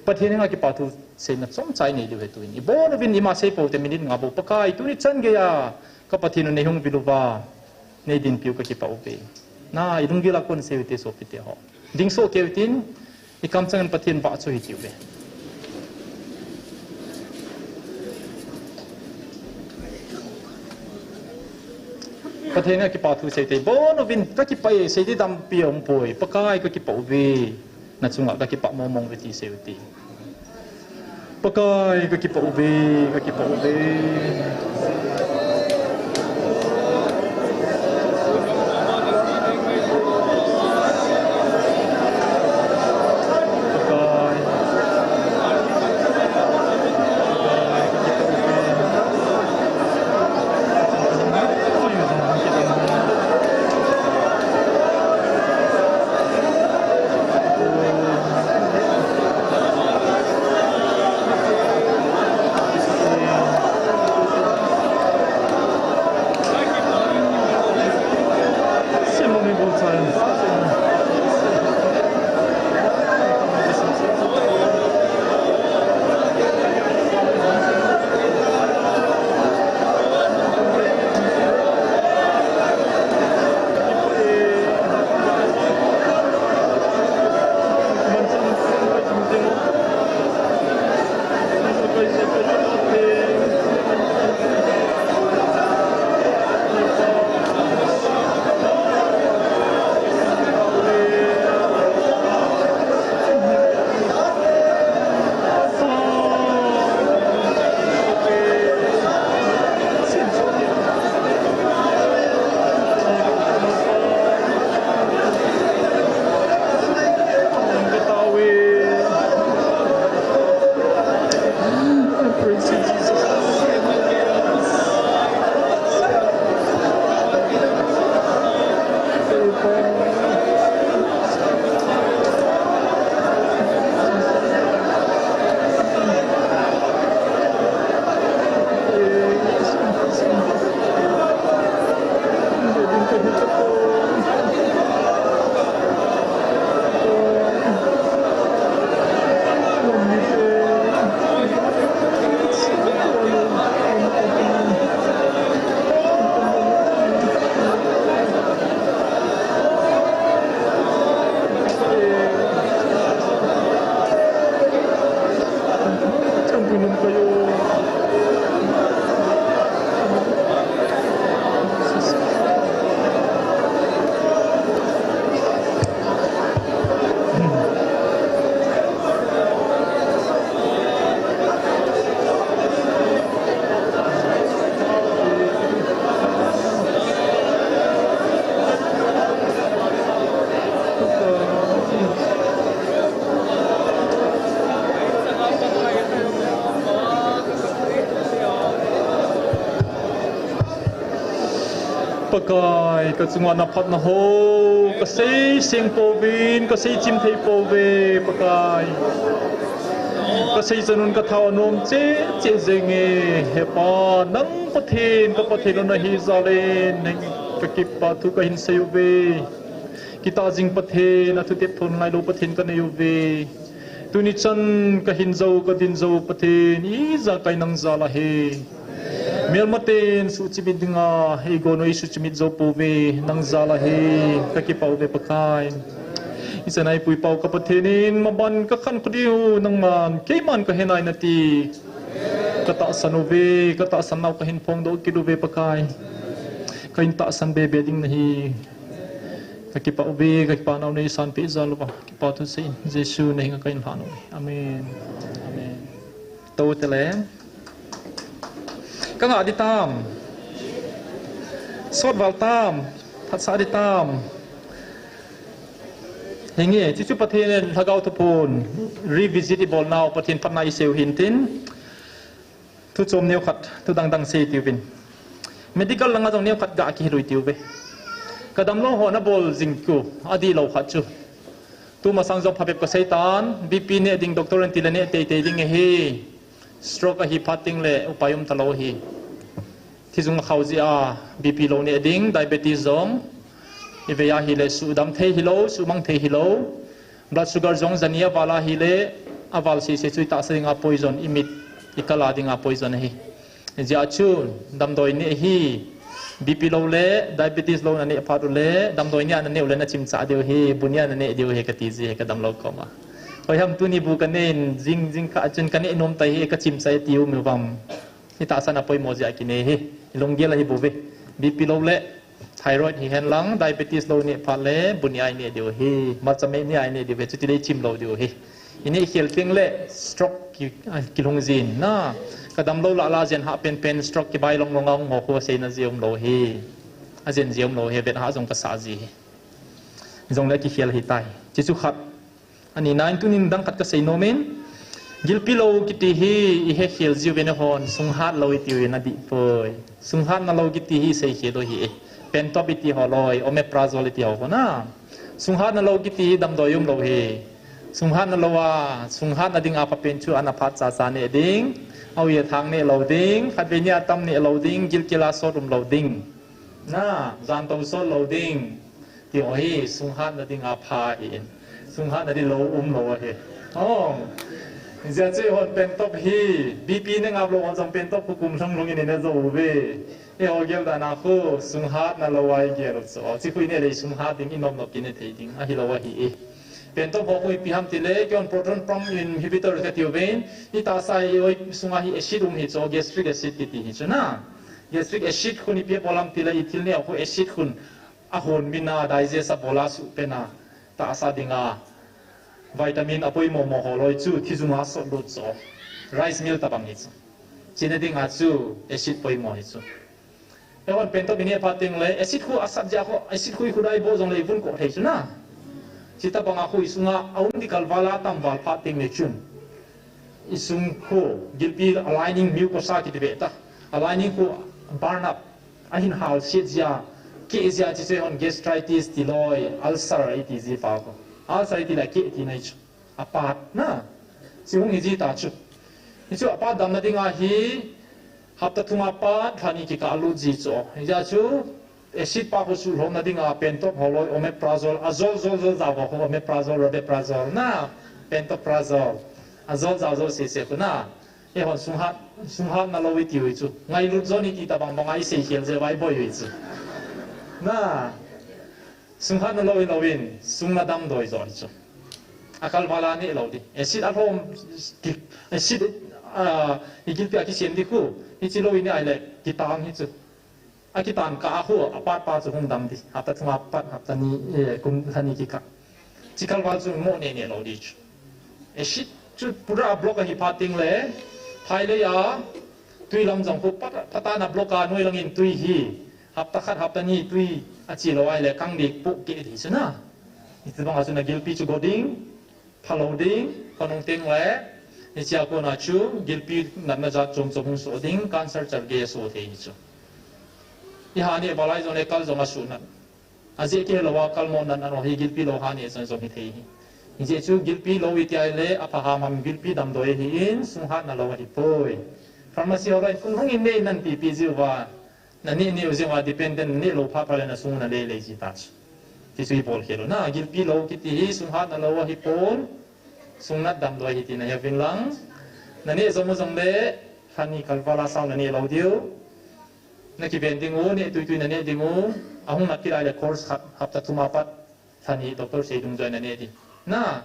Pathen henga kipa thu seina chomcha inei diu ahi tuin. Ibon uvin ima sei pou te minute nga bou Pakai. Tuni chan geiya ka Pathen u nei hung vil uva. Nei dinpiu kakipah uve. Na, ilunggil a kon sei ute sopite ho. Ding soh kei utin, ikamchang in Pathen vah chu hitiu ve. Pathen a kipah thu sei te, bon uvin kakipah e, sei te tampi aumpoi, Pakai kakipah uve. Na chunga kakipah mong mong uve ti sei uti. Pakai, kakipah uve, kakipah uve. Pakai, ka chunga na phatna ho ka sei seng pouvin, ka sei chim thei pouve, Pakai. Ka sei chanun ka thao nom che che jenge, he Pa, nang Pathen, ka Pathen na hi jal in, ka kipa thu ka hin sei uve. Kitah jing Pathen, a thutep thon ngailou Pathen ka nei uve. Tuni chan ka hin jou, ka din jou Pathen, ijakai nang jal ahi. Melmaten suhchimit dinga, eigon u eisuhchimit jou pouve, nang jal ahi, ka kipah uve Pakai. Ichan a eipui pau ka Pathen in, maban ka khankho diu, nangman, keiman ka he nai nati. Ka tahsan uve, ka tahsan nau ka hin phongdoh kit uve Pakai. Ka hin tahsan bebe ding nahi. Ka kipah uve, ka kipah nau neisanpeh jal uva. Kipa thu sei in, Jesu na hinga ka hin lhan uve. Amen. Amen. Tou tele. Ka ngah ding tam. Sot val tam. Phatsah ding tam. Hinge, chuchu Pathen in Lhagao Thuphon revisit ibol nau, Pathen phatna isei u hintin. Thu chom neo khat, thu dangdang sei tiuvin. Medical langa jong neo khat ga kihil u tiuve. Ka damlou ho na bol jing ku, adihlou khat chu. Tumasang jong phabep ka sei tan, B P neh ding doctor in ti le neh teitei ding ahi. Stroke ahi phat teng le upai um talou ahi. Thijung a khau jeh a B P lou neh ding, diabetes jong. Ivei a hile suhdam thei hilou, suhmang thei hilou. Blood sugar jong jani aval a hile, aval sese chu itahsa dinga poison, imit, ikal a dinga poison ahi. Hijeh chun, damdoi neh hi, B P lou le, diabetes lou na neh phat u le, damdoi nia na neh u le na chimchah diu ahi, bu nia na neh diu ahi kati ji ahi ka damlou koma. Hoiham tuni bu ka neh in, jing, jing kha chun ka neh nom tai ahi, ka chimchah e tiu mi vam. Itahsa na poimo jeh a kinei ahi, ilunggel ahi bouve. B P lou le, thyroid hihen lang, diabetes lou neh phat le, bu nia ineh diu ahi, malcha mei nia ineh diu ahi, chuti le ichim lou diu ahi. Ineh khel teng le, stroke ki, a, kilhung jin na. Ka damlou lah lah jen hah penpen, stroke kibai long long a hung ho khu aseina ji umlou ahi. Ajen ji umlou ahi, vet hah jong ka sah ji ahi. Jongle kikhel ahitai. Chuchu khat. Ani na in tunin dang khat ka sei nom in. Gilpi lou kiti hi ihekhel jiuvin eihon, sunghat lou itiu in adih poi. Sunghatna lou kiti hi seikhel u ahi e. Pentop iti ho loi, omeprazole iti ho khu na. Sunghatna lou kiti hi damdoi umlou ahi. Sunghatna lou a, sunghatna dinga phapen chu ana phat chacha neh ding. Awi athang neh lou ding, khatvei nia tam neh lou ding, gilkel a sot umlou ding. Na, jantou sot lou ding. Ti ho hi, sunghatna dinga pha ahi in. Sunghatna ding lou umlou ahi. Oh. Hijeh chun eihon pentop hi, B P neh ngap lou hon jong pentop khu kum lhung lhung in ina jou uve. Eiho gel dan a khu, sunghatna lou a igel u chu. Chi khu ineh le sunghat ding, inom nop kineh thei ding. Ahilou ahi e. Pentop ho khu ipi ham tile, keihon proton pump inhibitor katiuvin, itahsa i oi sunga hi acid um hi chu, gastric acid kiti hi chu na. Gastric acid khun ipi abol ham tile, ithil neo khu acid khun ahon min a, digest abol a, suhpen a, tahsa dinga vitamin apoimo mo ho loi chu thijung a sot lut chu. Rice meal tabang hi chu. China dinga chu acid poimo hi chu. Eihon pentop ineh phat teng le, acid khu asat jeh a khu, acid khu ikhut a iboh jongle ivun koh thei chu na. Chuti tabang a khu isunga aum ding kalval a atam val phat teng le chun. Isung khu, gilpi a lining mucosa kiti ve ta. A lining khu burn up, ahin hal set jeh a, keh jeh a chuche hon gastritis ti loi, ulcer iti ji pa khu. Ulcer iti le keh tina hi chu. Apat na. Chi hung hi ji ta chu. Hichu apat damna dinga hi, hapta thum a pat, lhani kikah lut ji chu. Hijeh chu, acid pa khu suhlhomna dinga pentop ho loi, omeprazole, ajol jol jol jao ho khu, omeprazole, rabeprazole na, pantoprazole. Ajol jao jol sese khu na. Eihon sunghat, sunghatna lou itiu hi chu. Ngailut jo iti tabang banga iseikhel jeh uva iboi u hi chu. Na. Sunghatna lou in lou in, sung na damdoi jo hi chu. Akalval a neh lou ding. Acid alhom, ki, acid, a, igilpi a kisem ding khu. Hichi lou in neh ahile, kitang hi chu. Akitan kah a khu, apat pa chu hung dam ding. Hapta thum a pat, hapta ni, eh, kum lhani kikah. Chi kalval chu mo neh neh lou ding chu. Acid chu pura block ahi phat teng le, phailei a, tui lam jong khu pat, phatah in ablock a, noi langin tui hi. Hapta khat, hapta ni tui achi lou ahile, kang ding poh keh ding chu na. Hichi bang a chu na gilpi chu go ding, phalou ding, khonung teng le, hichea kona chu, gilpi natna jat chom chom hung soh ding, cancer chalgei asoh thei hi chu. Iha neh val a jong le kal jong asuh nat. Ajeh kei lou a kal mo nat nat ho hi gilpi lou ha neh jong jong hithei hi. Hijeh chun gilpi lou iti a le apha ham ham gilpi damdoi ahin sunghatna lou ahipoi. Pharmacy ho loi kum hung in neh nan pipi jiu va. Naneh neh u jeh uva dependent naneh lou phat phat le nasung u nalei lei ji ta chu. Ti chu ibol khel u na, gilpi lou kiti hi sunghatna lou ahipon, sungnat damdoi ahi tina heuvin lang. Naneh jom u jong le, lhani kalval a sao naneh lou diu. Nakiven ding u, neh tuitui naneh ding u, ahung nat kit a le course khat, hapta thum a pat. Lhani doctor sei dungjuia naneh ding. Na,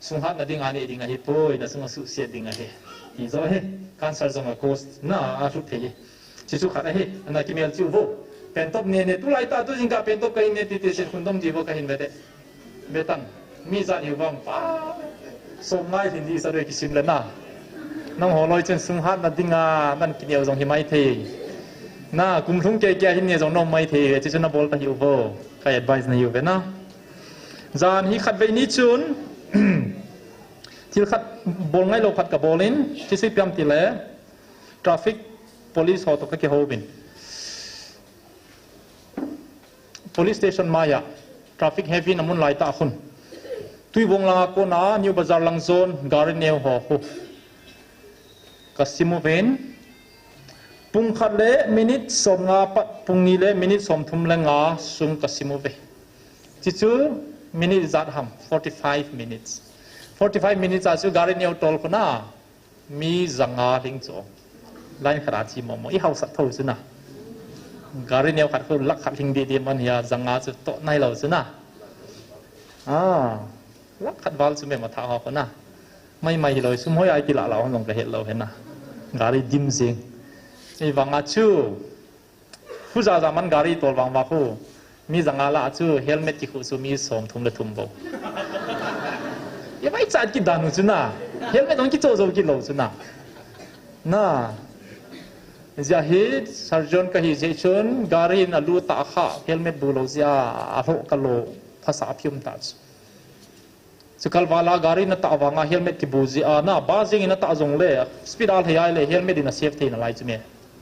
sunghatna ding a neh ding ahipoi, nasung asuhsiat ding ahi. Ti jo hi, cancer jong a cause, na, alhut thei hi. Chuchu khat ahi, ana kimel chiu vo. Pentop neh neh, tulai tah tu jingkah pentop kahin neh titi sin khundom ti vo kahin ve de. Ve tan, mi ijat hiu vem pa. Som ngai hin di sa doi kisim le na. Nangho loi chun sunghatna ding a, nan kineo jong hi mai thei. Na, kum lhung kei kei a hin neh jong nom mai thei, chuchu nabol ta hiu vo. Ka advice nahiu ve na. Jan hi khatvei ni chun, thil khat bol ngailou khat kabol in, chuchu ipi ham tile, traffic police ho toh kakihou vin. Police station maiya, traffic heavy na mun lai tah khun. Tuibong langa kona, New Bazar lang zone, gari neo ho khu. Kasim uvin. Pung khat le minute som nga pat, pung ni le minute som thum le nga sung kasim uve. Chuchu minute ijat ham, forty-five minutes. Forty-five minutes a chu gari neo tol khuna, mi janga lhing chu. Line khat a chi momo, i hausat tho chu na. Gari neo khat khu lakh khat lhing didi man hia, janga chu toh nailou chu na. Ah, lakh khat val chu me matha ho khu na. Mai mai hilou, sum hoi a kilah lah hon jong kahet lou hena. Gari dim jing. Ei vanga chu. Khu jaja man gari tol vang va khu. Mi janga lah chu helmet kikhu chu mi som thum le thum bou. Ivai chat kidan u chu na. Helmet hong kicho jo kilou chu na. Na. Jia hi surgeon kahi jeh chun gari in alu tah kha helmet bu lou jia alhoh kalou phasa aphium ta chu. Chu kalval a gari natah vanga helmet kibu jeh a, na ba jeng in natah jongle, speed a lhei a le helmet in asave thei nalai chu me.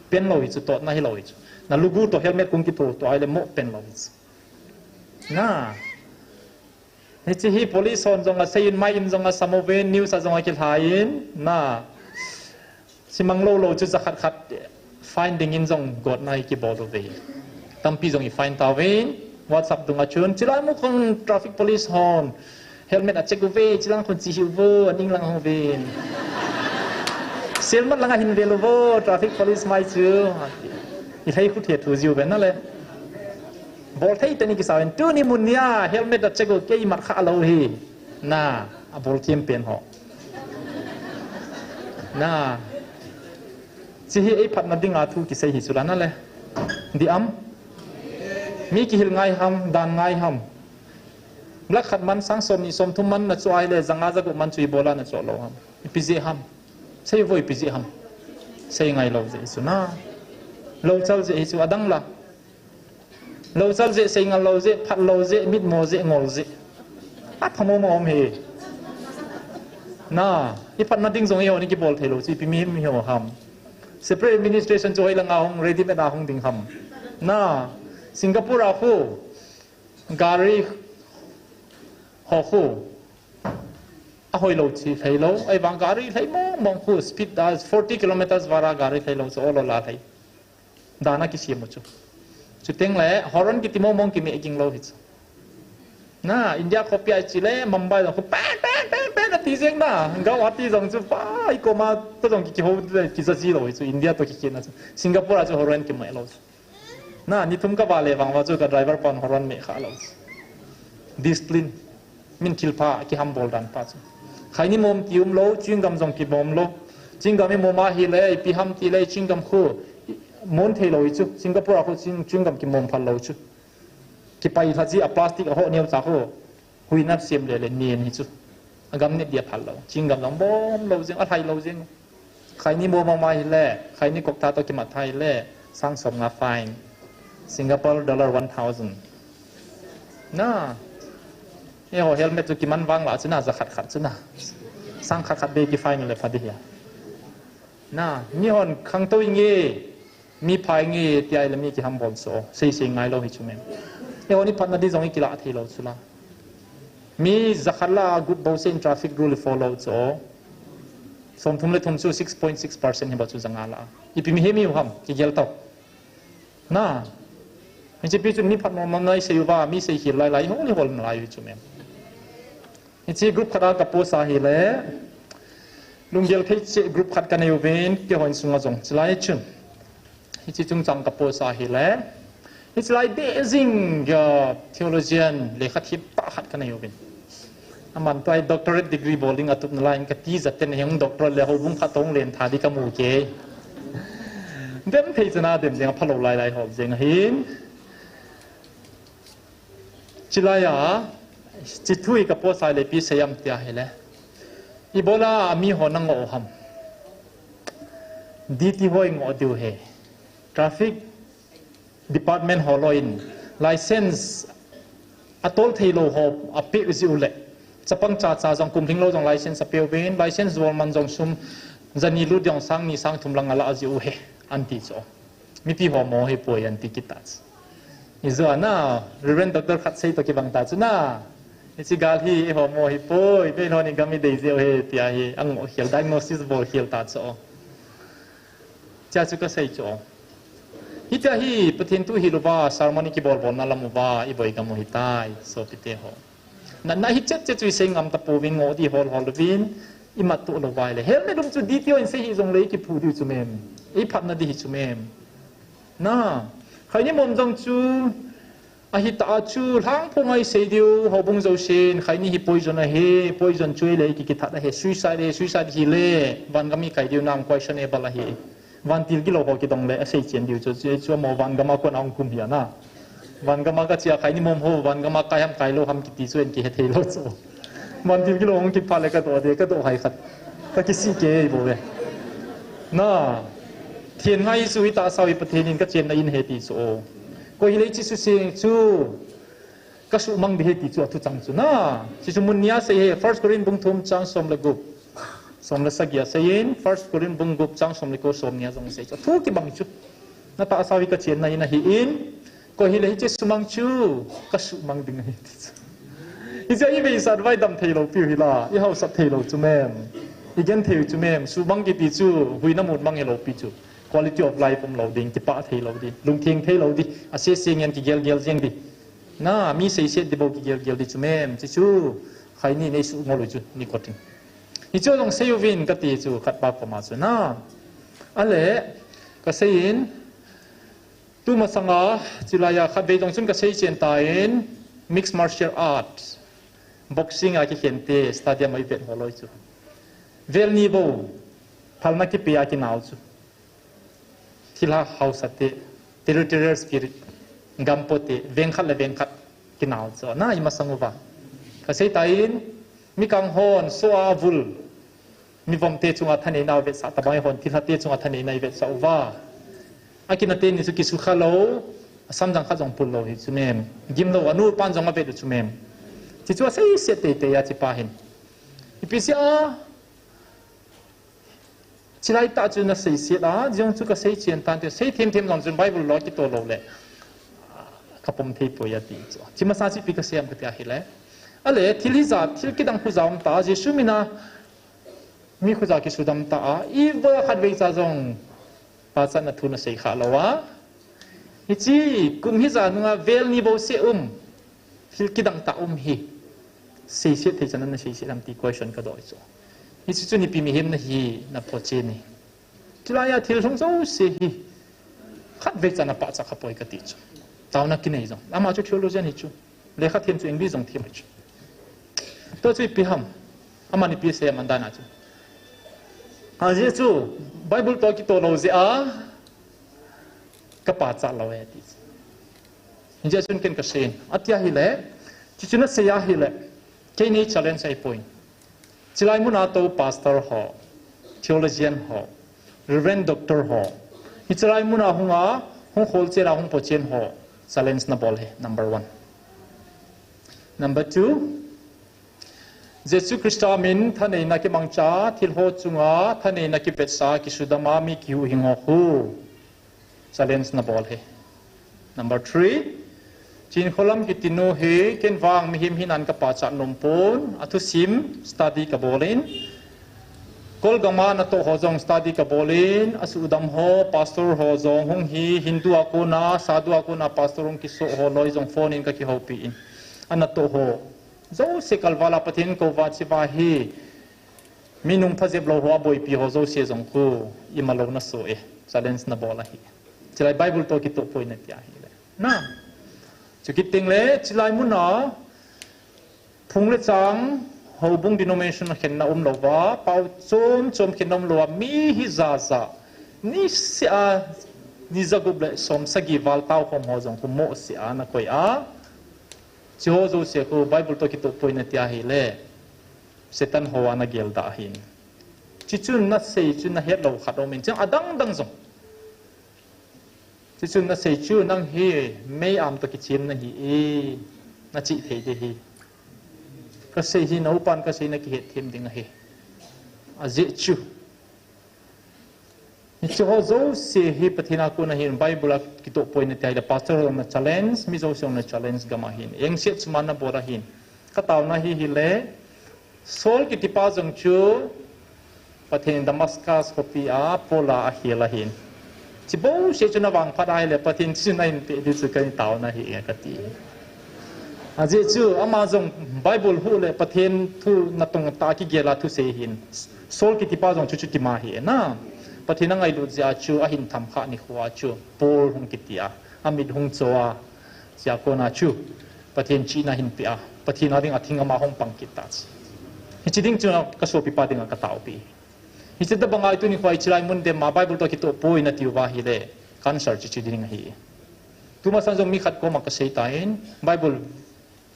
Pen lou hi chu, totna hilou hi chu. Nalu gu toh helmet kung kitho toh a le mo pen lou hi chu. Na. Hiche hi police hon jong asei in, mai in jong asam uvin, news a jong akilhai in, na. Simang lou lou chu jakhat khat fine ding in jong gotna hi kibol uve. Tampi jong i fine tauve. WhatsApp dunga chun, chilai mu khun traffic police hon helmet a check uve, chilang khun chi hiu vo, aning lang hung uvin. Selmat langa hin vel uvo, traffic police mai chu. I lhai khu the thu jiu ve na le. Bol thei teni kisauvin, tuni mun nia helmet a check u kei mat kha lou hi. Na, abol thim pen ho. Na. Chi hi ei phatna dinga thu kisei hi chu la na le. Di am. Mi kihil ngai ham, dan ngai ham. Lakh khat man sang som ni som thum man nacho a le janga jagup man chu ibola nacho lou ham. Ipi jeh ham. Sei vo ipi jeh ham. Sei ngai lou jeh chu na. Lou chal jeh hi chu adang la. Lou chal jeh, sei ngal lou jeh, phat lou jeh, mit mo jeh, ngol jeh. Apha mo mo om hi. Na, i phatna ding jong i hon i kibol thei lou chu, ipi mi, mi ho ham. Separate administration chu hoi langa hung, ready made a hung ding ham. Na, Singapore a khu, gari ho khu, ahoi lou chi lhei lou, ahivang gari lhei mong mong khu, speed da forty kilometers vara gari lhei lou chu, olo la lhei. Dan a kisem u chu. Chuteng le, horn kiti mong mong kimeh ging lou hi chu. Na, India khopi a ichi le, Mumbai jong khu, pen, pen, pen, pen, ati jeng na. Guwahati jong chu, pa, i koma, to jong ki, kihou, kija ji lou hi chu, India to kikit na chu. Singapore a chu horn kimeh lou chu. Na, ni thum ka vale vang va chu ka driver pan horn meh kha lou chu. Discipline. Min thilpha kiham bol dan pa chu. Khaini mom ti um lou, chewing gum jong kimom lou. Chewing gum i mom a hile, ipi ham tile, chewing gum khu, mom thei lou hi chu. Singapore a khu chewing, chewing gum kimom phal lou chu. Kipai lha ji a plastic a ho neo cha khu, huina sem le le nen hi chu. Agam net dia phal lou. Chewing gum jong mom lou jeng, alhai lou jeng. Khaini mom a hile, khaini kok tha to kimat tha hile, sang som nga fine. Singapore dollar one thousand. Na. Eiho helmet chu kiman vang la chu na, ja khat khat chu na. Sang khat khat be ki fine le pha di hia. Na, mi hon khangtou inge. Mi phai nge tia ila mi kihambol chu. Sei sei ngai lou hi chu mem. Eiho ni phatna di jong i kilah thei lou chu la. Mi jakhat la group bou sei in traffic rule follow chu. Som thum le thum chu six point six percent hi ba chu janga la. Ipi mihem i u ham, kigel tau. Na. Hiche pi chu mi phat nom nom nai sei uva, mi sei khel lai lai, hol hol lai chu mem. Hiche group khat a ka post a hile. Lunggel thei cheh group khat ka nei uvin, keiho insung a jong. Chulai chun. Hiche chungchang ka post a hile. Hiche lai deh jing a theologian lekha them tah khat ka nei uvin. Aman tua hi doctorate degree bol ding a tupna lai in ka tija ten heng doctorate le houbung khat toh hung len tha di ka mu kei. Dem thei chana dem jeng a phalou lai lai hol jeng ahin. Chulai a, hiche thu hi ka post a hile ipi sei am tia hile. Ibola mi ho na ngoh u ham. D T ho i ngoh diu ahi. Traffic department ho loi in license a tol thei lou ho a pe u jiu le. Chapang chacha jong kum lhing lou jong license a pe uvin, license jol man jong sum jani lut jong sang ni sang thum lang a la jiu ahi, an ti chu. Mipi ho mo hi poi an ti kit ta chu. Ijou a na, Reverend Doctor khat sei toh kibang ta chu na. Hiche gal hi eiho mo hi poi, Meitei ho ni gam i dei jeh u ahi tia hi, a ngoh khel, diagnosis bol khel ta chu. Chea chu ka sei chu. Hitia hi Pathen thu hi louva, sermon i kibol bolna lam uva, i boi gam u hitai, sopite ho. Na, na hi chet chet chu i sei ngam ta pouvin, ngoh di hol hol uvin, i mat toh lou vai le. Helmet um chu D T O in sei hi jong le i kiphu diu chu mem. I phatna di hi chu mem. Na, khaini mom jong chu, ahi ta a chu, lhang phong a i sei diu, houbung jousen, khaini hi poison ahi, poison chu i le i ki, kithat ahi, suicide ahi, suicide hi le, van gam i kai diu nam questionable ahi. Vantil gilou ho kidong le, a sei chen diu chu, chu, chu mo van gam a kon a hung kum hi a na. Van gam a ka chia khaini mom ho, van gam a kai ham kai lou ham kiti chu en kihe thei lou chu. Vantil gilou hung kipha le ka doh de, ka doh hai khat. Ka kisih kei bou ve. Na. Thien ngai chu i tahsa u hi Pathen in ka chenna in ahi ti chu. Koi hileh hiche suse chu ka suhmang ding ahi ti chu a thuchang chu na. Hiche chu mun nia sei ahi, First Corinth bung thum chang som le gup. Som le sagi a sei in, First Corinth bung gup chang som le ko som nia jong sei chu. A thu kibang chu. Na tahsa u hi ka chenna in ahi in, koi hileh hiche sumang chu ka suhmang ding ahi ti chu. Hiche i veisat uva i dam thei lou piu hi la, i hausat thei lou chu mem. I gen thei u chu mem, suhmang kiti chu, huina mun mang hi lou pi chu. Quality of life um lou ding, kipah thei lou ding, lungtheng thei lou ding, a sese ngen kigel gel jeng ding. Na, mi seiset ding bou kigel gel ding chu mem, hiche chu, khaini nei suh ngol u chu, ni kotin. Hiche jong sei uvin ka ti chu, khat pa koma chu na. Ale, ka sei in, Tumasanga, chulai a khatvei jong chun ka seichen tan, mixed martial arts, boxing a kikhente, stadium a i vet ho loi chu. Vel ni bou, phalna kipe a kinao chu. Thilha hausate, territorial spirit, gampote, veng khat le veng khat kinao chu. Na i masang uva. Ka sei tan, mikang hon, soh a vul, mivomte chunga thaneina avetsah tabang hon, thilhate chunga thaneina i vetsah uva. A kinate ni chu kisukha lou, a samjang khat jong pul lou hi chu mem. Gim lou, a nu pan jong a vet u chu mem. Hiche chu a seiset teitei a hiche pa hin. Ipi sia, chulai tah chu na seiset a, jong chu ka seichen tan te, sei them them jong chun Bible lou kitoh lou le. Ka pom thei poi a ti chu. Hiche masa chu ipi ka sei am ka ti a hile. Ale, thil hija, thil kidang khu jong ta, Jesu mina, Mi khuja kisudam ta a, i va khatvei cha jong pachatna thu na sei kha lou a. Hiche, kum hija nunga vel ni bou seh um, thil kidang tah um hi. Seiset thei chan a na seiset am ti question ka doh chu. Hiche chu ipi mihem na hi na phochen e. Chulai a thil hung jouse hi. Khatvei cha na pachat kha poi ka ti chu. Taona kinei jong. Ama chu theologian hi chu. Lekha them chu English jong them chu. Tua chu ipi ham. Aman ipi asei am dan a chu. Ajeh chu Bible toh kitoh lou jeh a ka pachat lou e ti. Hijeh chun ken ka sei in. Atia hile, hiche chu na sei a hile, kei nei challenge ahi poi. Chulai mun a tou pastor ho, theologian ho, Reverend Doctor ho. Hiche lai mun a hung a, hung kholchen a, hung phochen ho. Challenge na bol hi, number one. Number two, Jesu Christa min thaneina kimangcha, thil ho chunga thaneina kivetsah, kisudam a mi kihuhhing ho khu. Challenge nabol hi. Number three, Chinkholam kitinu hi ken vang mihem hinan kapachat nom pon, athusim study kabol in, Kolgam a natoh ho jong study kabol in, asuhdam ho, pastor ho jong hung hi, Hindu a kona, Sadhu a kona pastor hung kisoh ho loi jong phone in kakihoupi in, anatoh ho jouse kalval a Pathen kouva chiva hi, mi nungpha jep lou ho aboipi ho jouse jong khu ima lou naso e, challenge nabol ahi. Chulai Bible toh kitoh poi nati ahile, na, chukit tengle chulai muna phung le chang, houbung denomination khenna umlou va, pao chom chom khenna umlou va, mi hi jaja, niseh a ni jagup le som sagi val taokhom ho jong khu mohseh a nakoi a, chuho jouse khu Bible toh kitoh poi nati ahile, Satan ho a nageldah ahin. Chuchun nasei chu nahet lou khat aumin, chang adang dang jong, chuchun nasei chu nang hi mei am toh kichim nahi e, nachih thei ding ahi. Kasei hi naupan kasei nakihetthem ding ahi. Ajeh chu, hicheho jouse hi Pathen a kona hin, Bible a kitoh poi nati ahile, pastor hon ana challenge, mi jouse hon ana challenge gam ahin, engset suhmang nabol ahin. Kataona hi hile, Saul kitipa jong chu Pathen in Damascus khopi a Paul a akhel ahin. Chubouseh chu navangphat ahile Pathen chun ahinpeh ding chu kataona hi kati. Ajeh chu ama jong Bible huh le Pathen thu natong tah a kigel a thusei ahin. Saul kitipa jong chu chutima hi na, Pathen angailut jeh a chu ahin thamkhah nikho a chu Paul hung kiti a, amit hung cho a, chua kona chu Pathen chihna ahinpeh a, Pathen a dinga thing ama hung pang kit ta chu. Hiche ding chu kasopipa dinga kataopi. Hiche tobang a tuni khoa chulai mun dem a Bible toh kitoh poi natiu va ahile, cancer chu che ding ahi. Tumasang jong mi khat koma kasei tan, Bible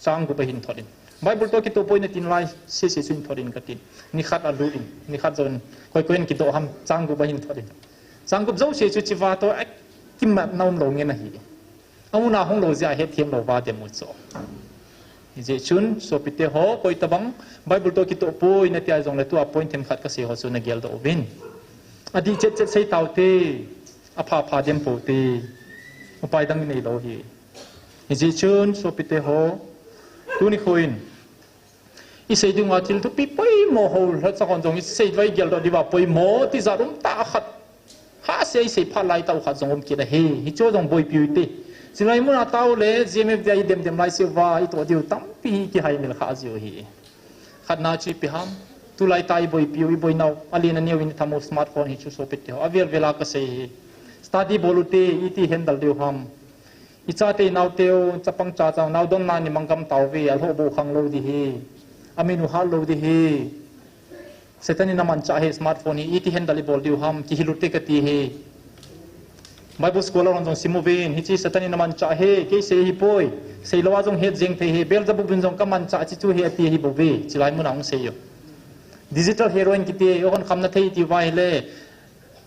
chang gup ahin thot in, Bible toh kitoh poi natin lai sese chu hin thot in katin. Nikhat alut in, nikhat jong koi koi in kidoh ham, chang gup ahin thot in. Chang gup jouse chu chiva toh akimatna umlou ngen ahi. Amun a hung lou jeh a hetthem lou va dem u chu. Hijeh chun sopite ho, koi tobang Bible toh kitoh poi nati a jongle tua point themkhat kasei ho chu nageldoh uvin. Adih chet chet sei taute, apha pha dem poute. Upai dang inei lou hi. Hijeh chun sopite ho, tuni khoin isei dinga thil thupi poimo ho lhacha hon jong isei vai geldoh diuva poimo tijat um tah khat, hahsa a isei phat lai tah u khat jong um kit ahi. Hichu jong boipiu hite. Chulai muna taule G M F V I dem dem lai seuva itoh diu tampi hi kihaimil kha jiu ahi. Khatna chu ipi ham, tulai tah iboipiu, iboinau alen aneo in itham u smartphone hi chu sopite ho, avel vel a kasei hi. Study bol ute, iti handle diu ham. Ichate inauteu, chapang cha cha, nao donna ni manggam tauve, alhohboh khang lou ding ahi. Amin u hat lou ding ahi. Satan in amanchah hi smartphone hi, iti handle ibol diu ham, kihil ute kati ahi. Bible scholar hon jong sim uvin, hiche Satan in amanchah ahi, kei sei ahipoi. Seilou a jong het jeng thei ahi, Beelzebub in jong kamanchah chu chu ahi ati ahibouve, chulai muna hung sei u. Digital heroin kiti, eiho khon khamna thei iti uva ahile,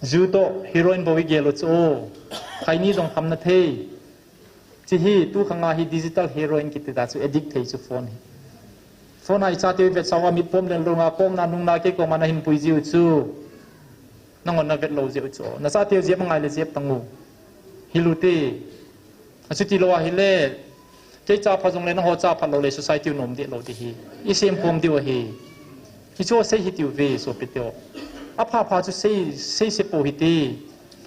ju toh heroin bou igel u chu. Khaini jong khamna thei. Hiche hi, tu khanga hi digital heroin kiti ta chu addict thei chu phone hi. Phone a ichateu ivetsah uva mitpom lel lunga, komna nungna kei koma nahin pui jiu chu. Nanghon navet lou jeh u chu. Nachateu jep angai le jep tang u. Hil ute. Achuti lou ahile, kei cha pha jongle nangho cha pha loule society u nom deh lou ding ahi. Isem khom diu ahi. Hichu sei hitiuve sopite ho. Apha pha chu sei, sei se pou hite.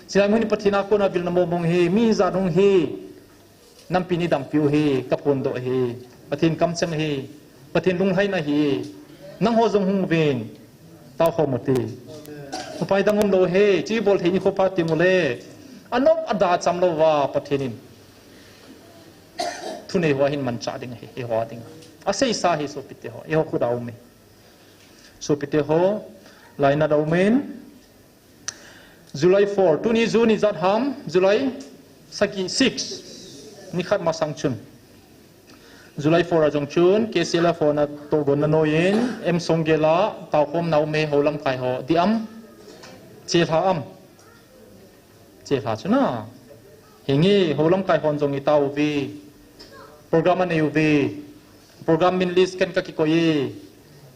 Chulai mun hi Pathen a kona vilna mong mong hi, mi ijat hung hi. Nampi in idampiu hi, kaphondoh hi. Pathen kamcheng hi. Pathen lunglhaina hi. Nangho jong hung uvin. Taokhom ute. Upai dang umlou hi, chu ibol thei nikho phat teng ule, anop ada cham louva Pathen in thunei ho ahin manchah ding ahi, eiho dinga. Aseisa hi sopite ho, eiho khut a um e. Sopite ho, lainat a um in, July four, tuni June ijat ham, July sagi, six, nikhat masang chun. July four a jong chun, K C L F hon atohgon na noiyin, M Songgel a taokhomna um e, hou lamkai ho, dih am, chelha am, chelha chu na. Hinge, hou lamkai hon jong itao uve, program anei uve, program min list ken kakikoi e,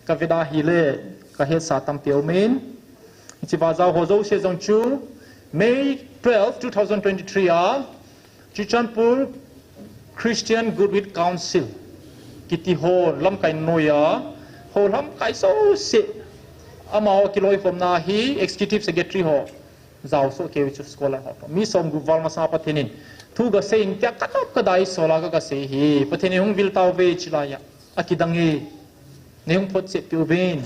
kavet ahile, kahetsah tampi aumin, hiche va jao ho jouse jong chu, May twelve, two thousand twenty-three a Churachandpur Christian Goodwill Council kiti ho lamkai noiya, ho lamkai jouse, amaho kiloikhomna hi executive secretary ho, jaosoh keu chu scholar ho, mi somgup val masanga Pathen in thu gasei in tia kanop kadai sola ka, kasei hi. Pathen in hung vil tauve chilaiya. Akidang e. Neihung photchet peh uvin.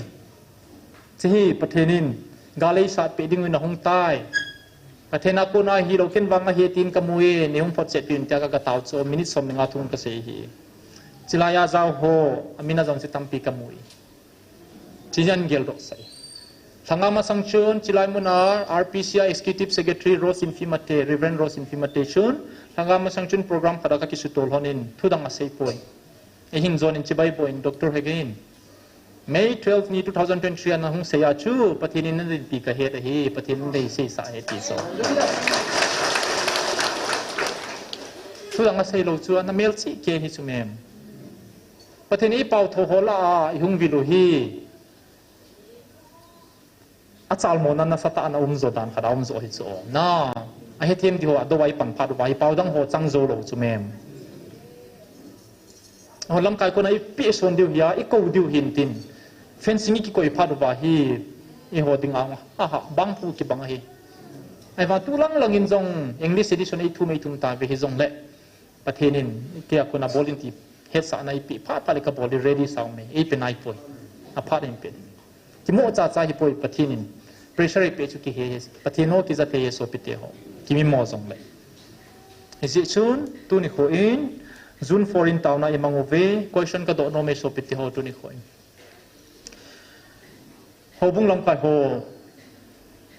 Hiche hi Pathen in gal eisatpeh ding uvin ahung tai. Pathen a kona hilou ken vang ahi tin kamu e, neihung photchet peh uvin tia ka, katao chu minute som le nga thu kasei hi. Chilaiya jao ho, amin a jong chu tampi kamu e. Hiche hi ahin geldoh sai. Lhanga masang chun, chilai muna R P C a Executive Secretary Rose Infimate, Reverend Rose Infimate chun, lhanga masang chun program khat a kakisutol lhonin, thudang asei poi. Eihin jonin chibai boh in, Doctor Hegin, May twelve ni two thousand twenty-three a nahung seiya chu, Pathen in nadinpi kahet ahi, Pathen in neiseisah ahi ti chu. Thudang asei lou chu, ana melchih kei hi chu mem. Pathen in eipao tho ho lah a, ihung vil u hi. Achalmona nasatah a na um jo dan khat a um jo hi chu. Na, ahethem di ho, adou a ipan phat uva, ipao dang ho chang jou lou chu mem. Ho lamkai kona ipeh son diu hi a, ikou diu hin tin. Fencing ikikoi phat uva hi, eiho dinga, aha, bang phu kibang ahi. Ahivang tu lang lang in jong, English edition eithum eithum tave hijongle. Pathen in, kei a kona bol in ti, hetsahna eipeh phat phat le kabol ding ready sa um e, eipe naipoi. Aphat in pe ding. Kimo chacha hipoi Pathen in. Pressure eipeh chu kihe e. Pathen ho kija thei e sopite ho. Kimimo jongle. Hijeh chun, tuni kho in, June four in taona imang uve, question kadoh nom e sopite ho tuni kho in. Houbung lamkai ho.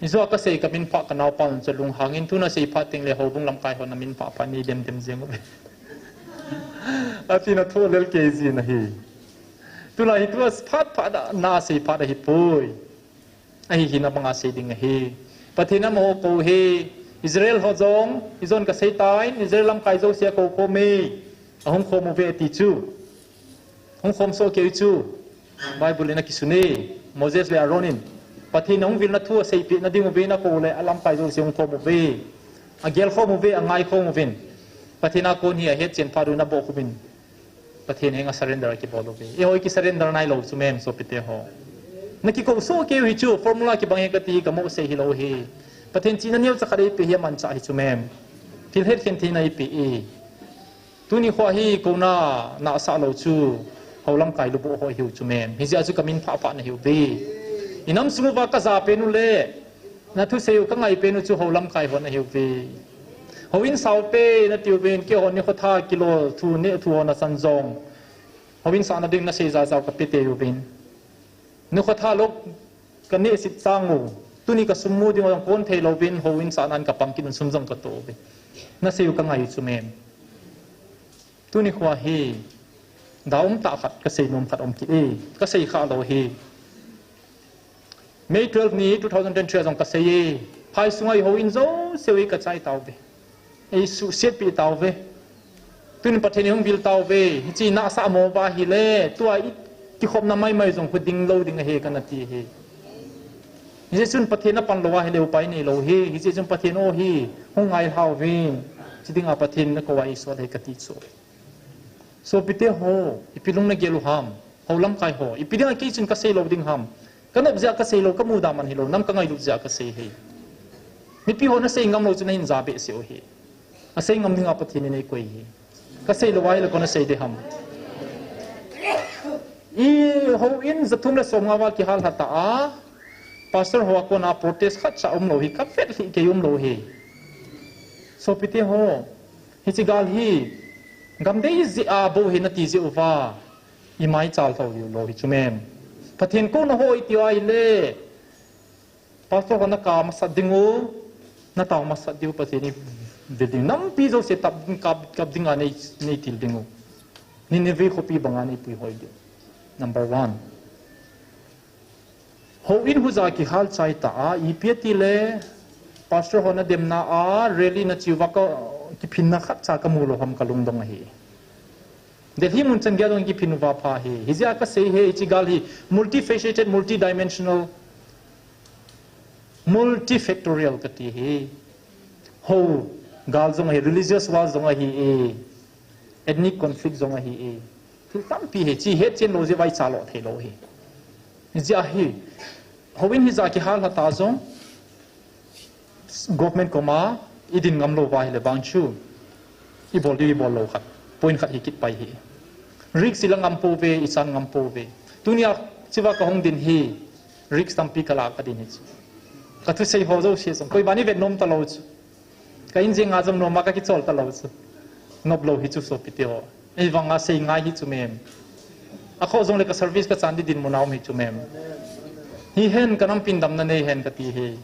Ijou a kasei kamin phah kanaopa un chu lunghang in tuna sei phat teng le houbung lamkai ho namin phah phah nei dem dem jeng uve. Atin athu lel kei jin ahi. Tulai hi tua phat phat a nasei phat ahipoi. Ahi hina banga sei ding ahi. Pathen in amaho akou e. Israel ho jong, ijon kasei tan, Israel lamkai jouse akou khom e. Ahung khom uve ati chu. Hung khom soh kei u chu. Bible in akisun e. Moses le Aaron in. Pathen in ahung vilna thu aseipeh na ding uvin akou le alamkai jouse hung khom uve. Agel khom uve, angai khom uvin. Pathen a kon hi ahetchen phat un abohkhum in. Pathen henga surrender akibol uve. Eiho iki surrender nailou chu mem sopite ho. Nakikou soh kei u hi chu formula kibang e kati kamo sei hilou hi. Pathen chihna neocha khat eipeh hi amanchah hi chu mem. Thil hetkhen theina eipeh e. Tuni kho hi kona nasah lou chu, hou lamkai lubuh ho hiu chu mem. Hijeh a chu kamin phah phah nahiuve. Inam sung uva kaja pen u le, nathusei u kangai pen u chu hou lamkai ho nahiuve. Houin sao te nati uvin, keiho nikho tha kilo thu neh thu ho nasan jong. Houin sahna ding nasei jajao kape te uvin. Nikho tha lou kaneh sit chang u. Tuni kasum mu ding u jong kon thei louvin houin sahnan kapang kit un sum jong katoh uve. Nasei u kangai u chu mem. Tuni kho hi, da um tah khat, kasei nom khat um kit e, kasei kha lou hi. May twelve ni two thousand twenty-three a jong kasei e, phai sunga ihouin jouse u eikachai tauve. Eisuhsetpi tauve. Tun Pathen in hung vil tauve. Hiche nasah mo uva ahile, tua ikikhopna maimai jong khu ding lou ding ahi kana ti hi. Hijeh chun Pathen napan lou ahile upai neilou hi. Hijeh chun Pathen o hi, hung ngai lhauvin. Chi dinga Pathen nakou a eisol ahi kati chu. Sopite ho, ipi lung nagel u ham, hou lamkai ho, ipi dinga kei chun kasei lou ding ham, kanop jeh a kasei lou, kamuda man hilou, nam kangailut jeh a kasei hi. Mipi ho nasei ngam lou chu nahin ja behseh u hi. Asei ngam dinga Pathen in eikoi hi. Kasei lou ahile koin asei ding ham. Ihouin ja thum le som nga val kihal lha ta a, pastor ho a kona protest khatcha umlou hi, kavet lhih kei umlou hi. Sopite ho, hiche gal hi, gamdei jeh a bou hi nati jeh uva, imai chal lhou lou hi chu mem. Pathen kouna ho iti u ahile, pastor ho naka masat ding u, natao masat diu Pathen in vil ding. Nampi jouse tap kap, kap dinga nei, neitil ding u. Nineveh khopi banga neipui hoi diu. Number one. Houin huja kihal chai ta a, ipi atile, pastor ho nademna a, rally nache uva ka, kiphinna khatcha kamu lou ham kalungdong ahi. Delhi mun chan geiya jong kiphin uva pha hi. Hijeh a kasei hi, hiche gal hi, multifaceted, multidimensional. Multifactorial kati hi. Hou, gal jong ahi, religious war jong ahi e. Ethnic conflict jong ahi e. Thil tampi hi, chi hetchen lou jeh vai cha lou thei lou hi. Jeh hi, houin hijat kihal hata jong, government koma, i din ngam lou va hile vang chu. I bol diu, i bol lou khat. Point khat hi kit pai hi. Risk i la ngam pouve, i chan ngam pouve. Tunia, chiva ka hung din hi, risk tampi ka la ka din hi chu. Ka thusei ho jouse jong, koi ban i vet nom ta lou chu. Ka in jeng a jong nom a ka kichol ta lou chu. Nop lou hi chu sopite ho. Ei vang a sei ngai hi chu mem. A kho jong le ka service ka chan di din mun a um hi chu mem. Hi hen ka nam pin damna nei hen ka ti hi.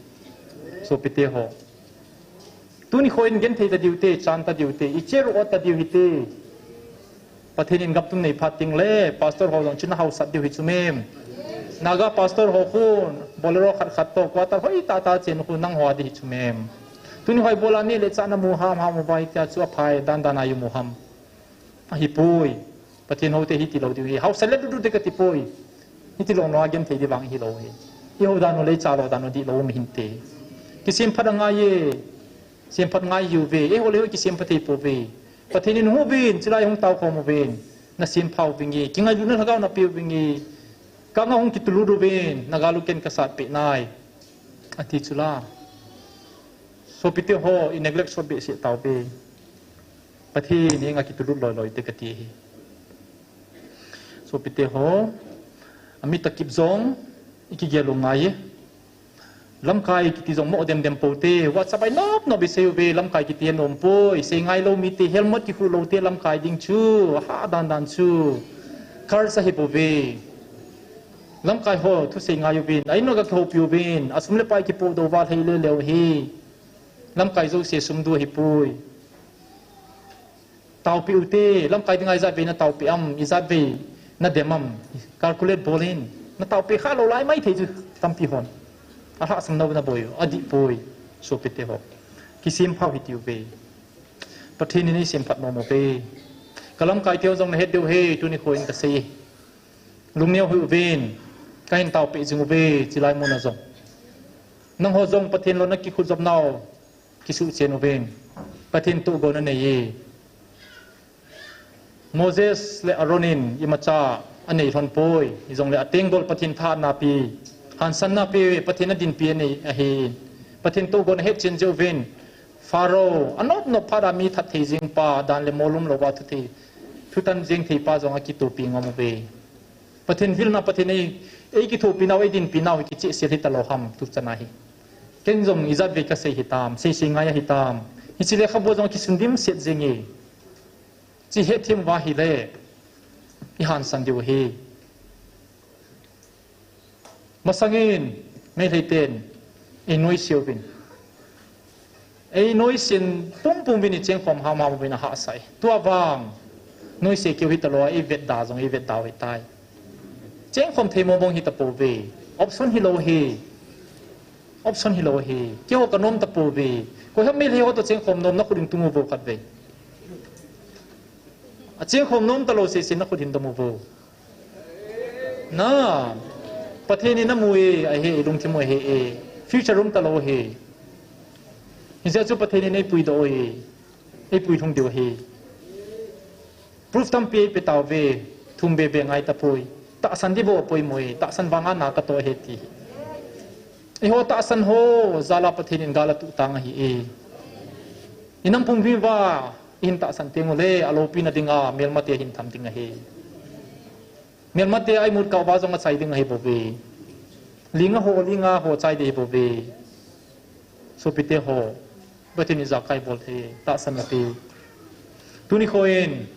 Sopite ho. Tuni kho in gen thei ta diu te, chan ta diu te, i che ru ot ta diu hi te. Pathen in gam tum nei phat ting le, pastor ho jong chuna hausat diu hi chu mem. Naga pastor ho khun, Bolero khat khat to, quarter hoi ta ta chen khun nang ho a di hi chu mem. Tuni hoi bola ni le cha na mu ham ham vai tia chu a phai dan dan a yu mu ham. Ahi poi. Pathen ho te hi ti lou diu hi. Hausa le du du te ka ti poi. Hi ti lou no a gen thei di vang hi lou hi. I ho dan no le cha lou dan no di lou mi hin te. Kisem phat a ngai ye. Sem phat ngai hiu ve. Ei ho le ho kisem phat thei pouve. Pathen in hung uvin, chilai hung tao khom uvin. Na sem phau vinge. Kingailutna lhagao na pe vinge. Ka nga hung kitulut uvin. Na galu ken ka sat pe nai. Ati chula. Sopite ho, i neglect sot be se tau ve. Pathen in nga kitulut loi loi te ka ti hi. Sopite ho, ami takip jong, i kigel u ngai e. Lamkai kiti jong mo dem dem pote, WhatsApp ai nop nop i sei uve, lamkai kiti a nom poi, sei ngai lou mite, helmet kikhu lou te lamkai ding chu, aha dan dan chu, curse ahi bouve. Lamkai ho, thusei ngai uvin, ai no ka kihopi uvin, asum le pai kipo dou val hei le leu hi. Lamkai jouse sum du ahi poi. Taopi ute, lamkai dinga ijat vei na taopi am, ijat vei na dem am, calculate bol in, na taopi kha lou lai mai thei chu tampi hon. Alhahsam nau na boi, adih poi, sopite ho. Kisem phau hiti uve. Pathen in eisem phat nom uve. Ka lamkai teu jong na het diu he, tuni kho in ka sei. Lungneo hih uvin, ka hin taopi jing uve, chilai mun a jong. Nangho jong Pathen lou na kikhut jop nau, kisuh chen uvin. Pathen tohgon anei e. Moses le Aaron in imacha anei lhon poi, hijongle atenggol Pathen thahatna pi, hansanna pi, Pathen adinpi anei ahi. Pathen tohgon ahet chen jeh uvin. Pharaoh, anop nop phat a mi that thei jing pa, dan le mol um lou va thu thei, thutan jing thei pa jong akithopi ngam uve. Pathen vilna, Pathen ei, ei kithopi nau, ei dinpi nau hi kichehsel hita lou ham, tuchan a hi. Ken jong ijat vei ka sei hitam, sei sei ngai ahitam. Hiche lekhabu jong kisun dimset jing e. Chi hetthem uva ahile, i hansan diu ahi. Masangin, Meitei ten, ei noise uvin. Ei noise in pumpum uvin i chengkhom hamham uvin ahahsa e. Tua vang, noise keu hita lou a, ei vetda jong, ei vetda u hitai. Chengkhom thei mong mong hita pouve. Option hilou hi. Option hilou hi. Keiho ka nom ta pouve. Koi ham Meitei ho toh chengkhom nom na khut in tung uvo khatvei. A chengkhom nom ta lou sese na khut hin dom uvo. Na, Pathen in amu e, ahe, lungthim u ahe e. Future um ta lou ahe. Hijeh chun Pathen in eipui doh e. Eipui lhung diu ahe. Proof tampi eipe tauve. Thum be be ngai tapoi. Tahsan di bou apoimo e. Tahsan vang a na ka toh ahe ti. Eiho tahsan ho, jal a Pathen in gal atuh tang ahi e. I nam pumpi uva, i hin tahsan teng ule, aloupina dinga, melmate ahin tham ding ahi. Melmate a imut kah uva jong achai ding ahi bouve. Ling a ho, ling a ho chai ding ahi bouve. Sopite ho, Pathen in ijakai bol thei, tahsan ati. Tuni kho in,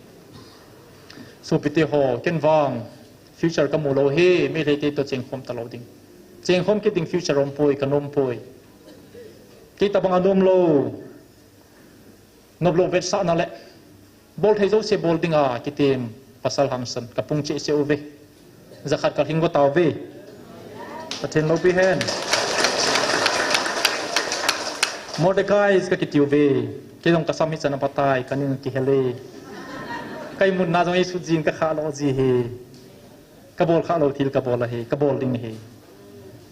sopite ho, ken vang, future ka mu lou hi, Meitei te toh chengkhom ta lou ding. Chengkhom kit ding future um poi, ka nom poi. Kei tabang a nom lou, nop lou vetsahna le, bol thei jouse bol dinga, kitim, pasal hangsan, ka pung cheh cheh uve. Jakhat ka hing go tauve. Pathen loupi hen. Mordecai ka kiti uve. Kei jong ka sam hichan a patai, ka ning kihel e. Ka imutna jong eisut jin ka kha lou ji hi. Ka bol kha lou thil ka bol ahi, ka bol ding ahi.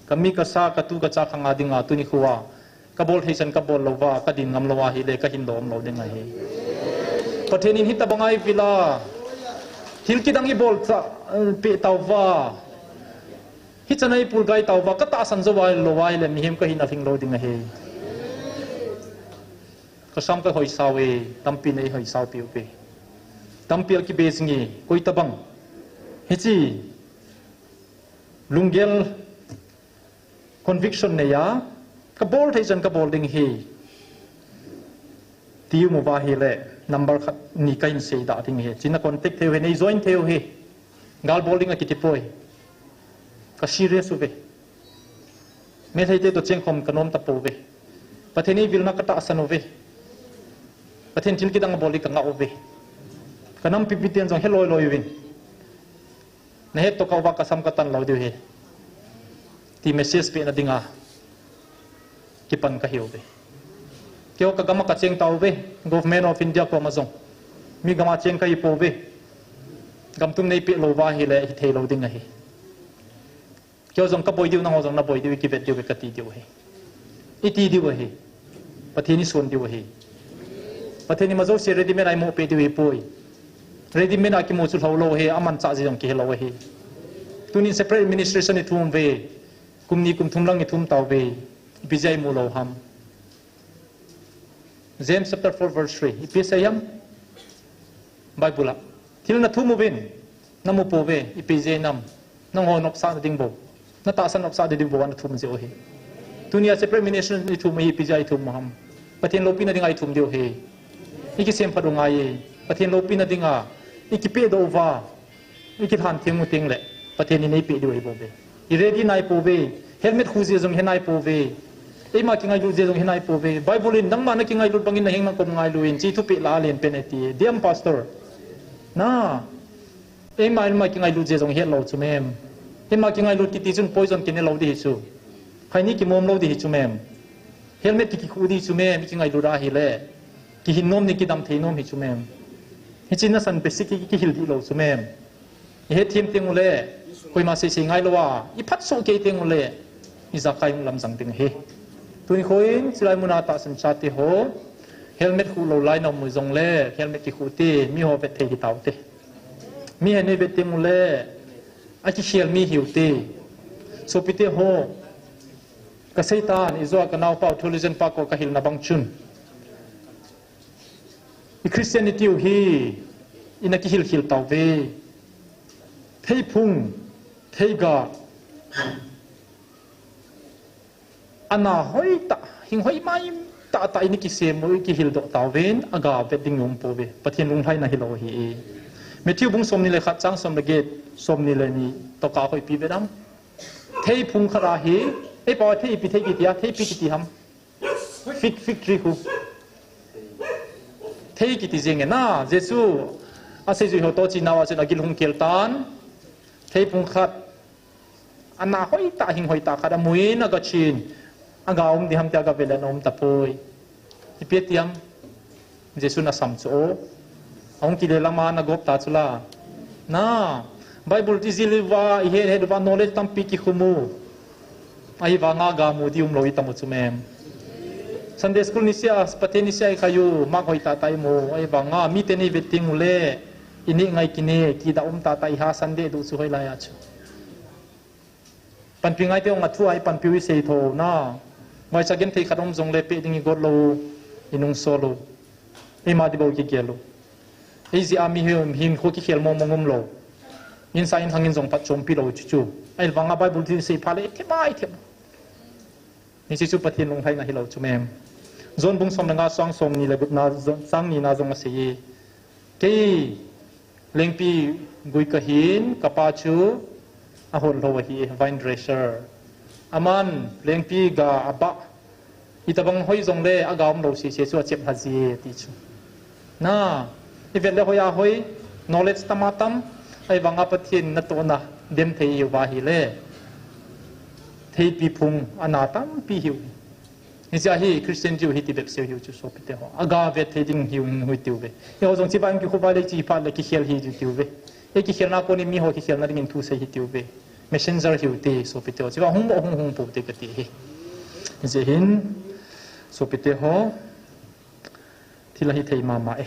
Kami kasa, katu kacha khanga dinga tuni khoa kabol thei chan kabol louva, kadin ngam lou ahile, kahin dom lou ding ahi. Pathen in hitabang a eivil a thil kidang ibol cha, eh, peh tauva, hichan a ipul gai tauva, katahsan jou lou ahile, mihem kahina lhing lou ding ahi. Kasam kahoisau e, tampi nei hoisau piu ve. Tampi akibe jing e, koi tabang. Hiche, lunggel conviction nei a, kabol thei chan kabol ding ahi. Ti um uva ahile, number khat ni kahin seidoh ding ahi. China contact thei u ahi, nei join thei u ahi. Gal bol ding akiti poi. Ka serious uve. Meitei te toh chengkhom kanom tapouve. Pathen eivilna katahsan uve. Pathen thil kidang abol ding kangah uve. Kanampi miten jong heloi loi uvin. Nahet toh kauva kasam katan lou diu ahi, ti message pehna dinga kipan kahiuve. Keiho kagam a kacheng tauve, Government of India koma jong. Mi gam a cheng kahipouve. Gam tum neipeh louva ahile, hithei lou ding ahi. Keiho jong kaboi diu, nangho jong naboi diu, ikivet diu ve kati diu ahi. Iti diu ahi. Pathen ison diu ahi. Pathen in ima jouse ready made a imoh peh diu ahipoi. Ready made a kimu chu lhou lou ahi, amanchah jeh jong kihe lou ahi. Tunin separate administration ithum uve. Kum ni kum thum lang ithum tauve. Ipi jeh a imu lou ham? James chapter four verse three. Ipi asei ham? Bible a. Thil nathum uvin, namu pouve, ipi jeh a nam? Nangho nopsahna ding bou, natahsan nopsahna ding bou a nathum jeh u ahi. Tunia separate administration ithum ahi, ipi jeh a ithum u ham? Pathen loupina dinga ithum diu ahi. Ikisemphat u ngai e. Pathen loupina dinga ikipehdoh uva, ikilhan theng u tengle, Pathen in eipeh diu ahi bouve. I ready naipouve. Helmet khu jeh jong he naipouve. Eima kingailut jeh jong he naipouve. Bible in nangma nakingailut bangin naheng nangkom ngailu in, hiche thupeh la alen pen e ati. Diam pastor. Na. Eima, eima kingailut jeh jong hetlou chu mem. Eima kingailut kiti chun poison kine lou ding hi chu. Khaini kimom lou ding hi chu mem. Helmet ki, kikhu ding chu mem, ikingailut ahile. Kihin nom ni kidam thei nom hi chu mem. Hiche nasan basic ki, kihil dih lou chu mem. Ihet them teng ule, koima seisei ngailou a, iphatsoh kei teng ule, ijakai hung lamjang ding ahi. Tuni khoin, chulai muna tahsan chate ho, helmet khu lou lai naum u jongle, helmet kikhu te, miho vet thei hitaute. Mihem in eivet teng ule, akikhel mi hiute. Sopite ho, kaseitan, ijou a kanaopa, theologian pa koma kahilna bang chun, i Christianity u hi, ina kihil khel tauve. Theiphung, theiga, ana hoitah, hing hoi mai tahtah ini kisem u, ikihildoh tauvin, aga vet ding um pouve. Pathen lunglhaina hilou ahi. Matthew bung somni le khat chang som le get, somni le ni toh kahoipi vet am. Theiphung khat ahi, eipao thei ipi thei kiti a, theipi kiti ham. Fig, fig tree khu. Thei kiti jeng e na, Jesu aseijui ho toh chenau a chun agil hung kel tan. Theiphung khat, ana hoitah, hing hoitah khat amun, aga chen, aga um ding ham tia aga vet le ana um tapoi. Ipi ati ham? Jesun asam chu o. Ahung kile lam a ana gop ta chu la. Na, Bible ijil uva, ihet het uva, knowledge tampi kikhum u. Ahivanga aga mu ding umlou itam u chu mem. Sunday school niseh a, Pathen niseh a ikhai u, mark hoitah tah imu. Ahivanga miten eivet teng ule, ineh ngai kineh, kidah um tahtah iha Sunday duh chu hoilai a chu. Panpi ngaite jong athua ipanpiu isei tho na. Vaicha genthei khat um jongle peh ding igot lou, inungsol u. Eima dibou kigel u. Eijeh a mihem hinkho kikhel mongmong umlou. Insa inlhang in jong phatchompi lou chuchu. Ahivanga Bible thil sei phat le ithem a ithem. Hiche chu Pathen lunglhaina hilou chu mem. John bung som le nga chang somni le gupna jong, chang nina jong asei e. Kei lengpi gui kahin, kapa chu ahon lhou ahi, vine dresser. Aman lengpi ga abah, itobang hoi jongle aga umlou sese chu achep lha ji e ti chu. Na, ivet le hoi a hoi, knowledge tam a tam, ahivanga Pathen natohna dem thei ihiuva ahile, theipi phung ana tampi hiu. Hiche a hi Christian diu hiti bep seu hiu chu sopite ho. Aga vet thei ding hiu hin hui tiuve. Eiho jong chibai in kikhovah le chi phat le kikhel hi tiuve. Ei kikhelna konin miho kikhelna dingin thusei hi tiuve. messenger hiu te, sopite ho. Chua hung mo hung hung pou te kati hi. Hijeh hin, sopite ho, thil ahi thei mama e.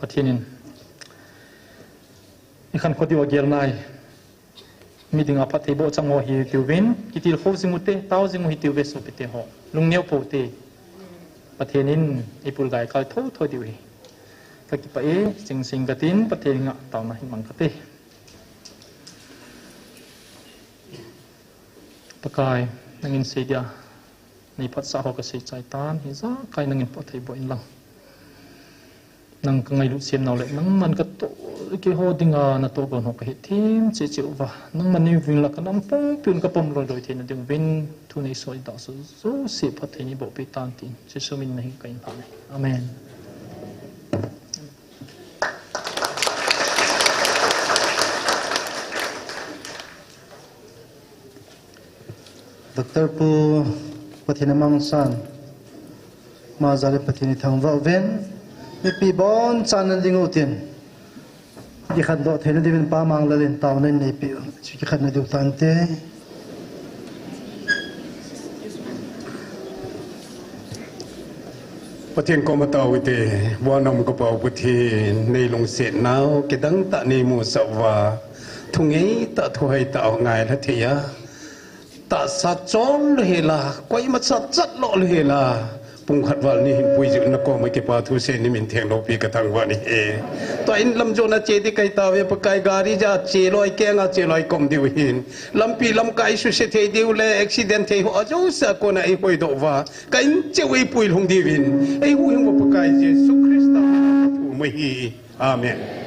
Pathen in ikhankho diu agel nai. Mi dinga phattheiboh chang ho hitiuvin, kitilkhou jing ute, tao jing u hitiuve sopite ho. Lungneo pou te. Pathen in eipulgai kal thotho diu hi. Kakipah e, ching sing katin, Pathen henga taona hin mang kate. Pakai, nangin seidia neiphatsah ho kasei chai tan, hijakai nangin phattheiboh inlang. Nang kangailut semnau le, nangman katoh keiho dinga natohgon ho kahet them cheh cheh uva. Nangman neivin la kanam pumpiun kapom loiloi theina diuvin, thu neisol dahsah jouse phatthei neiboh peh tan tin, Jesu min in kahin thum e. Amen. Doctor Pu, Pathen amangsan, ama jal in Pathen ithangvah uvin, mipi bonchan nading utin, ikhandoh theina diuvin Pa Manglal in taona neipeh u chu kikhenna diu tante. Pathen koma tao ute, vana um ka Pa u Pathen, neilungsetnau kidang tah neimusah uva, thungeitah thuheitah ngailha thei a, tahsa chom louhela, koima chatchat lou louhela, pungkhat val neihin puijeh un nakoma kipa thusei in namin theng loupi kathangvah nahi. Tua in lamjot na che ding kahitauve Pakai, gari ja che loi, kenga che loi kom diu hin, lampi lamkai suse thei diu le accident thei ho ajouse a kona eihoidoh uva, ka in cheh u eipuilhung diuvin, eihuhhing uva Pakai Jesu Christa min in kathum ahi. Amen.